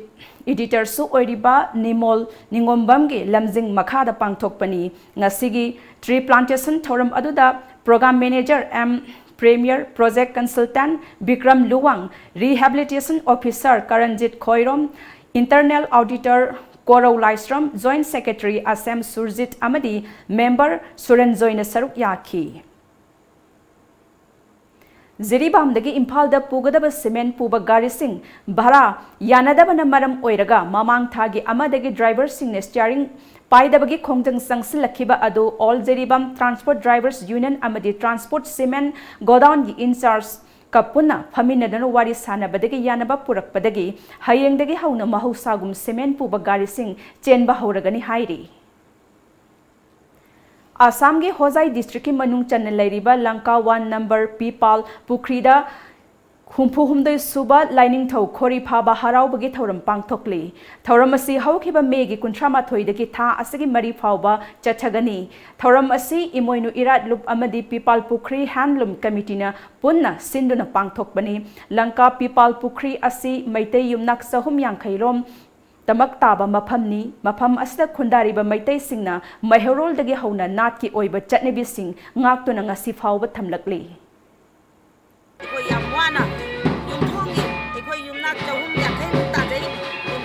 editorꯁꯨ ꯑꯣꯏꯔꯤꯕ ꯅꯤꯃꯣꯜ ꯅꯤꯉꯣꯝꯕꯝꯒꯤ ꯂꯝꯖꯤꯡ ꯃꯈꯥꯗ ꯄꯥꯡꯊꯣꯛꯄꯅꯤ꯫ ꯉꯁꯤꯒꯤ tree plantation ꯊꯧꯔꯝ ꯑꯗꯨꯗ program manager M Premier, project consultant Bikram Luwang, rehabilitation officer Karanjit Khoirom, internal auditor Korou Laishram, joint secretary Asem Surjit ꯑꯃꯗꯤ member ꯁꯨꯔꯟꯖꯣꯏꯅ ꯁꯔꯨꯛ ꯌꯥꯈꯤ꯫ ꯖꯤꯔꯤꯕꯥꯝꯗꯒꯤ ꯏꯝꯐꯥꯜꯗ ꯄꯨꯒꯗꯕ cement ꯄꯨꯕ ꯒꯥꯔꯤꯁꯤꯡ ꯚꯥꯔꯥ ꯌꯥꯅꯗꯕꯅ ꯃꯔꯝ ꯑꯣꯏꯔꯒ ꯃꯃꯥꯡ ꯊꯥꯒꯤ ꯑꯃꯗꯒꯤ driverꯁꯤꯡꯅ steering ꯄꯥꯏꯗꯕꯒꯤ ꯈꯣꯡꯖꯪ ꯆꯪꯁꯤꯜꯂꯛꯈꯤꯕ ꯑꯗꯨ All Jiribam Transport Drivers Union ꯑꯃꯗꯤ Transport Cement Godownꯒꯤ in-chargeꯀ ꯄꯨꯟꯅ ꯐꯝꯃꯤꯟꯅꯗꯨꯅ ꯋꯥꯔꯤ ꯁꯥꯟꯅꯕꯗꯒꯤ ꯌꯥꯅꯕ ꯄꯨꯔꯛꯄꯗꯒꯤ ꯍꯌꯦꯡꯗꯒꯤ ꯍꯧꯅ ꯃꯍꯧꯁꯥꯒꯨꯝ cement ꯄꯨꯕ ꯒꯥꯔꯤꯁꯤꯡ ꯆꯦꯟꯕ ꯍꯧꯔꯒꯅꯤ ꯍꯥꯏꯔꯤ꯫ ꯑꯁꯥꯝꯒꯤ ꯍꯣꯖꯥꯏ districtꯀꯤ ꯃꯅꯨꯡ ꯆꯟꯅ ꯂꯩꯔꯤꯕ ꯂꯪꯀꯥ one number ꯄꯤꯄꯥꯜ ꯄꯨꯈ꯭ꯔꯤꯗ ꯍꯨꯝꯐꯨ ꯍꯨꯝꯗꯣꯏ ꯁꯨꯕ ꯂꯥꯏꯅꯤꯡꯊꯧ ꯈꯣꯔꯤ ꯐꯥꯕ ꯍꯔꯥꯎꯕꯒꯤ ꯊꯧꯔꯝ ꯄꯥꯡꯊꯣꯛꯂꯤ꯫ ꯊꯧꯔꯝ ꯑꯁꯤ ꯍꯧꯈꯤꯕ ꯃꯦꯒꯤ ꯀꯨꯟꯊ꯭ꯔꯥ ꯃꯥꯊꯣꯏꯗꯒꯤ ꯊꯥ ꯑꯁꯤꯒꯤ ꯃꯔꯤ ꯐꯥꯎꯕ ꯆꯠꯊꯒꯅꯤ꯫ ꯊꯧꯔꯝ ꯑꯁꯤ ꯏꯃꯣꯏꯅꯨ ꯏꯔꯥꯠ ꯂꯨꯞ ꯑꯃꯗꯤ ꯄꯤꯄꯥꯜ ꯄꯨꯈ꯭ꯔꯤ handloom committeeꯅ ꯄꯨꯟꯅ ꯁꯤꯟꯗꯨꯅ ꯄꯥꯡꯊꯣꯛꯄꯅꯤ꯫ ꯂꯪꯀꯥ ꯄꯤꯄꯥꯜ ꯄꯨꯈ꯭ꯔꯤ ꯑꯁꯤ ꯃꯩꯇꯩ ꯌꯨꯝꯅꯥꯛ ꯆꯍꯨꯝ ꯌꯥꯡꯈꯩ ꯔꯣꯝ ꯇꯃꯛ ꯇꯥꯕ ꯃꯐꯝꯅꯤ꯫ ꯃꯐꯝ ꯑꯁꯤꯗ ꯈꯨꯟꯗꯥꯔꯤꯕ ꯃꯩꯇꯩꯁꯤꯡꯅ ꯃꯩꯍꯧꯔꯣꯜꯗꯒꯤ ꯍꯧꯅ ꯅꯥꯠꯀꯤ ꯑꯣꯏꯕ ꯆꯠꯅꯕꯤꯁꯤꯡ ꯉꯥꯛꯇꯨꯅ ꯉꯁꯤ ꯐꯥꯎꯕ ꯊꯝꯂꯛꯂꯤ꯫ ꯑꯩꯈꯣꯏ ꯌꯥꯝ ꯋꯥꯅ ꯌꯨꯝꯊꯣꯡꯒꯤ ꯑꯩꯈꯣꯏ ꯌꯨꯝꯅꯥꯛ ꯆꯍꯨꯝ ꯌꯥꯡꯈꯩꯃꯨꯛ ꯇꯥꯖꯩ꯫ ꯌꯨꯝ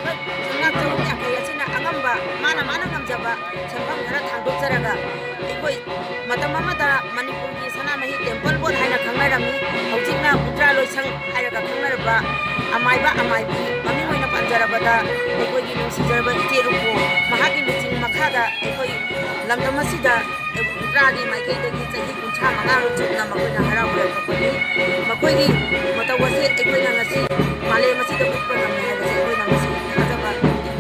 ꯁꯪ ꯍꯥꯏꯔꯒ ꯈꯪꯅꯔꯕ ꯑꯃꯥꯏꯕ ꯑꯃꯥꯏꯕꯤ, ꯃꯃꯤꯡ ꯑꯣꯏꯅ ꯄꯟꯖꯔꯕꯗ ꯑꯩꯈꯣꯏꯒꯤ ꯅꯨꯡꯁꯤꯖꯔꯕ ꯏꯆꯦ ꯔꯨꯄꯣ, ꯃꯍꯥꯛꯀꯤ ꯂꯨꯆꯤꯡ ꯃꯈꯥꯗ ꯑꯩꯈꯣꯏ ꯂꯝꯗꯝ ꯑꯁꯤꯗ ꯇꯔꯥꯒꯤ ꯃꯥꯏꯀꯩꯗꯒꯤ ꯆꯍꯤ ꯀꯨꯟꯊ꯭ꯔꯥ ꯃꯉꯥꯔꯣꯝ ꯆꯨꯞꯅ ꯃꯈꯣꯏꯅ ꯍꯔꯥꯎ ꯂꯩꯔꯛꯄꯅꯤ꯫ ꯃꯈꯣꯏꯒꯤ ꯃꯇꯧ ꯑꯁꯤ ꯑꯩꯈꯣꯏꯅ ꯉꯁꯤ ꯃꯥꯂꯦꯝ ꯑꯁꯤꯗ ꯎꯠꯄ ꯉꯝꯃꯤ ꯍꯥꯏꯕꯁꯤ ꯑꯩꯈꯣꯏꯅ ꯉꯁꯤ ꯊꯥꯖꯕ ꯊꯝꯖꯔꯤ꯫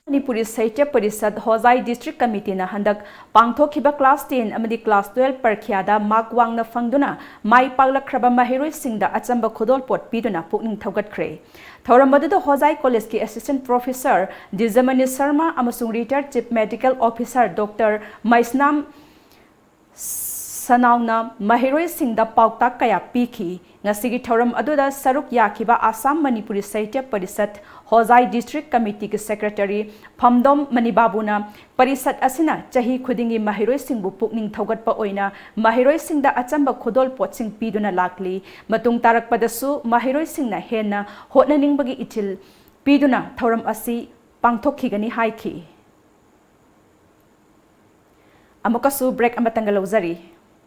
ꯃꯅꯤꯄꯨꯔꯤ ꯁꯥꯍꯤꯇ꯭ꯌ ꯄꯔꯤꯁꯠ ꯍꯣꯖꯥꯏ ꯗꯤꯁꯇ꯭ꯔꯤꯛ ꯀꯃꯤꯇꯤꯅ ꯍꯟꯗꯛ ꯄꯥꯡꯊꯣꯛꯈꯤꯕ ꯀ꯭ꯂꯥꯁ ꯇꯦꯟ ꯑꯃꯗꯤ ꯀ꯭ꯂꯥꯁ ꯇꯨꯌꯦꯜꯕ ꯄꯔꯤꯈ꯭ꯌꯥꯗ ꯃꯥꯔꯛ ꯋꯥꯡꯅ ꯐꯪꯗꯨꯅ ꯃꯥꯏ ꯄꯥꯛꯂꯛꯈ꯭ꯔꯕ ꯃꯍꯩꯔꯣꯏꯁꯤꯡꯗ ꯑꯆꯝꯕ ꯈꯨꯗꯣꯜꯄꯣꯠ ꯄꯤꯗꯨꯅ ꯄꯨꯛꯅꯤꯡ ꯊꯧꯒꯠꯈ꯭ꯔꯦ꯫ ꯊꯧꯔꯝ ꯑꯗꯨꯗ ꯍꯣꯖꯥꯏ ꯀꯣꯂꯦꯖꯀꯤ ꯑꯦꯁꯤꯁꯇꯦꯟꯠ ꯄ꯭ꯔꯣꯐꯦꯁꯔ ꯗꯤꯖꯃꯅꯤ ꯁꯔꯃ ꯑꯃꯁꯨꯡ ꯔꯤꯇꯥꯌꯔꯗ ꯆꯤꯐ ꯃꯦꯗꯤꯀꯦꯜ ꯑꯣꯐꯤꯁꯥꯔ ꯗꯣꯛꯇꯔ ꯃꯩꯁꯅꯥꯝ ꯁꯅꯥꯎꯅ ꯃꯍꯩꯔꯣꯏꯁꯤꯡꯗ ꯄꯥꯎꯇꯥꯛ ꯀꯌꯥ ꯄꯤꯈꯤ꯫ ꯉꯁꯤꯒꯤ ꯊꯧꯔꯝ ꯑꯗꯨꯗ ꯁꯔꯨꯛ ꯌꯥꯈꯤꯕ ꯑꯁꯥꯝ ꯃꯅꯤꯄꯨꯔꯤ ꯁꯥꯍꯤꯇ꯭ꯌ ꯄꯔꯤꯁꯠ ꯍꯣꯖꯥꯏ ꯗꯤꯁꯇ꯭ꯔꯤꯛ ꯀꯃꯤꯇꯤꯒꯤ ꯁꯦꯀ꯭ꯔꯦꯇꯔꯤ ꯐꯝꯗꯣꯝ ꯃꯅꯤꯕꯥꯕꯨꯅ ꯄꯔꯤꯁꯠ ꯑꯁꯤꯅ ꯆꯍꯤ ꯈꯨꯗꯤꯡꯒꯤ ꯃꯍꯩꯔꯣꯏꯁꯤꯡꯕꯨ ꯄꯨꯛꯅꯤꯡ ꯊꯧꯒꯠꯄ ꯑꯣꯏꯅ ꯃꯍꯩꯔꯣꯏꯁꯤꯡꯗ ꯑꯆꯝꯕ ꯈꯨꯗꯣꯜꯄꯣꯠꯁꯤꯡ ꯄꯤꯗꯨꯅ ꯂꯥꯛꯂꯤ꯫ ꯃꯇꯨꯡ ꯇꯥꯔꯛꯄꯗꯁꯨ ꯃꯍꯩꯔꯣꯏꯁꯤꯡꯅ ꯍꯦꯟꯅ ꯍꯣꯠꯅꯅꯤꯡꯕꯒꯤ ꯏꯊꯤꯜ ꯄꯤꯗꯨꯅ ꯊꯧꯔꯝ ꯑꯁꯤ ꯄꯥꯡꯊꯣꯛꯈꯤꯒꯅꯤ ꯍꯥꯏꯈꯤ꯫ ꯑꯃꯨꯛꯀꯁꯨ break ꯑꯃꯇꯪꯒ ꯂꯧꯖꯔꯤ꯫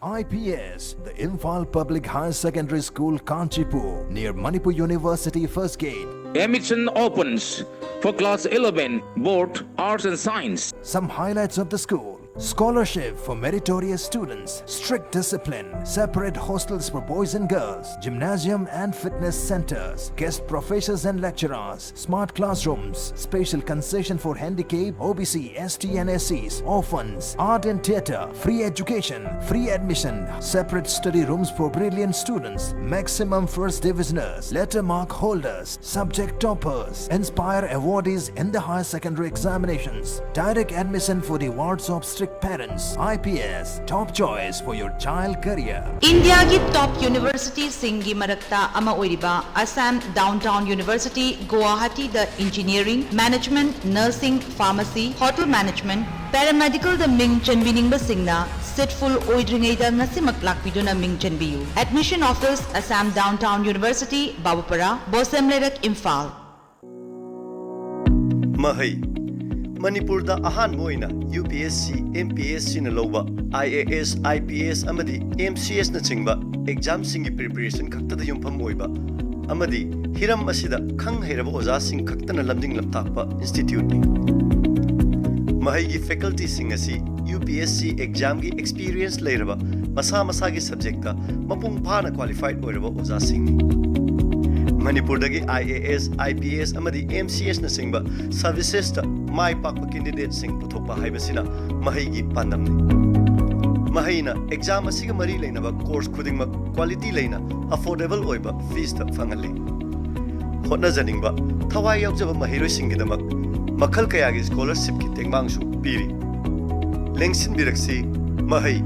I P S, the Imphal Public Higher Secondary School, Kanchipur, near Manipur University First Gate. Admission opens for class eleven, both arts and science. Some highlights of the school: scholarship for meritorious students, strict discipline, separate hostels for boys and girls, gymnasium and fitness centers, guest professors and lecturers, smart classrooms, special concession for handicap, O B C, S T and S Cs, orphans, art and theatre, free education, free admission, separate study rooms for brilliant students, maximum first divisioners, letter mark holders, subject toppers, inspire awardees in the higher secondary examinations, direct admission for the wards of strict parents. I P S, top choice for your child career. ꯏꯟꯗꯤꯌꯥꯒꯤ ꯇꯣꯞ ꯌꯨꯅꯤꯚꯔꯁꯤꯇꯤꯁꯤꯡꯒꯤ ꯃꯔꯛꯇ ꯑꯃ ꯑꯣꯏꯔꯤꯕ Assam downtown university ꯒꯨꯋꯥꯍꯥꯇꯤꯗ engineering, management, nursing, pharmacy, hotel management, ꯄꯦꯔꯥꯃꯦꯗꯤꯀꯦꯜꯗ ꯃꯤꯡ ꯆꯟꯕꯤꯅꯤꯡꯕꯁꯤꯡꯅ ꯁꯤꯠ ꯐꯨꯜ ꯑꯣꯏꯗ꯭ꯔꯤꯉꯩꯗ ꯉꯁꯤꯃꯛ ꯂꯥꯛꯄꯤꯗꯨꯅ ꯃꯤꯡ ꯆꯟꯕꯤꯌꯨ꯫ Admission office, Assam Downtown University, ꯕꯥꯕꯨꯄꯥꯔꯥ, ꯕꯣꯁꯦꯝ ꯂꯩꯔꯛ, ꯏꯝꯐꯥꯜ꯫ ꯃꯍꯩ ꯃꯅꯤꯄꯨꯔꯗ ꯑꯍꯥꯟꯕ ꯑꯣꯏꯅ U P S C, M P S ꯁꯤꯅ ꯂꯧꯕ I A S, I P S ꯑꯃꯗꯤ ꯑꯦꯝ ꯁꯤ ꯑꯦꯁꯅꯆꯤꯡꯕ ꯑꯦꯛꯖꯥꯝꯁꯤꯡꯒꯤ ꯄ꯭ꯔꯤꯄꯦꯔꯦꯁꯟ ꯈꯛꯇꯗ ꯌꯨꯝꯐꯝ ꯑꯣꯏꯕ ꯑꯃꯗꯤ ꯍꯤꯔꯝ ꯑꯁꯤꯗ ꯈꯪ ꯍꯩꯔꯕ ꯑꯣꯖꯥꯁꯤꯡ ꯈꯛꯇꯅ ꯂꯝꯖꯤꯡ ꯂꯝꯇꯥꯛꯄ ꯏꯟꯁꯇꯤꯇ꯭ꯌꯨꯠꯅꯤ꯫ ꯃꯍꯩꯒꯤ ꯐꯦꯀꯜꯇꯤꯁꯤꯡ ꯑꯁꯤ ꯌꯨ ꯄꯤ ꯑꯦꯁ ꯁꯤ ꯑꯦꯛꯖꯥꯝꯒꯤ ꯑꯦꯛꯁꯄꯤꯔꯤꯌꯦꯟꯁ ꯂꯩꯔꯕ, ꯃꯁꯥ ꯃꯁꯥꯒꯤ ꯁꯕꯖꯦꯛꯇ ꯃꯄꯨꯡ ꯐꯥꯅ ꯀ꯭ꯋꯥꯂꯤꯐꯥꯏꯗ ꯑꯣꯏꯔꯕ ꯑꯣꯖꯥꯁꯤꯡꯅꯤ꯫ ꯃꯅꯤꯄꯨꯔꯗꯒꯤ I A S, I P S ꯑꯃꯗꯤ ꯑꯦꯝ ꯁꯤ ꯑꯦꯁꯅꯆꯤꯡꯕ ꯁꯔꯚꯤꯁꯦꯁꯇ ꯃꯥꯏ ꯄꯥꯛꯄ ꯀꯦꯟꯗꯤꯗꯦꯠꯁꯤꯡ ꯄꯨꯊꯣꯛꯄ ꯍꯥꯏꯕꯁꯤꯅ ꯃꯍꯩꯒꯤ ꯄꯥꯟꯗꯝꯅꯤ꯫ ꯃꯍꯩꯅ ꯑꯦꯛꯖꯥꯝ ꯑꯁꯤꯒ ꯃꯔꯤ ꯂꯩꯅꯕ ꯀꯣꯔꯁ ꯈꯨꯗꯤꯡꯃꯛ ꯀ꯭ꯋꯥꯂꯤꯇꯤ ꯂꯩꯅ, ꯑꯐꯣꯔꯗꯦꯕꯜ ꯑꯣꯏꯕ ꯐꯤꯁꯇ ꯐꯪꯍꯜꯂꯤ꯫ ꯍꯣꯠꯅꯖꯅꯤꯡꯕ, ꯊꯋꯥꯏ ꯌꯥꯎꯖꯕ ꯃꯍꯩꯔꯣꯏꯁꯤꯡꯒꯤꯗꯃꯛ ꯃꯈꯜ ꯀꯌꯥꯒꯤ ꯁ꯭ꯀꯣꯂꯔꯁꯤꯞꯀꯤ ꯇꯦꯡꯕꯥꯡꯁꯨ ꯄꯤꯔꯤ꯫ ꯂꯦꯡꯁꯤꯟꯕꯤꯔꯛꯁꯤ, ꯃꯍꯩ,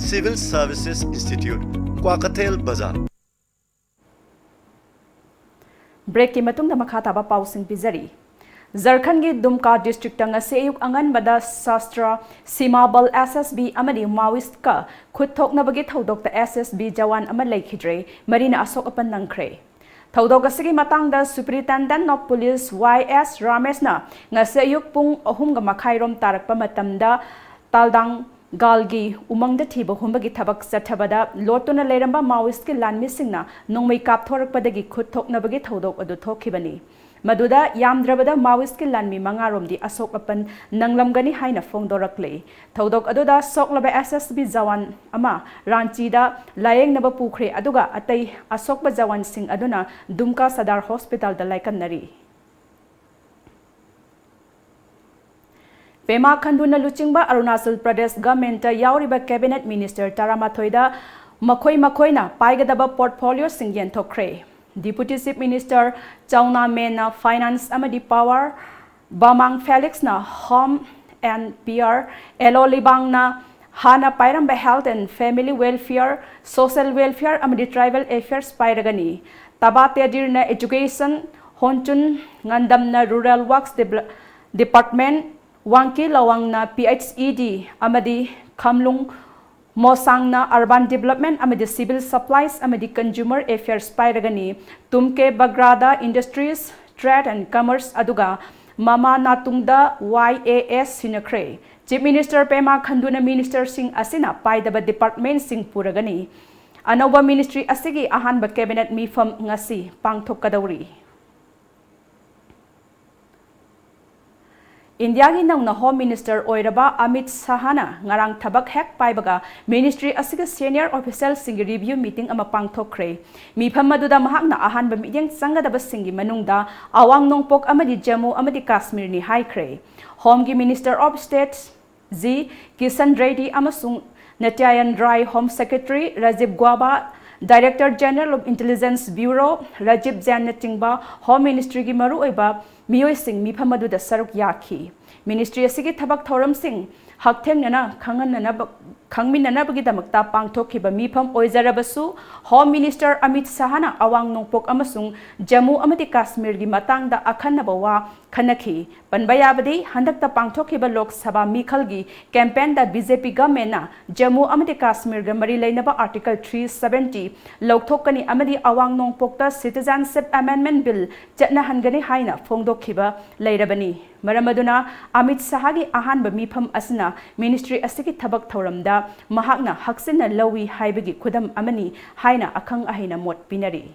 ꯁꯤꯚꯤꯜ ꯁꯔꯚꯤꯁꯦꯁ ꯏꯟꯁꯇꯤꯇ꯭ꯌꯨꯠ, ꯀ꯭ꯋꯥꯀꯩꯊꯦꯜ ꯕꯖꯥꯔ꯫ ꯕ꯭ꯔꯦꯛꯀꯤ ꯃꯇꯨꯡꯗ ꯃꯈꯥ ꯇꯥꯕ ꯄꯥꯎꯁꯤꯡ ꯄꯤꯖꯔꯤ꯫ ꯖꯔꯈꯟꯒꯤ ꯗꯨꯝꯀꯥ ꯗꯤꯁꯇ꯭ꯔꯤꯛꯇ ꯉꯁꯤ ꯑꯌꯨꯛ ꯑꯉꯟꯕꯗ ꯁꯥꯁꯇ꯭ꯔ ꯁꯤꯃꯥꯕꯜ, ꯑꯦꯁ ꯑꯦꯁ ꯕꯤ, ꯑꯃꯗꯤ ꯃꯥꯋꯤꯁꯠꯀ ꯈꯨꯠ ꯊꯣꯛꯅꯕꯒꯤ ꯊꯧꯗꯣꯛꯇ ꯑꯦꯁ ꯑꯦꯁ ꯕꯤ ꯖꯋꯥꯟ ꯑꯃ ꯂꯩꯈꯤꯗ꯭ꯔꯦ, ꯃꯔꯤꯅ ꯑꯁꯣꯛ ꯑꯄꯟ ꯅꯪꯈ꯭ꯔꯦ꯫ ꯊꯧꯗꯣꯛ ꯑꯁꯤꯒꯤ ꯃꯇꯥꯡꯗ Superintendent of Police ꯋꯥꯏ ꯑꯦꯁ ꯔꯥꯃꯦꯁꯅ ꯉꯁꯤ ꯑꯌꯨꯛ ꯄꯨꯡ ꯑꯍꯨꯝꯒ ꯃꯈꯥꯏꯔꯣꯝ ꯇꯥꯔꯛꯄ ꯃꯇꯝꯗ ꯇꯥꯜꯗꯥꯡ ꯒꯥꯜꯒꯤ ꯎꯃꯪꯗ ꯊꯤꯕ ꯍꯨꯝꯕꯒꯤ ꯊꯕꯛ ꯆꯠꯊꯕꯗ ꯂꯣꯠꯇꯨꯅ ꯂꯩꯔꯝꯕ ꯃꯥꯋꯤꯁꯀꯤ ꯂꯥꯟꯃꯤꯁꯤꯡꯅ ꯅꯣꯡꯃꯩ ꯀꯥꯞꯊꯣꯔꯛꯄꯗꯒꯤ ꯈꯨꯠ ꯊꯣꯛꯅꯕꯒꯤ ꯊꯧꯗꯣꯛ ꯑꯗꯨ ꯊꯣꯛꯈꯤꯕꯅꯤ꯫ ꯃꯗꯨꯗ ꯌꯥꯝꯗ꯭ꯔꯕꯗ ꯃꯥꯋꯤꯁꯀꯤ ꯂꯥꯟꯃꯤ ꯃꯉꯥꯔꯣꯝꯗꯤ ꯑꯁꯣꯛ ꯑꯄꯟ ꯅꯪꯂꯝꯒꯅꯤ ꯍꯥꯏꯅ ꯐꯣꯡꯗꯣꯔꯛꯂꯤ꯫ ꯊꯧꯗꯣꯛ ꯑꯗꯨꯗ ꯁꯣꯛꯂꯕ ꯑꯦꯁ ꯑꯦꯁ ꯕꯤ ꯖꯋꯥꯟ ꯑꯃ ꯔꯥꯟꯆꯤꯗ ꯂꯥꯌꯦꯡꯅꯕ ꯄꯨꯈ꯭ꯔꯦ, ꯑꯗꯨꯒ ꯑꯇꯩ ꯑꯁꯣꯛꯄ ꯖꯋꯥꯟꯁꯤꯡ ꯑꯗꯨꯅ ꯗꯨꯝꯀꯥ ꯁꯗꯥꯔ ꯍꯣꯁꯄꯤꯇꯥꯜꯗ ꯂꯥꯏꯀꯠꯅꯔꯤ꯫ ꯄꯦꯃꯥ ꯈꯟꯗꯨꯅ ꯂꯨꯆꯤꯡꯕ ꯑꯔꯨꯅꯥꯆꯜ ꯄ꯭ꯔꯗꯦꯁ ꯒꯚꯔꯟꯃꯦꯟꯠꯇ ꯌꯥꯎꯔꯤꯕ ꯀꯦꯕꯤꯅꯦꯠ ꯃꯤꯅꯤꯁꯇꯔ ꯇꯔꯥꯃꯥꯊꯣꯏꯗ ꯃꯈꯣꯏ ꯃꯈꯣꯏꯅ ꯄꯥꯏꯒꯗꯕ ꯄꯣꯔꯠꯐꯣꯂꯤꯑꯣꯁꯤꯡ ꯌꯦꯟꯊꯣꯛꯈ꯭ꯔꯦ꯫ ꯗꯤꯄꯨꯇꯤ ꯆꯤꯐ ꯃꯤꯅꯤꯁꯇꯔ ꯆꯧꯅꯥ ꯃꯦꯟꯅ ꯐꯥꯏꯅꯥꯟꯁ ꯑꯃꯗꯤ ꯄꯥꯋꯔ, ꯕꯥꯃꯥꯡ ꯐꯦꯂꯤꯛꯁꯅ home N P R, Alo ꯂꯤꯕꯥꯡꯅ ꯍꯥꯟꯅ ꯄꯥꯏꯔꯝꯕ health and family welfare, social welfare ꯑꯃꯗꯤ ꯇ꯭ꯔꯥꯏꯕꯦꯜ ꯑꯦꯐꯤꯌꯔꯁ ꯄꯥꯏꯔꯒꯅꯤ꯫ ꯇꯕꯥ ꯇꯦꯗꯤꯔꯅ ꯑꯦꯖꯨꯀꯦꯁꯟ, ꯍꯣꯟꯆꯨꯟ ꯉꯟꯗꯝꯅ ꯔꯨꯔꯦꯜ ꯋꯥꯔꯛꯁ ꯗꯤꯄꯥꯔꯠꯃꯦꯟꯠ, ꯋꯥꯡꯀꯤ ꯂꯋꯥꯡꯅ ꯄꯤ ꯑꯩꯆ ꯏ ꯗꯤ ꯑꯃꯗꯤ ꯈꯝꯂꯨꯡ ꯃꯣꯁꯥꯡꯅ ꯑꯔꯕꯥꯟ ꯗꯤꯕꯂꯞꯃꯦꯟꯠ ꯑꯃꯗꯤ ꯁꯤꯚꯤꯜ ꯁꯄ꯭ꯂꯥꯏꯁ ꯑꯃꯗꯤ ꯀꯟꯖꯨꯃꯔ ꯑꯦꯐꯤꯌꯔꯁ ꯄꯥꯏꯔꯒꯅꯤ꯫ ꯇꯨꯝꯀꯦ ꯕꯒ꯭ꯔꯥꯗ ꯏꯟꯗꯁꯇ꯭ꯔꯤꯁ, ꯇ꯭ꯔꯦꯗ ꯑꯦꯟ ꯀꯃꯔꯁ, ꯑꯗꯨꯒ ꯃꯃꯥ ꯅꯥꯇꯨꯡꯗ Y A S ꯁꯤꯟꯅꯈ꯭ꯔꯦ꯫ Chief Minister Pema Khandu ꯅ minister ꯁꯤꯡ ꯑꯁꯤꯅ ꯄꯥꯏꯗꯕ department ꯁꯤꯡ ꯄꯨꯔꯒꯅꯤ꯫ ꯑꯅꯧꯕ ministry ꯑꯁꯤꯒꯤ ꯑꯍꯥꯟꯕ cabinet ꯃꯤꯐꯝ ꯉꯁꯤ ꯄꯥꯡꯊꯣꯛꯀꯗꯧꯔꯤ꯫ ꯏꯟꯗꯤꯌꯥꯒꯤ ꯅꯧꯅ Home Minister ꯑꯣꯏꯔꯕ ꯑꯃꯤꯠ ꯁꯍꯥꯅ ꯉꯔꯥꯡ ꯊꯕꯛ ꯍꯦꯛ ꯄꯥꯏꯕꯒ ministry ꯑꯁꯤꯒꯤ senior official ꯁꯤꯡꯒꯤ review meeting ꯑꯃ ꯄꯥꯡꯊꯣꯛꯈ꯭ꯔꯦ꯫ ꯃꯤꯐꯝ ꯑꯗꯨꯗ ꯃꯍꯥꯛꯅ ꯑꯍꯥꯟꯕ ꯃꯤꯠꯌꯦꯡ ꯆꯪꯒꯗꯕꯁꯤꯡꯒꯤ ꯃꯅꯨꯡꯗ ꯑꯋꯥꯡ ꯅꯣꯡꯄꯣꯛ ꯑꯃꯗꯤ ꯖꯝꯃꯨ ꯑꯃꯗꯤ ꯀꯥꯁꯃꯤꯔꯅꯤ ꯍꯥꯏꯈ꯭ꯔꯦ꯫ Home ꯒꯤ Minister of State G Kishan Reddy ꯑꯃꯁꯨꯡ ꯅꯤꯇ꯭ꯌꯥꯌꯟ ꯔꯥꯏ, Home Secretary Rajiv ꯒ꯭ꯋꯥꯕꯥ, Director General of Intelligence Bureau Rajiv ꯖꯦꯟꯅꯆꯤꯡꯕ Home Ministry ꯒꯤ ꯃꯔꯨꯑꯣꯏꯕ ꯃꯤꯑꯣꯏꯁꯤꯡ ꯃꯤꯐꯝ ꯑꯗꯨꯗ ꯁꯔꯨꯛ ꯌꯥꯈꯤ꯫ Ministry ꯑꯁꯤꯒꯤ ꯊꯕꯛ ꯊꯧꯔꯝꯁꯤꯡ ꯍꯛꯊꯦꯡꯅꯅ ꯈꯪꯍꯟꯅꯅꯕ, ꯈꯪꯃꯤꯟꯅꯅꯕꯒꯤꯗꯃꯛꯇ ꯄꯥꯡꯊꯣꯛꯈꯤꯕ ꯃꯤꯐꯝ ꯑꯣꯏꯖꯔꯕꯁꯨ, Home Minister ꯑꯃꯤꯠ ꯁꯍꯥꯅ ꯑꯋꯥꯡ ꯅꯣꯡꯄꯣꯛ ꯑꯃꯁꯨꯡ ꯖꯝꯃꯨ ꯑꯃꯗꯤ ꯀꯥꯁꯃꯤꯔꯒꯤ ꯃꯇꯥꯡꯗ ꯑꯈꯟꯅꯕ ꯋꯥ ꯈꯟꯅꯈꯤ꯫ ꯄꯟꯕ ꯌꯥꯕꯗꯤ, ꯍꯟꯗꯛꯇ ꯄꯥꯡꯊꯣꯛꯈꯤꯕ ꯂꯣꯛ ꯁꯚꯥ ꯃꯤꯈꯜꯒꯤ campaign ꯗ B J P government ꯅ ꯖꯝꯃꯨ ꯑꯃꯗꯤ ꯀꯥꯁꯃꯤꯔꯒ ꯃꯔꯤ ꯂꯩꯅꯕ Article three seventy ꯂꯧꯊꯣꯛꯀꯅꯤ ꯑꯃꯗꯤ ꯑꯋꯥꯡ ꯅꯣꯡꯄꯣꯛꯇ Citizenship Amendment Bill ꯆꯠꯅꯍꯟꯒꯅꯤ ꯍꯥꯏꯅ ꯐꯣꯡꯗꯣꯛꯈꯤꯕ ꯂꯩꯔꯕꯅꯤ꯫ ꯃꯔꯝ ꯑꯗꯨꯅ, ꯑꯃꯤꯠ ꯁꯍꯥꯒꯤ ꯑꯍꯥꯟꯕ ꯃꯤꯐꯝ ꯑꯁꯤꯅ ministry ꯑꯁꯤꯒꯤ ꯊꯕꯛ ꯊꯧꯔꯝꯗ ꯃꯍꯥꯛꯅ ꯍꯛꯆꯤꯟꯅ ꯂꯧꯏ ꯍꯥꯏꯕꯒꯤ ꯈꯨꯗꯝ ꯑꯃꯅꯤ ꯍꯥꯏꯅ ꯑꯈꯪ ꯑꯍꯩꯅ ꯃꯣꯠ ꯄꯤꯅꯔꯤ꯫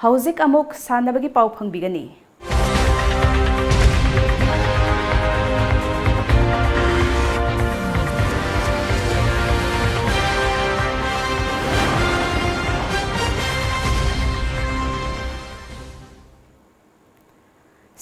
ꯍꯧꯖꯤꯛ ꯑꯃꯨꯛ ꯁꯥꯟꯅꯕꯒꯤ ꯄꯥꯎ ꯐꯪꯕꯤꯒꯅꯤ꯫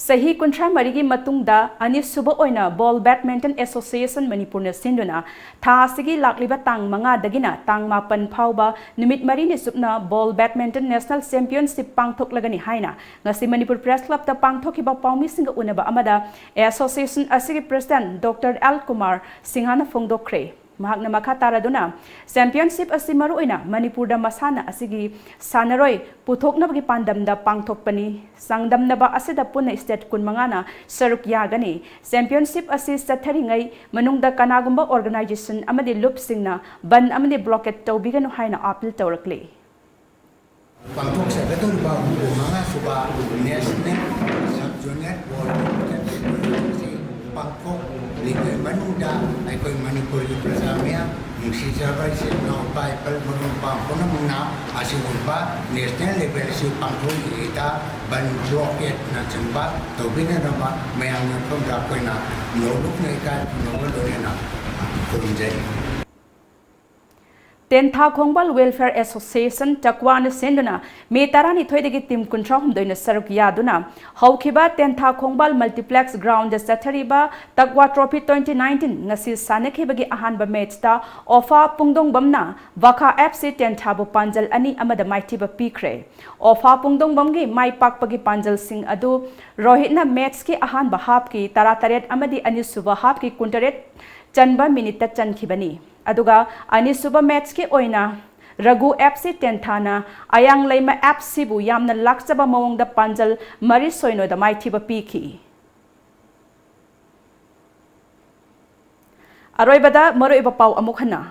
ꯆꯍꯤ ꯀꯨꯟꯊ꯭ꯔꯥ ꯃꯔꯤꯒꯤ ꯃꯇꯨꯡꯗ ꯑꯅꯤꯁꯨꯕ ꯑꯣꯏꯅ Ball Badminton Association ꯃꯅꯤꯄꯨꯔꯅ ꯁꯤꯟꯗꯨꯅ ꯊꯥ ꯑꯁꯤꯒꯤ ꯂꯥꯛꯂꯤꯕ ꯇꯥꯡ ꯃꯉꯥꯗꯒꯤꯅ ꯇꯥꯡ ꯃꯥꯄꯟ ꯐꯥꯎꯕ ꯅꯨꯃꯤꯠ ꯃꯔꯤꯅꯤ ꯆꯨꯞꯅ Ball Badminton National Championship ꯄꯥꯡꯊꯣꯛꯂꯒꯅꯤ ꯍꯥꯏꯅ ꯉꯁꯤ ꯃꯅꯤꯄꯨꯔ Press Club ꯇ ꯄꯥꯡꯊꯣꯛꯈꯤꯕ ꯄꯥꯎꯃꯤꯁꯤꯡꯒ ꯎꯅꯕ ꯑꯃꯗ Association ꯑꯁꯤꯒꯤ President Doctor L Kumar Singha ꯅ ꯐꯣꯡꯗꯣꯛꯈ꯭ꯔꯦ꯫ ꯃꯍꯥꯛꯅ ꯃꯈꯥ ꯇꯥꯔꯗꯨꯅ, Championship ꯑꯁꯤ ꯃꯔꯨꯑꯣꯏꯅ ꯃꯅꯤꯄꯨꯔꯗ ꯃꯁꯥꯟꯅ ꯑꯁꯤꯒꯤ ꯁꯥꯟꯅꯔꯣꯏ ꯄꯨꯊꯣꯛꯅꯕꯒꯤ ꯄꯥꯟꯗꯝꯗ ꯄꯥꯡꯊꯣꯛꯄꯅꯤ꯫ ꯆꯥꯡꯗꯝꯅꯕ ꯑꯁꯤꯗ ꯄꯨꯟꯅ state ꯀꯨꯟꯃꯉꯥꯅ ꯁꯔꯨꯛ ꯌꯥꯒꯅꯤ꯫ Championship ꯑꯁꯤ ꯆꯠꯊꯔꯤꯉꯩ ꯃꯅꯨꯡꯗ ꯀꯅꯥꯒꯨꯝꯕ organization ꯑꯃꯗꯤ ꯂꯨꯞꯁꯤꯡꯅ ꯕꯟ ꯑꯃꯗꯤ blockade ꯇꯧꯕꯤꯒꯅꯨ ꯍꯥꯏꯅ appeal ꯇꯧꯔꯛꯂꯤ꯫ ꯄꯥꯡꯊꯣꯛꯆꯒꯗꯧꯔꯤꯕ ꯍꯨꯝꯐꯨ ꯃꯉꯥ ꯁꯨꯕ National Sub Zonal Ball Championship ꯑꯁꯤ ꯄꯥꯡꯊꯣꯛꯂꯤꯉꯩ ꯃꯅꯨꯡꯗ ꯑꯩꯈꯣꯏ ꯃꯅꯤꯄꯨꯔꯒꯤ ꯄ꯭ꯔꯖꯥ ꯃꯤꯌꯥꯝ, ꯅꯨꯡꯁꯤꯖꯔꯕ ꯏꯆꯤꯜ ꯏꯅꯥꯎ, ꯏꯄꯥ ꯏꯄꯜ ꯃꯔꯨꯞ ꯃꯄꯥꯡ ꯄꯨꯝꯅꯃꯛꯅ ꯑꯁꯤꯒꯨꯝꯕ national level ꯑꯁꯤ ꯄꯥꯡꯊꯣꯛꯂꯤꯉꯩꯗ ꯕꯟ blockade ꯅꯆꯤꯡꯕ ꯇꯧꯕꯤꯅꯅꯕ ꯃꯌꯥꯝꯒꯤ ꯃꯐꯝꯗ ꯑꯩꯈꯣꯏꯅ ꯅꯣꯂꯨꯛꯅ ꯏꯀꯥꯏ ꯈꯨꯝꯅꯕ ꯂꯣꯏꯅꯅ ꯈꯨꯔꯨꯝꯖꯔꯤ꯫ ꯇꯦꯟꯊꯥ ꯈꯣꯡꯕꯥꯜ Welfare Association, ꯇꯛꯋꯥꯅ ꯁꯤꯟꯗꯨꯅ ꯃꯦ ꯇꯔꯥꯅꯤꯊꯣꯏꯗꯒꯤ team ꯀꯨꯟꯊ꯭ꯔꯥꯍꯨꯝꯗꯣꯏꯅ ꯁꯔꯨꯛ ꯌꯥꯗꯨꯅ ꯍꯧꯈꯤꯕ ꯇꯦꯟꯊꯥ ꯈꯣꯡꯕꯥꯜ Multiplex Ground ꯗ ꯆꯠꯊꯔꯤꯕ ꯇꯛꯋꯥ Trophy twenty nineteen ꯉꯁꯤ ꯁꯥꯟꯅꯈꯤꯕꯒꯤ ꯑꯍꯥꯟꯕ match ꯇ ꯑꯣꯐꯥ ꯄꯨꯡꯗꯣꯡꯕꯝꯅ ꯚꯥꯈꯥ F C ꯇꯦꯟꯊꯥꯕꯨ ꯄꯥꯟꯖꯜ ꯑꯅꯤ ꯑꯃꯗ ꯃꯥꯏꯊꯤꯕ ꯄꯤꯈ꯭ꯔꯦ꯫ ꯑꯣꯐꯥ ꯄꯨꯡꯗꯣꯡꯕꯝꯒꯤ ꯃꯥꯏ ꯄꯥꯛꯄꯒꯤ ꯄꯥꯟꯖꯜꯁꯤꯡ ꯑꯗꯨ ꯔꯣꯍꯤꯠꯅ match ꯀꯤ ꯑꯍꯥꯟꯕ half ꯀꯤ ꯇꯔꯥꯇꯔꯦꯠ ꯑꯃꯗꯤ ꯑꯅꯤꯁꯨꯕ half ꯀꯤ ꯀꯨꯟꯇꯔꯦꯠ ꯆꯟꯕ minute ꯇ ꯆꯟꯈꯤꯕꯅꯤ꯫ ꯑꯗꯨꯒ ꯑꯅꯤꯁꯨꯕ match ꯀꯤ ꯑꯣꯏꯅ ꯔꯘꯨ F C ꯇꯦꯟꯊꯥꯅ ꯑꯌꯥꯡꯂꯩꯃ F C ꯕꯨ ꯌꯥꯝꯅ ꯂꯥꯛꯆꯕ ꯃꯑꯣꯡꯗ ꯄꯥꯟꯖꯜ ꯃꯔꯤ ꯁꯣꯏꯅꯣꯗ ꯃꯥꯏꯊꯤꯕ ꯄꯤꯈꯤ꯫ ꯑꯔꯣꯏꯕꯗ ꯃꯔꯨꯑꯣꯏꯕ ꯄꯥꯎ ꯑꯃꯨꯛ ꯍꯟꯅ꯫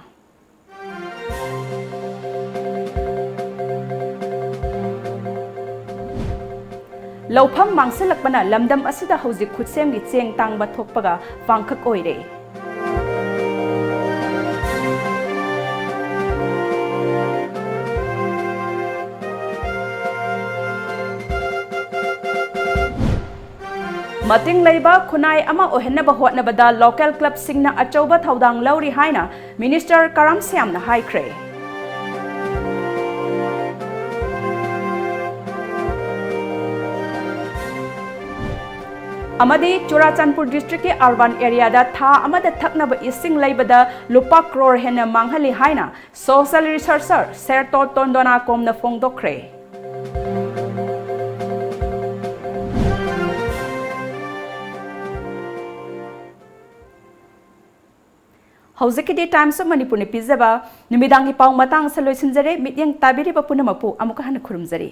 ꯂꯧꯐꯝ ꯃꯥꯡꯁꯤꯜꯂꯛꯄꯅ ꯂꯝꯗꯝ ꯑꯁꯤꯗ ꯍꯧꯖꯤꯛ ꯈꯨꯠꯁꯦꯝꯒꯤ ꯆꯦꯡ ꯇꯥꯡꯕ ꯊꯣꯛꯄꯒ ꯄꯥꯡꯈꯛ ꯑꯣꯏꯔꯦ꯫ ꯃꯇꯤꯡ ꯂꯩꯕ ꯈꯨꯟꯅꯥꯏ ꯑꯃ ꯑꯣꯏꯍꯟꯅꯕ ꯍꯣꯠꯅꯕꯗ local club ꯁꯤꯡꯅ ꯑꯆꯧꯕ ꯊꯧꯗꯥꯡ ꯂꯧꯔꯤ ꯍꯥꯏꯅ Minister ꯀꯔꯝ ꯁ꯭ꯌꯥꯝꯅ ꯍꯥꯏꯈ꯭ꯔꯦ꯫ ꯑꯃꯗꯤ ꯆꯨꯔꯥꯆꯥꯟꯄꯨꯔ district ꯀꯤ urban area ꯗ ꯊꯥ ꯑꯃꯗ ꯊꯛꯅꯕ ꯏꯁꯤꯡ ꯂꯩꯕꯗ ꯂꯨꯄꯥ crore ꯍꯦꯟꯅ ꯃꯥꯡꯍꯜꯂꯤ ꯍꯥꯏꯅ social researcher ꯁꯦꯔꯇꯣ ꯇꯣꯟꯗꯣꯅꯥꯀꯣꯝꯅ ꯐꯣꯡꯗꯣꯛꯈ꯭ꯔꯦ꯫ ꯍꯧꯖꯤꯛꯀꯤꯗꯤ Times of ꯃꯅꯤꯄꯨꯔꯅ ꯄꯤꯖꯕ ꯅꯨꯃꯤꯗꯥꯡꯒꯤ ꯄꯥꯎ ꯃꯇꯥꯡ ꯑꯁꯤꯗ ꯂꯣꯏꯁꯤꯟꯖꯔꯦ꯫ ꯃꯤꯠꯌꯦꯡ ꯇꯥꯕꯤꯔꯤꯕ ꯄꯨꯝꯅꯃꯛꯄꯨ ꯑꯃꯨꯛꯀ ꯍꯟꯅ ꯈꯨꯔꯨꯝꯖꯔꯤ꯫